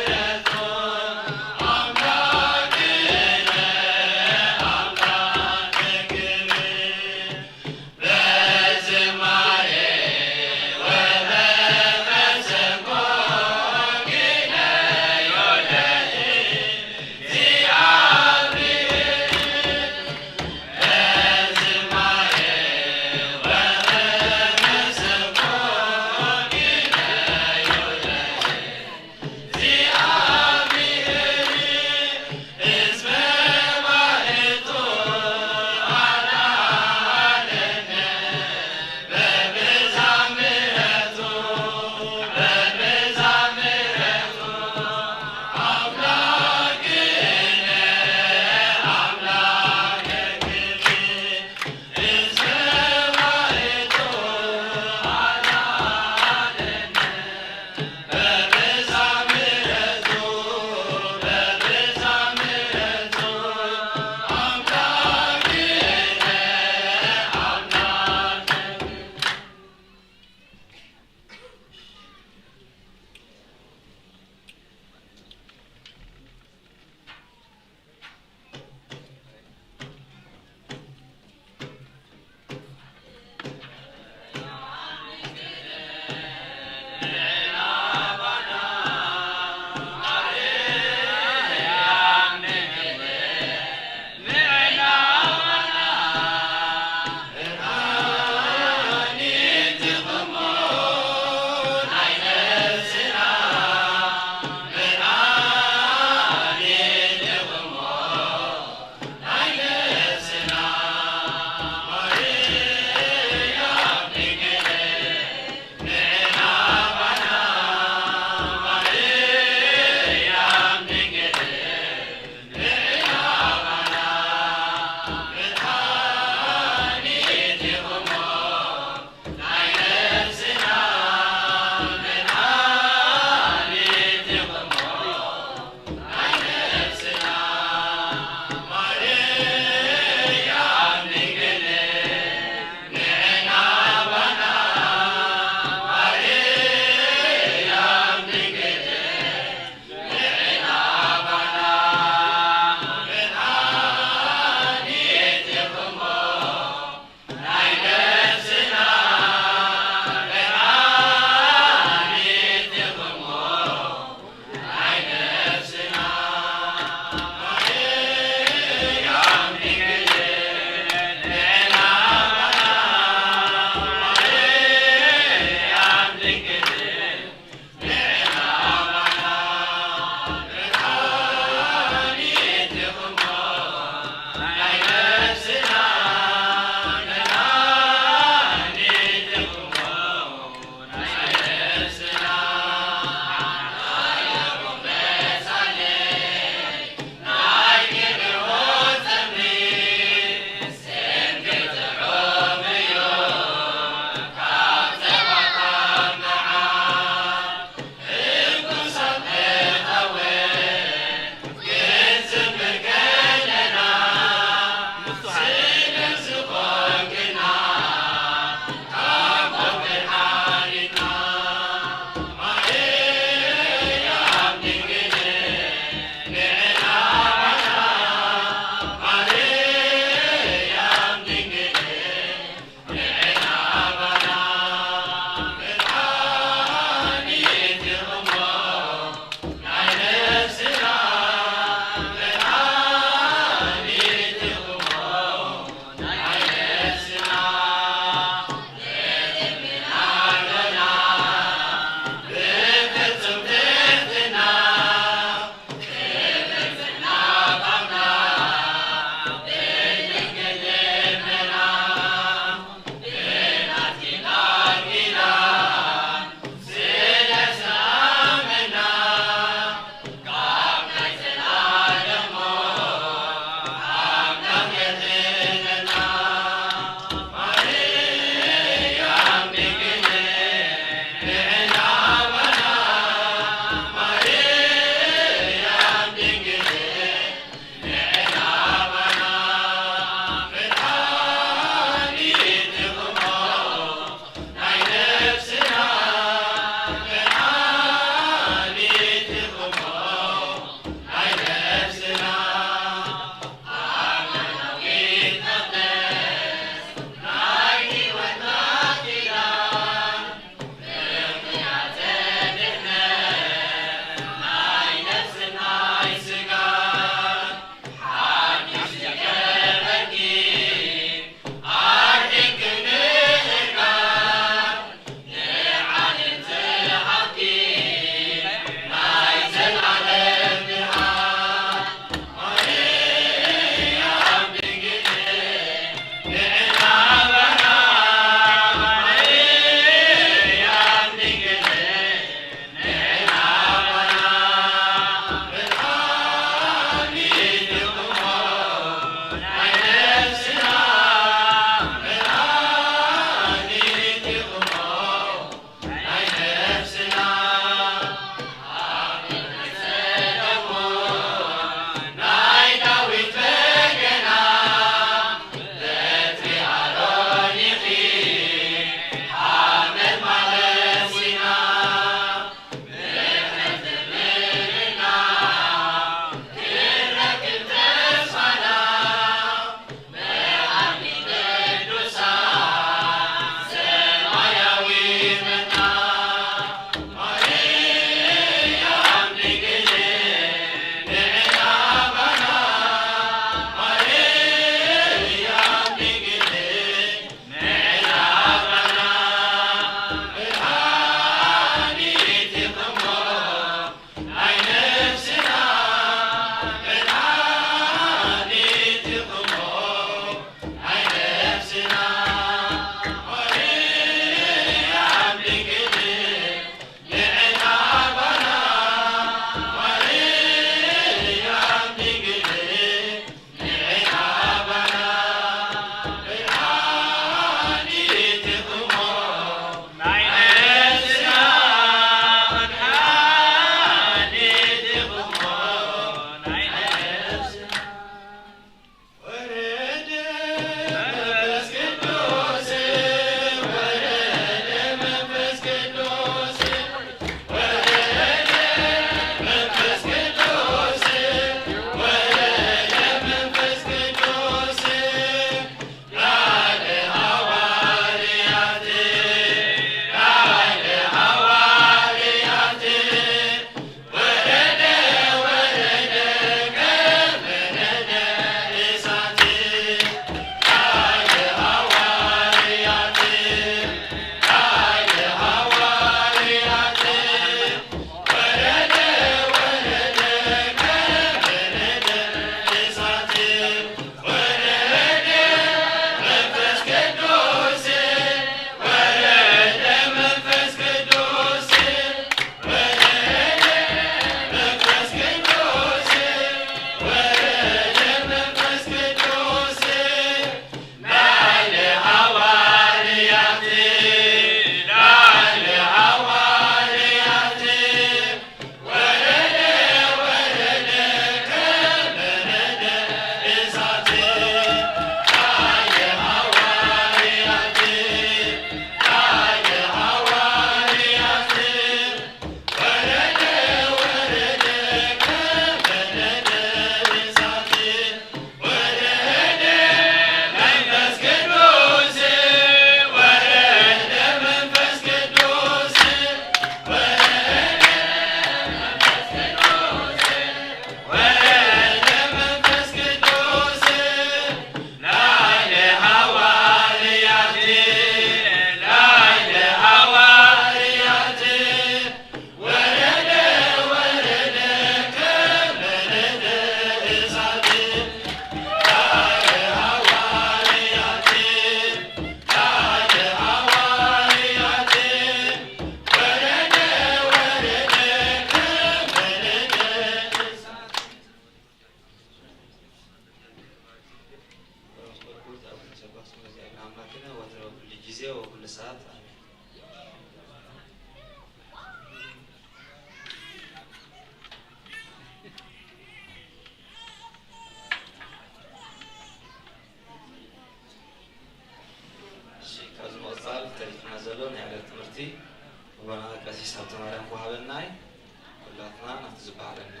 ዝበሃለና።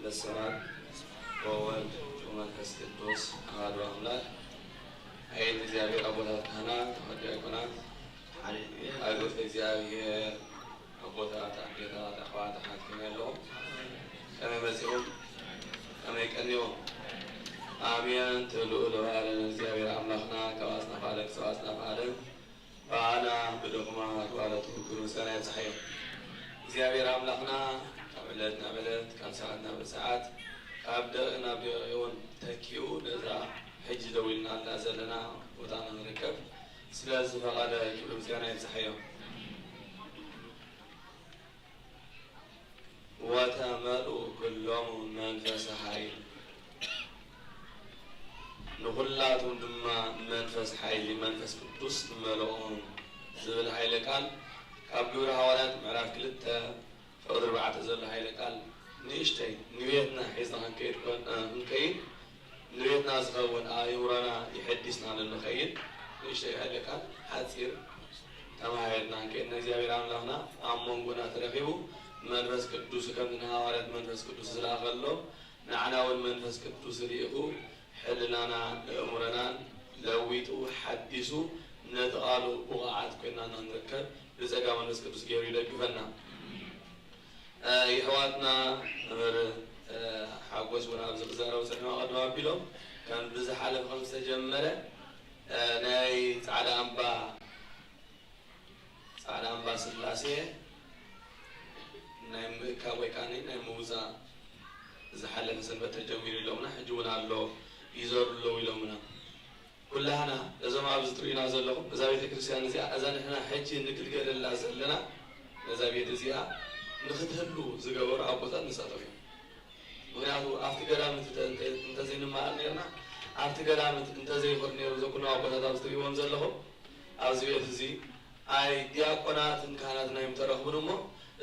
በስመ አብ ወወልድ ወመንፈስ ቅዱስ አሐዱ አምላክ። ኣየት እግዚኣብሔር፣ ኣቦታት ካህናት፣ ኣሕዋት ዲያቆናት፣ ኣግብርተ እግዚኣብሔር፣ ኣቦታት፣ ኣዴታት፣ ኣሕዋት፣ ኣሓት፣ ከመይ ኣለኹም? ከመይ መጺኹም? ከመይ ቀኒኹም? ኣሜን። ትልኡ ለባህልን እግዚኣብሔር ኣምላኽና ካብ ኣጽናፍ ዓለም ክሳብ ኣጽናፍ ዓለም ብኣና ብድኹማት ባሮቱ ክብሪ ምስጋና ይብጽሓዮ። እግዚኣብሔር ኣምላኽና ካብ ዕለት ናብ ዕለት፣ ካብ ሰዓት ናብ ሰዓት፣ ካብ ደቂቕ ናብ ደቂቕ እውን ተኪኡ ነዛ ሕጂ ደው ኢልናላ ዘለና ቦታ ንኽንርከብ ስለ ዝፈቐደ ክብሪ ምስጋና ይብጽሓዮ። ወተመልኡ ኩሎሙ መንፈሰ ኃይል፣ ንኹላቶም ድማ መንፈስ ሓይሊ መንፈስ ቅዱስ መለኦም ዝብል ኃይለ ቃል ካብ ግብረ ሃዋርያት ምዕራፍ ክልተ ፍቕዲ ኣርባዕተ ዘሎ ኃይለ ቃል ንእሽተይ ንቤትና ሒዝና ክንከይድ ኮን-፣ እ፣ ክንከይድ ንቤትና ዝኸውን ኣእምሮና የሐዲስና ንንኸይድ ንእሽተይ ኃይለ ቃል ሓጺር ተማሃየጥና ክንከይድ ንእግዚኣብሔር ኣምላኽና ኣብ መንጎና ተረኺቡ መንፈስ ቅዱስ ከምቲ ንሃዋርያት መንፈስ ቅዱስ ዝለኣኸሎም ንዓና እውን መንፈስ ቅዱስ ልኢኹ ሕልናናን ኣእምሮናን ለዊጡ ሓዲሱ ነቲ ቃሉ ብቑዓት ኮይና ንኽንርከብ ብጸጋ መንፈስ ቅዱስ ገይሩ ይደግፈና። እ፣ የሕዋትና መምህር፣ እ፣ ሓጎስ እውን ኣብዚ ክዛረቡ ጸኒሖም ኣቐድም ኣቢሎም ከም ብዝሓለፈ ከም ዝተጀመረ፣ እ፣ ናይ ጻዕዳ ኣምባ ጻዕዳ ኣምባ ስላሴ ናይ ምእካብ ወይ ከኣ ናይ ምውጻእ ዝሓለፈ ሰንበት ተጀሚሩ ኢሎምና፣ ሕጂ እውን ኣሎ ይዘሩ ኣለዉ ኢሎምና። ኩላህና እዞም ኣብዚ ትርእዩና ዘለኹም እዛ ቤተ ክርስቲያን እዚኣ እዛ ንሕና ሕጂ እንግልገለላ ዘለና ነዛ ቤት እዚኣ ንኽትህሉ ዝገበሩ ኣቦታት ንሳቶም እዮም። ምኽንያቱ ኣብቲ ገዳም እንተ-፣ እንተ-፣ እንተዘይንመሃር ነርና ኣብቲ ገዳም እንተ-፣ እንተዘይኸዱ ነይሩ ዘኩሎም ኣቦታት ኣብዚ ትርእይዎም ዘለኹም ኣብዚ ቤት እዚ ኣይ ዲያቆናትን ካህናትን ኣይምተረኽቡን እሞ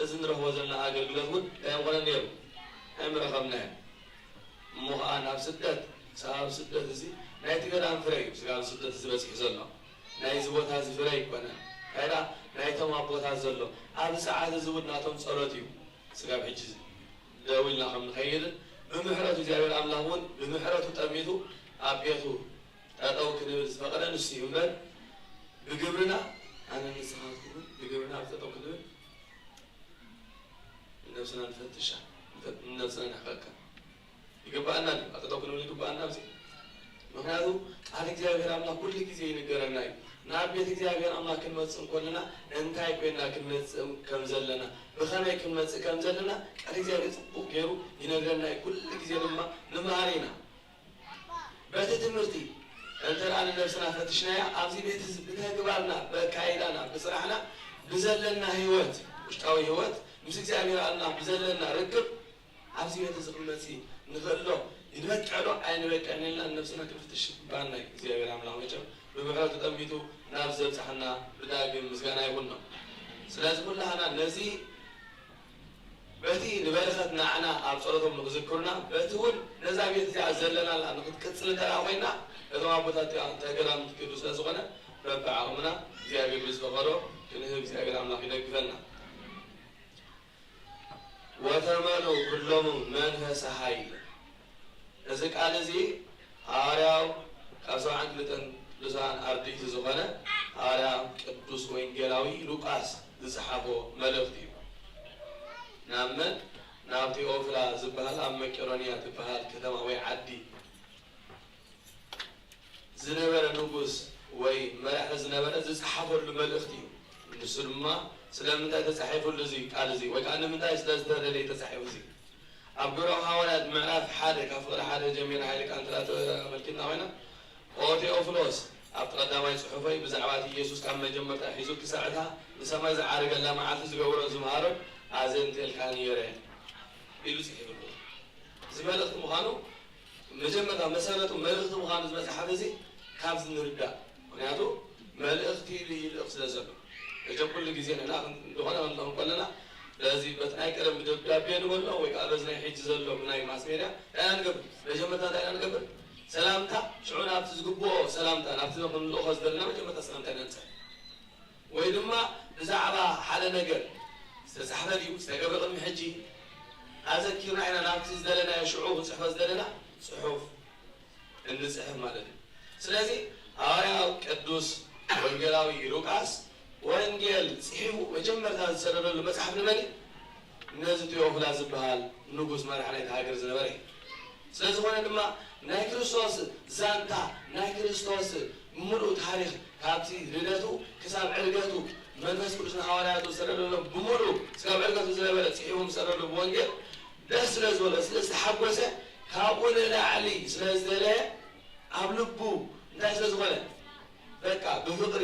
እዚ ንረኽቦ ዘለና ኣገልግሎት እውን እንታይ ምኾነ ነይሩ ኣይምረኸብናዮ። እሞ ኸዓ ናብ ስደት፣ ክሳብ ስደት እዚ ናይቲ ገዳም ፍረ እዩ ስጋብ ስደት እዚ በጺሑ ዘሎ። ናይዚ ቦታ እዚ ፍረ ኣይኮነን። እንታይ ደኣ ናይቶም ኣቦታት ዘሎ ኣብዚ ሰዓት እዚ እውን ናቶም ጸሎት እዩ ስጋብ ሕጂ ደው ኢልና ከም ንኸይድን ብምሕረቱ እግዚኣብሔር ኣምላኽ እውን ብምሕረቱ ጠሚቱ ኣብ ቤቱ ጠጠው ክንብል ዝፈቐደ ንሱ እዩ እምበር ብግብርና ኣነ ንስኻትኩም ብግብርና ኣብ ጠጠው ክንብል ንነብስና ንፈትሻ፣ ንፈት-፣ ንነብስና ንሕቐካ። ይግባኣና ድዩ? ኣብ ጠጠው ክንብል ይግባኣና ኣብዚ? ምኽንያቱ ቃል እግዚኣብሔር ኣምላኽ ኩሉ ግዜ ይንገረና እዩ። ናብ ቤት እግዚኣብሔር ኣምላኽ ክንመጽእ እንኮለና እንታይ ኮይና ክንመጽእ ከም ዘለና፣ ብኸመይ ክንመጽእ ከም ዘለና ቃል እግዚኣብሔር ጽቡቕ ገይሩ ይነግረና እዩ። ኩሉ ግዜ ድማ ንመሃር ኢና። በቲ ትምህርቲ እንተ ደኣ ንነብስና ፈትሽናያ፣ ኣብዚ ቤት እዚ ብተግባርና፣ ብኣካይዳና፣ ብስራሕና፣ ብዘለና ህይወት፣ ውሽጣዊ ህይወት፣ ምስ እግዚኣብሔር ኣምላኽ ብዘለና ርክብ፣ ኣብዚ ቤት እዚ ክንመጽእ ንኽእል ዶ? ይንበቅዕ ዶ? ኣይንበቅዕን ኢልና ንነብስና ክንፍትሽ ይግባኣና እዩ። እግዚኣብሔር ኣምላኽ መቸም ብምሕረቱ ጠሚቱ ናብ ዘብጽሓና ብዳግም ምስጋና ይኹኖ። ስለዚ ኩላህና ነዚ በቲ ንበረኸት ንዓና ኣብ ጸሎቶም ንኽዝክሩና፣ በቲ እውን ነዛ ቤት እዚኣ ዘለናላ ንኽትቅጽል እንተ ደኣ ኮይና፣ እቶም ኣቦታት እዚኣ እንታይ ገዳም ትክዱ ስለ ዝኾነ፣ በብዓቕምና እግዚኣብሔር ብዝፈቐዶ ክንህብ እግዚኣብሔር ኣምላኽ ይደግፈና። ወተመልኡ ኩሎሙ መንፈሰ ኃይል። እዚ ቃል እዚ ሃዋርያው ካብ ሰብዓን ክልተን ቅዱሳን ኣርድእቲ ዝኾነ ሃዋርያ ቅዱስ ወንጌላዊ ሉቃስ ዝጸሓፎ መልእኽቲ እዩ። ናብ መን? ናብ ቴዎፍላ ዝበሃል ኣብ መቄዶንያ ትበሃል ከተማ ወይ ዓዲ ዝነበረ ንጉስ ወይ መራሒ ዝነበረ ዝጸሓፈሉ መልእኽቲ እዩ። ንሱ ድማ ስለምንታይ ተጻሒፉሉ እዚ ቃል እዚ ወይ ከኣ ንምንታይ ስለ ዝተደለየ ተጻሒፉ እዚ ኣብ ግብረ ሃዋርያት ምዕራፍ ሓደ ካብ ፍቕዲ ሓደ ጀሚርና ሓይሊ ቃል እንተ ተመልኪትና ኮይና፣ ኦ ቴዎፍሎስ፣ ኣብቲ ቀዳማይ ጽሑፈይ ብዛዕባ እቲ ኢየሱስ ካብ መጀመርታ ሒዙ ክሳዕ እታ ንሰማይ ዝዓረገላ መዓልቲ ዝገበሮ ዝምሃሮን ኣዘንትየልካ ነይረ ኢሉ ጽሒፉ ኣሎ። እዚ መልእኽቲ ምዃኑ መጀመርታ መሰረቱ መልእኽቲ ምዃኑ እዚ መጽሓፍ እዚ ካብዚ ንርዳእ። ምኽንያቱ መልእኽቲ ኢሉ ይልእኽ ስለ ዘሎ። መቸም ኩሉ ግዜ ንሕና ዝኾነ ክንልእኽ ከለና በዚ በቲ ናይ ቀደም ብደብዳቤ ንበሎ ወይ ከዓ በዚ ናይ ሕጂ ዘሎ ብናይ ማስ ሜድያ እንታይ ኢና ንገብር? መጀመርታ እንታይ ኢና ንገብር? ሰላምታ ሽዑ ናብቲ ዝግብኦ ሰላምታ፣ ናብቲ ክንልእኾ ዝደለና መጀመርታ ሰላምታ ነብጽሕ። ወይ ድማ ብዛዕባ ሓደ ነገር ዝተጻሕፈ ድዩ ዝተገብረ ቅድሚ ሕጂ ኣዘኪርና ኢና ናብቲ ዝደለናዮ ሽዑ ክንጽሕፎ ዝደለና ጽሑፍ እንጽሕፍ ማለት እዩ። ስለዚ ሃዋርያው ቅዱስ ወንጌላዊ ሉቃስ ወንጌል ጽሒፉ መጀመርታ ዝሰደደሉ መጽሓፍ ንመን እዩ? ነዚ ቴዎፍላስ ዝበሃል ንጉስ መራሕ ናይቲ ሃገር ዝነበረ እዩ። ስለ ዝኾነ ድማ ናይ ክርስቶስ ዛንታ፣ ናይ ክርስቶስ ምሉእ ታሪኽ ካብቲ ልደቱ ክሳብ ዕርገቱ መንፈስ ቅዱስ ንሃዋርያቱ ዝሰደደሎም ብምሉእ ክሳብ ዕርገቱ ዝነበረ ጽሒፉ ምስ ሰደደሉ ብወንጌል ደስ ስለ ዝበሎ፣ ስለ ዝተሓጎሰ፣ ካብኡ ንላዕሊ ስለ ዝደለየ፣ ኣብ ልቡ እንታይ ስለ ዝኾነ፣ በቃ ብፍቕሪ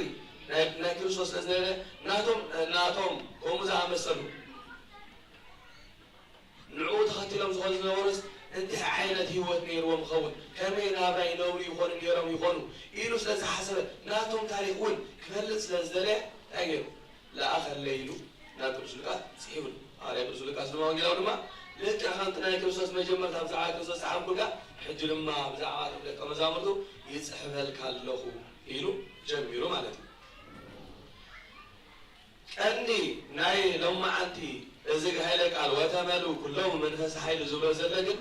ናይ ናይ ክርስቶስ ስለ ዝነበረ፣ ናቶም ናቶም ከምኡ ዝኣመሰሉ ንዕኡ ተኸቲሎም ዝኾኑ ዝነበሩስ እንታይ ዓይነት ህይወት ነይርዎም ይኸውን? ከመይ ናብራ ይነብሩ ይኾኑ ነይሮም ይኾኑ? ኢሉ ስለ ዝሓሰበ፣ ናቶም ታሪኽ እውን ክፈልጥ ስለ ዝደለየ፣ እንታይ ገይሩ? ለኣኸለይ ኢሉ ናብ ቅዱስ ሉቃስ ጽሒፉሉ። ሃዋርያ ቅዱስ ሉቃስ ድማ ወንጌላዊ ድማ ልክዕ ከምቲ ናይ ክርስቶስ መጀመርታ ብዛዕባ ክርስቶስ ዝጸሓፍኩልካ፣ ሕጂ ድማ ብዛዕባ እቶም ደቀ መዛሙርቱ ይጽሕፈልካ ኣለኹ ኢሉ ጀሚሩ ማለት እዩ። ቀንዲ ናይ ሎማዓንቲ እዚ ሃይለ ቃል "ወተመልኡ ኩሎሙ መንፈስ ሓይል" ዝብሎ ዘሎ ግን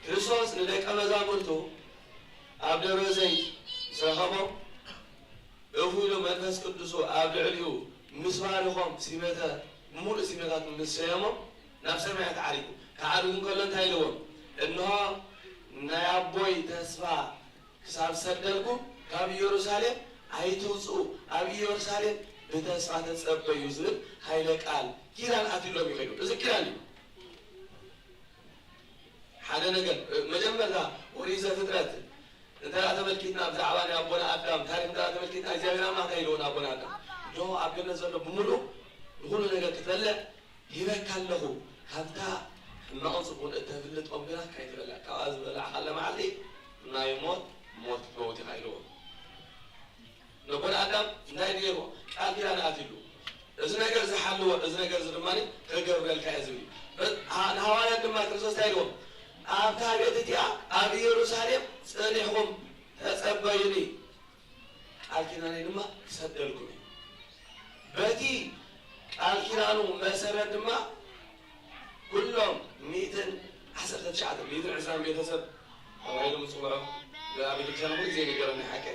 ክርስቶስ ንደቀ መዛሙርቱ ኣብ ደብረ ዘይት ምስ ረኸቦም እኹሉ መንፈስ ቅዱሱ ኣብ ልዕሊኡ ምስ ባረኾም፣ ሲመተ፣ ብምሉእ ሲመታት ምስ ሰየሞም፣ ናብ ሰማያት ዓሪጉ። ክዓርግ እንከሎ እንታይ ኢልዎም? "እንሆ ናይ ኣቦይ ተስፋ ክሳብ ሰደልኩ፣ ካብ ኢየሩሳሌም ኣይትውጽኡ፣ ኣብ ኢየሩሳሌም ብተስፋ ተጸበዩ" ዝብል ሃይለ ቃል ኪዳን ኣትዩሎም እዩ ከይዱ። እዚ ኪዳን እዩ። ሓደ ነገር፣ መጀመርታ ኦሪት ዘፍጥረት እንተ ተመልኪትና፣ ብዛዕባ ናይ ኣቦና ኣዳም ታሪኽ እንተ ተመልኪትና፣ እግዚኣብሔር ኣምላኽ እንታይ ኢልዎ ንኣቦና ኣዳም? "ዶ ኣብ ገነት ዘሎ ብምሉእ ንኹሉ ነገር ክትበልዕ ሂበካ ኣለኹ፣ ካብታ ሕማቕን ጽቡቕን እተፍልጥ ኦም ግና ካይትበልዕ፣ ካብኣ ዝበላዕካላ መዓልቲ ናይ ሞት ሞት ክትመውት ኢኻ" ኢልዎ። ነቦና ኣዳም እንታይ ገይርዎ? ቃል ኪዳን ኣትይሉ። "እዚ ነገር ዝሓልዎ፣ እዚ ነገር እዚ ድማ ክገብረልካ እየ" ዝብል እዩ። በ-፣ ሃ-፣ ንሃዋርያት ድማ ክርስቶስ እንታይ ኢልዎም? "ኣብታ ቤት እቲኣ ኣብ ኢየሩሳሌም ጸኒሕኩም ተጸበዩኒ፣ ቃል ኪዳነይ ድማ ክሰደልኩም እዩ።" በቲ ቃል ኪዳኑ መሰረት ድማ ኩሎም ሚእትን ዓሰርተ ትሽዓተ፣ ሚእትን ዕስራን ቤተሰብ ተባሂሎም ዝጽውዑ፣ ኣብ ቤተክርስትያን ኩሉ ግዜ ይንገረና ሓቂ።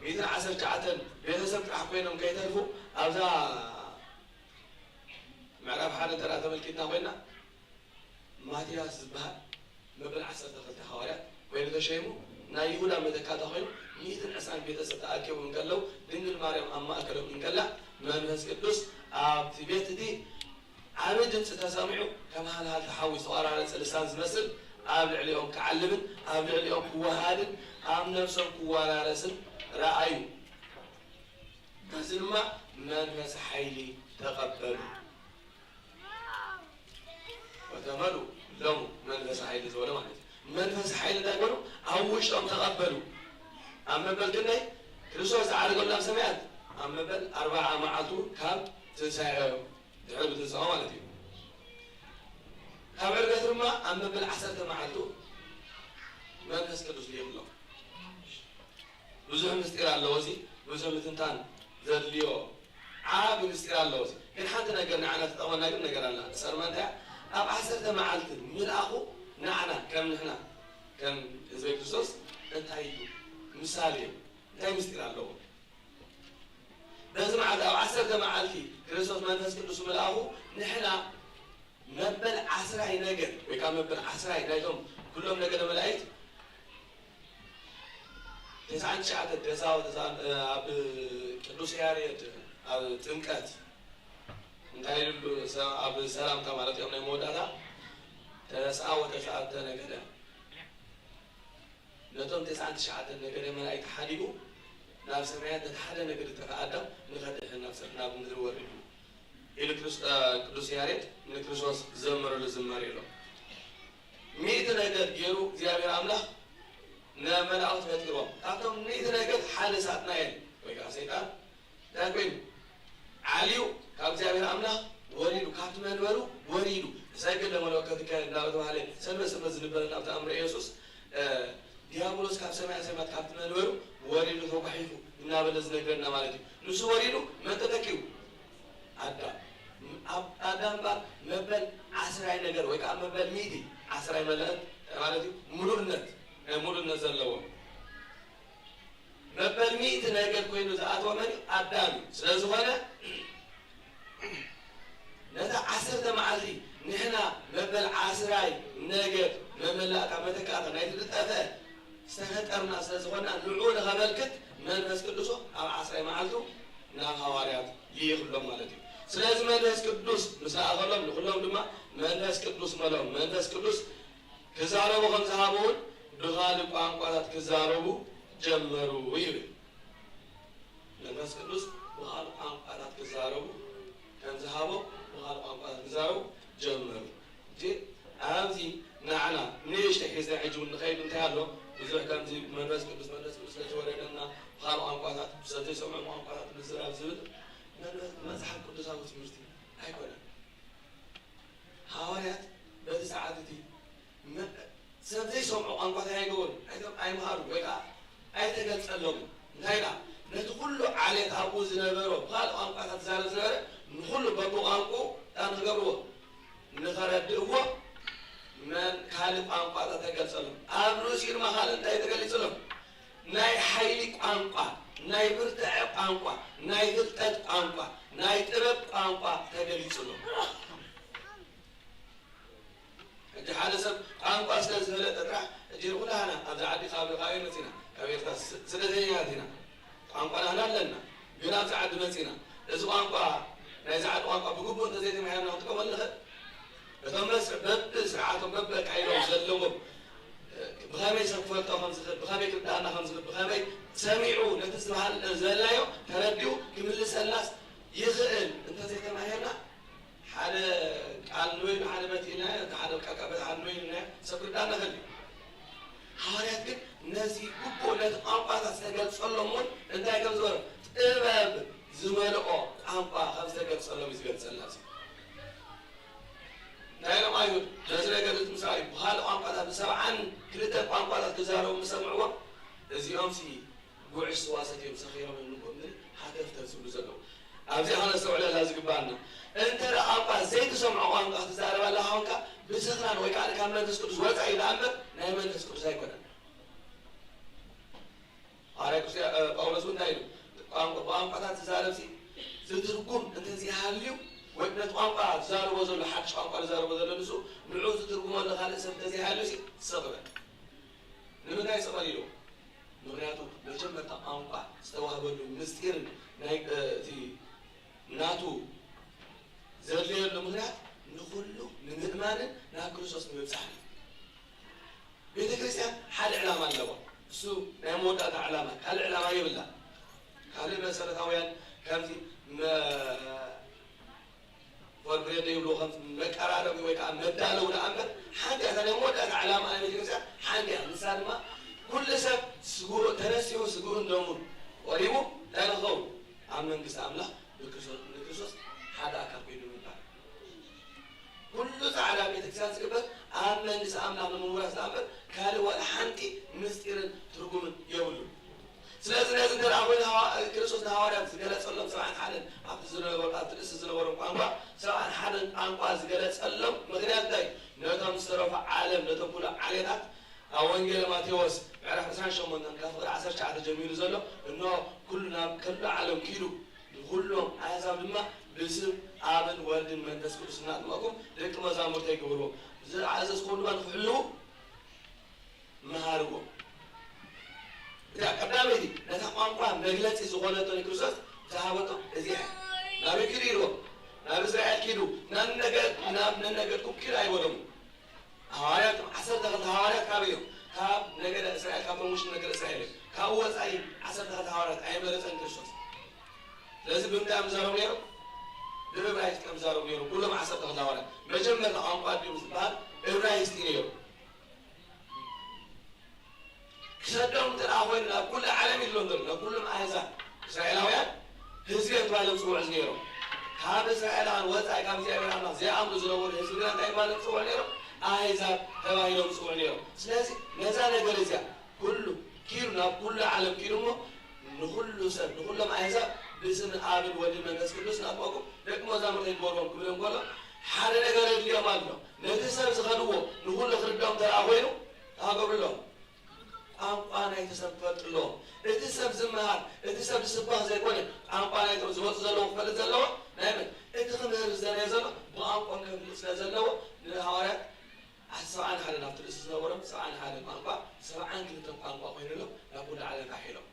ሚእትን ዓሰርተ ትሽዓተን ቤተሰብ ጥራሕ ኮይኖም ከይተርፉ፣ ኣብዛ ምዕራፍ ሓደ እንተ ደኣ ተመልኪትና ኮይና፣ ማትያስ ዝበሃል መበል ዓሰርተ ክልተ ሃዋርያት ኮይኑ ተሸይሙ፣ ናይ ይሁዳ መተካእታ ኮይኑ፣ ሚእትን ዕስራን ቤተሰብ ተኣኪቦም እንከለዉ፣ ድንግል ማርያም ኣብ ማእከሎም እንከላ፣ መንፈስ ቅዱስ ኣብቲ ቤት እቲ ዓቢ ድምጺ ተሰሚዑ፣ ከም ሃልሃልታ ሓዊ ዝተቖራረጸ ልሳን ዝመስል ኣብ ልዕሊኦም ክዓልምን ኣብ ልዕሊኦም ክወሃድን ኣብ ነፍሶም ክወራረስን ረኣዩ። በዚ ድማ መንፈስ ሓይሊ ተቐበሉ። "ወተመልኡ ሎሙ መንፈስ ሓይሊ" ዝበሎ ማለት እዩ። መንፈስ ሓይሊ እንታይ ገበሩ? ኣብ ውሽጦም ተቐበሉ። ኣብ መበል ክንደይ? ክርስቶስ ዝዓረገሉ ናብ ሰማያት ኣብ መበል ኣርብዓ መዓልቱ ካብ ትንሳኤ ድሕሪ ምትንሳኡ ማለት እዩ። ካብ ዕርገት ድማ ኣብ መበል ዓሰርተ መዓልቱ መንፈስ ቅዱስ ልኢኽሎም። ብዙሕ ምስጢር ኣለዎ፣ እዚ ብዙሕ ምትንታን ዘድልዮ ዓቢ ምስጢር ኣለዎ። እዚ ግን ሓንቲ ነገር ንዓና ትጠቕመና ግን ነገር ኣላ። ንሳ ድማ እንታይ እያ? ኣብ ዓሰርተ መዓልቲ ምልኣኹ ንዓና ከም ንሕና ከም ህዝበ ክርስቶስ እንታይ እዩ ምሳሌ እዩ? እንታይ ምስጢር ኣለዎ? በዚ መዓልቲ፣ ኣብ ዓሰርተ መዓልቲ ክርስቶስ መንፈስ ቅዱስ ምልኣኹ፣ ንሕና መበል ዓስራይ ነገድ ወይ ከዓ መበል ዓስራይ ናይቶም ኩሎም ነገደ መላእክት፣ ተስዓን ትሽዓተ ደሳወ ተሳ-፣ ኣብ ቅዱስ ያሬድ ኣብ ጥምቀት እንታይ ይብሉ? ሰ-፣ ኣብ ሰላምታ ማለት እዮም ናይ መወዳእታ፣ "ተስዓ ወተስዓተ ነገደ" ነቶም ተስዓን ትሽዓተን ነገደ መላእክት ሓዲጉ ናብ ሰማያት ነቲ ሓደ ነገድ ዝጠፍአ ኣዳም ንኸድሕን ናብ ሰ-፣ ናብ ምድሪ ወሪዱ ኢሉ ክርስ-፣ እ፣ ቅዱስ ያሬድ ንክርስቶስ ዝዘመረሉ ዝማሬ ኣሎ። ሚእቲ ነገድ ገይሩ እግዚኣብሔር ኣምላኽ ንመላእክት ፈጢሮም። ካብቶም ሚእቲ ነገድ ሓደ ሳጥናኤል ወይ ከዓ ሰይጣን እንታይ ኮይኑ? ዓልዩ ካብ እግዚኣብሔር ኣምላኽ ወሪዱ፣ ካብቲ መንበሩ ወሪዱ፣ እሰግድ ለመለኮትከ እንዳተባህለ ሰንበት ሰንበት ዝንበረሉ ኣብ ተኣምረ ኢየሱስ፣ ዲያብሎስ ካብ ሰማያ ሰማያት ካብቲ መንበሩ ወሪዱ ተጓሒፉ እናበለ ዝነግረና ማለት እዩ። ንሱ ወሪዱ መን ተተኪኡ? ኣዳም። ኣብ ኣዳም እምበኣር መበል ዓስራይ ነገር ወይ ከዓ መበል ሚእቲ ዓስራይ መለእት ማለት እዩ። ሙሉእነት፣ ናይ ሙሉእነት ዘለዎ መበል ሚእቲ ነገር ኮይኑ ዝኣተወ መን እዩ? ኣዳም እዩ። ስለ ዝኾነ ነታ ዓሰርተ መዓልቲ ንሕና መበል ዓስራይ ነገድ መመላእታ መተካእታ ናይ ዝጠፈ ዝተፈጠርና ስለ ዝኾንና ንዑ ንኸመልክት መንፈስ ቅዱሱ ኣብ ዓስራይ መዓልቱ ናብ ሃዋርያት ይልእኽሎም ማለት እዩ። ስለዚ መንፈስ ቅዱስ ምስ ለኣኸሎም ንኹሎም ድማ መንፈስ ቅዱስ መሎም። መንፈስ ቅዱስ ክዛረቡ ከም ዝሃቡ እውን ብኻልእ ቋንቋታት ክዛረቡ ጀመሩ ይብል። መንፈስ ቅዱስ ብኻልእ ቋንቋታት ክዛረቡ ከም ዝሃቦ ብኻልእ ቋንቋታት ክዛረቡ ጀመሩ። እዚ ኣብዚ ንዓና ንእሽተይ ሒዝና ሕጂ እውን ንኸይድ እንታይ ኣሎ? ብዙሕ ከምዚ መንፈስ ቅዱስ መንፈስ ቅዱስ ስለዝወረደና ብኻልእ ቋንቋታት ሰብ ዘይሰምዖም ቋንቋታት ምዝራብ ዝብል መንፈስ መጽሓፍ ቅዱሳዊ ትምህርቲ ኣይኮነን። ሃዋርያት በቲ ሰዓት እቲ መ- ሰብ ዘይሰምዖ ቋንቋ እንታይ ኣይገበሩ ኣይቶም ኣይምሃሩ ወይ ከዓ ኣይተገልጸሎም እንታይ ዳ ነቲ ኩሉ ዓሌት ኣብኡ ዝነበሮ ብካልእ ቋንቋታት ዝዛረብ ዝነበረ ንኩሉ በብቋንቁ ጣ ንክገብርዎ ንኸረድእዎ መን ካልእ ቋንቋ ተገልጸሎም። ኣብ ርእሲኡ ድማ ካልእ እንታይ ተገሊጹሎም? ናይ ሓይሊ ቋንቋ፣ ናይ ብርትዐ ቋንቋ፣ ናይ ፍልጠት ቋንቋ፣ ናይ ጥበብ ቋንቋ ተገሊጹሎም። ሕጂ ሓደ ሰብ ቋንቋ ስለ ዝፈለጠ ጥራሕ ሕጂ ኩላህና ኣብዚ ዓዲ ካብ ካበይ መፂና ካብ ኤርትራ ስደተኛታት ኢና። ቋንቋ ናህና ኣለና ግን ኣብዚ ዓዲ መፂና እዚ ቋንቋ ናይዚ ዓዲ ቋንቋ ብግቡእ እንተዘይተማሂርና ክንጥቀመሉ ንኽእል? እቶም መስርዕ በብስርዓቶም በብኣካይዶም ዘለዎም ብኸመይ ሰብ ክፈልጦ ከም ዝኽእል ብኸመይ ክርዳእና ከም ዝኽእል ብኸመይ ሰሚዑ ነቲ ዝበሃል ዘላዮ ተረዲኡ ክምልሰልናስ ይኽእል እንተዘይተማሂርና ሓደ ቃል ንበይኑ ሓደ መቲእና ሓደ ቃል በቲ ሓደ ንበይኑ ሰብ ክርዳእና ከል ሃዋርያት ግን ነዚ ግቡእ ነቲ ቋንቋታት ዝተገልጸሎም እውን እንታይ ከም ዝበሎ ጥበብ ዝመልኦ ቋንቋ ከም ዝተገልጸሎም እዩ ዝገልጸልና እዚ እንታይ ኢሎም ኣይሁድ ነዚ ነገር እዚ ምሳሌ ብካልእ ቋንቋታት ብሰብዓን ክልተ ቋንቋታት ክዛረቡ ምስ ሰምዕዎም እዚኦም ሲ ጉዕሽ ስዋ ሰትዮም ሰኺሮም እዮም ንብኦም ዝብል ሃተፍተፍ ዝብሉ ዘለዉ ኣብዚኣ ከነስተውዕለላ ዝግባኣና እንተ ደኣ እኳ ዘይትሰምዖ ቋንቋ ክትዛረብ ኣለካ ኮንካ ብስኽራን ወይ ከዓ ካብ መንፈስ ቅዱስ ወፃኢ ደኣ እምበር ናይ መንፈስ ቅዱስ ኣይኮነን ሃዋርያ ክርስትያ ጳውሎስ እውን እንታይ ኢሉ ቋንቋ ብቋንቋታት ዝዛረብ ሲ ዝትርጉም እንተዘይሃልዩ ወይ ነቲ ቋንቋ ዝዛረቦ ዘሎ ሓድሽ ቋንቋ ዝዛረቦ ዘሎ ንሱ ንዑ ዝትርጉመሉ ካልእ ሰብ እንተዘይሃልዩ ሲ ስቕ በል ንምንታይ ስቕ በል ኢልዎ ምኽንያቱ መጀመርታ ቋንቋ ዝተዋህበሉ ምስጢርን ናይ እቲ ናቱ ዘድለየሉ ምኽንያት ንኹሉ ንምእማንን ናብ ክርስቶስ ንምብፃሕን እዩ። ቤተ ክርስቲያን ሓደ ዕላማ ኣለዋ። እሱ ናይ መወዳእታ ዕላማ ካልእ ዕላማ የብላ። ካልእ መሰረታውያን ከምዚ መ- ፎርምሬ ዘይብልዎ ከም መቀራረቢ ወይ ከዓ መዳለዊ ደኣ እምበር ሓንቲ እያ ናይ መወዳእታ ዕላማ ናይ ቤተክርስትያን ሓንቲ እያ ንሳ ድማ ኩሉ ሰብ ስግኡ ተነሲሑ ስግኡን ደሙን ቆሪቡ እንታይ ንኸውን ኣብ መንግስቲ ኣምላኽ ብክርስቶስ ሓደ ኣካል ኮይኑ ምንባር ኩሉ ፃዕዳ ቤተክርስትያን ዝግበር ኣብ መንግስቲ ኣምላኽ ንምውራስ ደኣ እምበር ካልእ ዋላ ሓንቲ ምስጢርን ትርጉምን የብሉን ስለዚ ነዚ እንተ ደኣ ኮይኑ ክርስቶስ ንሃዋርያት ዝገለጸሎም ሰብዓን ሓደን ኣብቲ ዝነበሩ ኣብቲ ርእሲ ዝነበሮም ቋንቋ ሰብዓን ሓደን ቋንቋ ዝገለጸሎም ምኽንያት እንታይ ነቶም ዝተረፉ ዓለም ነቶም ኩሉ ዓሌታት ኣብ ወንጌለ ማቴዎስ ምዕራፍ ዕስራን ሸሞንተን ካብ ፍቕሪ ዓሰርተ ትሽዓተ ጀሚሩ ዘሎ እንሆ ኩሉ ናብ ከሉ ዓለም ኪዱ ንኹሎም ኣህዛብ ድማ ብስም ኣብን ወልድን መንፈስ ቅዱስ እናጥመቁ ደቂ መዛሙርተይ ግበርዎም ዝኣዘዝኩዎም ድማ ንክሕልዉ መሃርዎ እዚኣ ቀዳመይቲ ነታ ቋንቋ መግለፂ ዝኾነቶ ንክርስቶስ ዝሃበቶ እዚኣ ናበይ ኪዱ ኢልዎ ናብ እስራኤል ኪዱ ናብ ነነገድኩም ኪዱ ኣይበሎምን ሃዋርያት ዓሰርተ ክልተ ሃዋርያት ካበይ እዮም ካብ ነገደ እስራኤል ካብቶም ውሽጢ ነገደ እስራኤል እዮም ካብኡ ወፃኢ ዓሰርተ ክልተ ሃዋርያት ኣይመረፀን ክርስቶስ ስለዚ ብምንታይ እዮም ዝዛረቡ ነይሮም ብእብራይስጥ እዮም ዝዛረቡ ነይሮም ኩሎም ዓሰርተ ክልተ ሃዋርያት መጀመርታ ቋንቋ ድዮም ዝበሃል እብራይስጥ እዩ ነይሩ ክሰዶም እንተ ደኣ ኮይኑ ናብ ኩሉ ዓለም ኢሎም ዘሎ ናብ ኩሎም ኣህዛብ እስራኤላውያን ህዝቢ እዮም ተባሂሎም ዝፅውዑ ዝነይሮም ካብ እስራኤላውያን ወፃኢ ካብ እግዚኣብሔር ኣምላኽ ዘይኣምኑ ዝነበሩ ህዝቢ ግና እንታይ ተባሂሎም ዝፅውዑ ነይሮም ኣህዛብ ተባሂሎም ዝፅውዑ ነይሮም። ስለዚ ነዛ ነገር እዚኣ ኩሉ ኪዱ፣ ናብ ኩሉ ዓለም ኪዱ እሞ ንኹሉ ሰብ፣ ንኹሎም ኣህዛብ ብስም ኣብን ወልድን መንፈስ ቅዱስ ናጥመቁ ደቂ መዛሙርተይ ግበርዎም ክብል እንከሎ ሓደ ነገር የድልዮም ኣሎ። ነቲ ሰብ ዝኸድዎ ንኹሉ ክርድኦም እንተ ደኣ ኮይኑ እንታይ ክገብሩ ኣለዎም? ቋንቋ ናይቲ ሰብ ክፈልጡ ኣለዎም። እቲ ሰብ ዝመሃር፣ እቲ ሰብ ዝስበኽ ዘይኮነ፣ ቋንቋ ናይቶም ዝመፁ ዘለዉ ክፈልጥ ዘለዎ ናይ መን? እቲ ክምህር ዝደለየ ዘሎ ብቋንቋኦም ከፍልጥ ስለ ዘለዎ ንሃዋርያት ኣቲ ሰብዓን ሓደን ኣብቲ ርእሲ ዝነበሮም ሰብዓን ሓደን ቋንቋ ሰብዓን ክልተን ቋንቋ ኮይኑሎም ናብ ኩሉ ዓለም ፋሕ ኢሎም።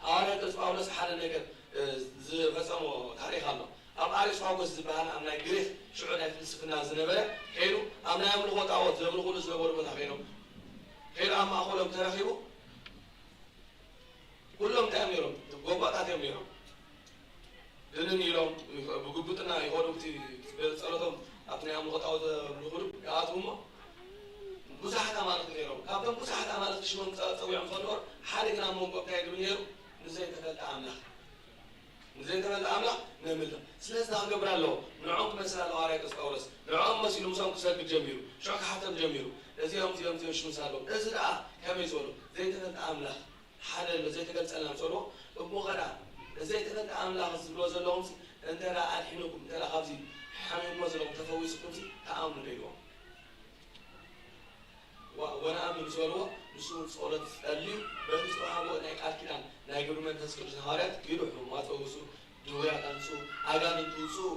ሃዋርያ ቅዱስ ጳውሎስ ሓደ ነገር ዝፈጸሞ ታሪኽ ኣሎ። ኣብ ኣሪስፋጎስ ዝበሃል ኣብ ናይ ግሪክ ሽዑ ናይ ፍልስፍና ዝነበረ ከይዱ ኣብ ናይ ኣምልኾ ጣዖት ዘምልኹሉ ዝነበሩ ቦታ ከይዶም ከይዱ ኣብ ማእኸሎም ተረኺቡ ኩሎም እንታይ እዮም ነይሮም? ጎባጣት እዮም ነይሮም። ድንን ኢሎም ብግቡጥና ይኸዱ እቲ ጸሎቶም ኣብቲ ናይ ኣምልኾ ጣዖት ዘምልኹሉ ይኣትዉ እሞ ብዙሓት ኣማልኽቲ ነይሮም። ካብቶም ብዙሓት ኣማልኽቲ ሽሞም ጸ- ጸዊዖም ከለዉ ሓደ ግን ኣብ መንጎ እንታይ ድብል ነይሩ? ንዘይተፈልጠ ኣምላኽ ንዘይተፈልጠ ኣምላኽ ነምልኽ። ስለዚ እንታይ ክገብር ኣለዎ? ንዕኦም ክመስል ኣለዎ። ሃዋርያ ቅዱስ ጳውሎስ ንዕኦም መሲሉ ምሳኦም ክሰግድ ጀሚሩ። ሽዑ ክሓቶም ጀሚሩ። እዚኦም እዚኦም እዚኦም ሽምስ ኣለዎም። እዚ ደኣ ከመይ ዝበሉ ዘይተፈልጠ ኣምላኽ ሓደ ኣሎ ዘይተገልጸልና ምጸልዎ እሞ ኸዳ ዘይተፈልጠ ኣምላኽ ዝብሎ ዘለኹም ሲ እንተ ደኣ ኣድሒኑኩም እንተ ደኣ ካብዚ ሓሚምዎ ዘለኹም ተፈዊስኩም ሲ ተኣምኑ ዶ ኢልዎም። ወ- ወነኣምን ምስ በልዎ ንሱ እውን ጸሎት ጸልዩ በቲ ዝተዋህቦ ናይ ቃል ኪዳን ናይ ግብሪ መንፈስ ቅዱስ ንሃዋርያት ኪዱ ሕሙማት ፈውሱ፣ ድውያት ኣምጽኡ፣ ኣጋንንት ውጽኡ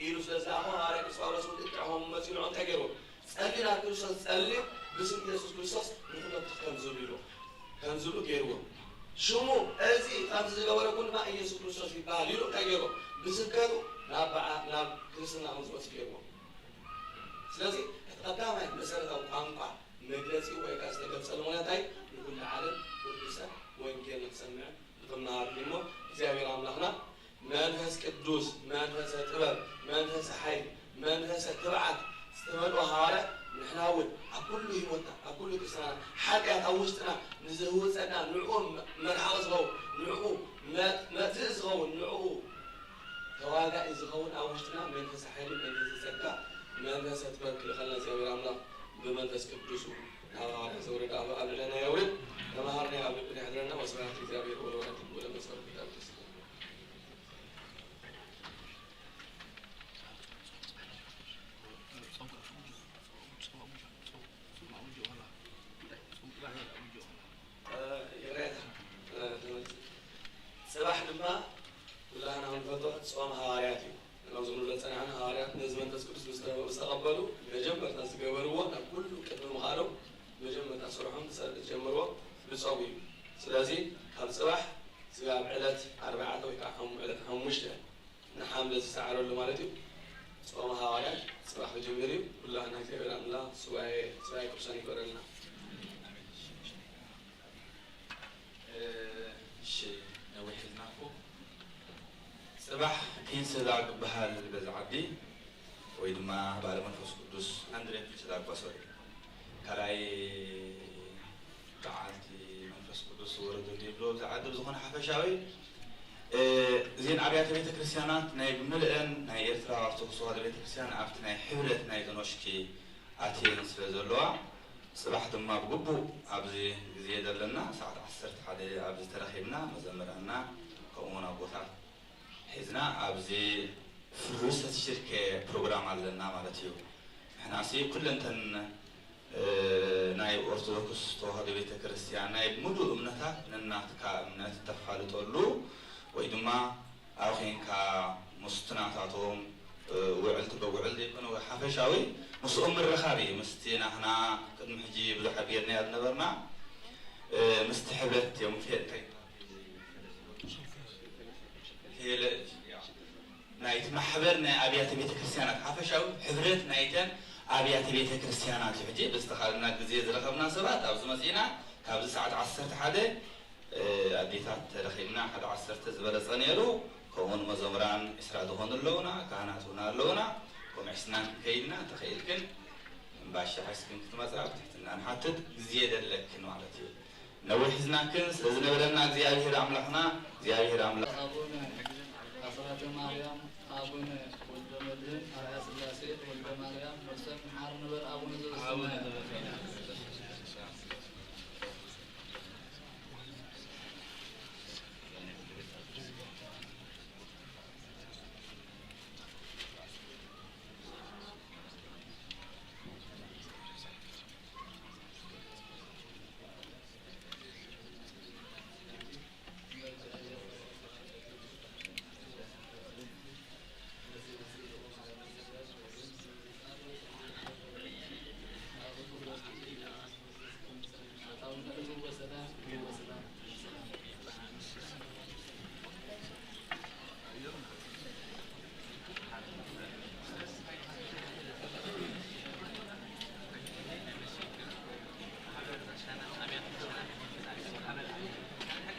ኢሉ ስለ ዝለኣኾ ሃዋርያ ቅዱስ ጳውሎስ እውን ልክዕ ከምኡ መጺኡ ንዕኡ እንታይ ገይርዎ? ጸልዩ ናብ ክርስቶስ ጸልዩ ብስም ኢየሱስ ክርስቶስ ንኹሎም ከም ዝብሉ ኢልዎ። ከም ዝብሉ ገይርዎ። ሽሙ እዚ ከምዚ ዝገበረኩም ድማ ኢየሱስ ክርስቶስ ይበሃል ኢሉ እንታይ ገይርዎ? ብስብከቱ ናብ በዓ- ናብ ክርስትና ከም ዝመጹ ገይርዎ። ስለዚ እቲ ቀዳማይ መሰረታዊ ቋንቋ መግለጺ ወይ ከዓ ዝተገልጸሉ ምኽንያት እንታይ ንኩሉ ዓለም ኩሉ ሰብ ወንጌል ንክሰምዕ ንክመሃር እሞ እግዚኣብሔር ኣምላኽና መንፈስ ቅዱስ መንፈሰ ጥበብ መንፈሰ ሓይል መንፈሰ ትብዓት ዝተመልኦ ሃዋርያት ንሕና እውን ኣብ ኩሉ ህይወትና ኣብ ኩሉ ቅስናና ሓጢኣት ኣብ ውሽጥና ንዝህውፀና ንዕኡ መርሓቂ ዝኸውን ንዕኡ መጥፍኢ ዝኸውን ንዕኡ ተዋጋኢ ዝኸውን ኣብ ውሽጥና መንፈሰ ሓይሊ መንፈሰ ጸጋ መንፈሰ ጥበብ ክልኸልና እግዚኣብሔር ኣምላኽ ብመንፈስ ቅዱሱ ናብ ሃዋርያ ዘውረደ ኣብ ኣብ ልዕለና የውርድ። ተምሃርና ኣብ ልብና የሕድረና። ወስብሐት ለእግዚኣብሔር ወለወላዲቱ ወለመስቀሉ ክቡር። ይቕሬታ። ጽባሕ ድማ ኩላህና ክንፈልጦ ጾም ሃዋርያት እዩ። እዞም ዝብሉ ዝጸናሕና ሃዋርያት ነዚ መንፈስ ቅዱስ ምስ ተቐበሉ መጀመርታ ዝገበርዎ ናብ ኩሉ ቅድሚ ምኻዶም መጀመርታ ስርሖም ዝጸ- ዝጀምርዎ ብጾም እዩ። ስለዚ ካብ ጽባሕ ስጋብ ዕለት ኣርባዕተ ወይ ከዓ ሓሙ- ዕለት ሓሙሽተ ንሓምለ ዝሰዓረሉ ማለት እዩ። ጾመ ሃዋርያት ጽባሕ ክጅምር እዩ። ኩላህና እግዚኣብሔር ኣምላኽ ሱባኤ ሱባኤ ቅዱሳን ይግበረልና። እሺ፣ ነዊሕ ሒዝናኩ። ጽባሕ ኪንስላ ክበሃል በዚ ዓዲ ወይ ድማ ባለ መንፈስ ቅዱስ ኣንድሬ ኪንስላ እኳ ሶሪ ካልኣይ በዓልቲ መንፈስ ቅዱስ ወረደሉ ይብሎ ኣብዚ ዓዲ ብዝኾነ ሓፈሻዊ እዚን ኣብያተ ቤተ ክርስቲያናት ናይ ብምልእን ናይ ኤርትራ ኦርቶዶክስ ተዋህዶ ቤተ ክርስቲያን ኣብቲ ናይ ሕብረት ናይ ዘኖሽኪ ኣትየን ስለ ዘለዋ ጽባሕ ድማ ብግቡእ ኣብዚ ግዜ ዘለና ሰዓት ዓሰርተ ሓደ ኣብዚ ተረኺብና መዘምራንና ከምኡውን ኣቦታት ሒዝና ኣብዚ ፍርሰት ሽርኬ ፕሮግራም ኣለና ማለት እዩ። ንሕናሲ ኩለንተን ናይ ኦርቶዶክስ ተዋህዶ ቤተ ክርስቲያን ናይ ሙሉእ እምነታት ነናትካ እምነት ተፋልጠሉ ወይ ድማ ኣብ ኸይንካ ምስቲ ናታቶም ውዕል ትበ ውዕል ዘይኮነ ወይ ሓፈሻዊ ምስኦም ምርኻብ እዩ። ምስቲ ናህና ቅድሚ ሕጂ ብዙሕ ኣቢርናዮ ዝነበርና ምስቲ ሕብረት እዮም ፌ- ናይቲ ማሕበር ናይ ኣብያተ ቤተ ክርስቲያናት ሓፈሻዊ ሕብረት ናይተን ኣብያተ ቤተ ክርስቲያናት እዩ። ሕጂ ብዝተኻልና ግዜ ዝረኸብና ሰባት ኣብዚ መፂና ካብዚ ሰዓት ዓሰርተ ሓደ ኣዴታት ተረኺብና ሓደ ዓሰርተ ዝበለፀ ነይሩ። ከምኡውን መዘምራን ዕስራ ዝኾኑ ኣለውና፣ ካህናት እውን ኣለውና። ከምኡ ሒዝና ክንከይድና እንተኽኢልክን እምባሻ ሒዝክን ክትመፃ ብትሕትና ንሓትት። ግዜ የደለክን ማለት እዩ። ነዊሕ ሒዝናክን ስለ ዝነበረና እግዚኣብሔር ኣምላኽና እግዚኣብሔር ኣምላኽ ኣቡነ ኣስራተ ማርያም ኣቡነ ወልደ መድህን ኣርያ ስላሴ ወልደ ማርያም ነፍሰን ምሓር ንበር ኣቡነ ዘበሰማያት።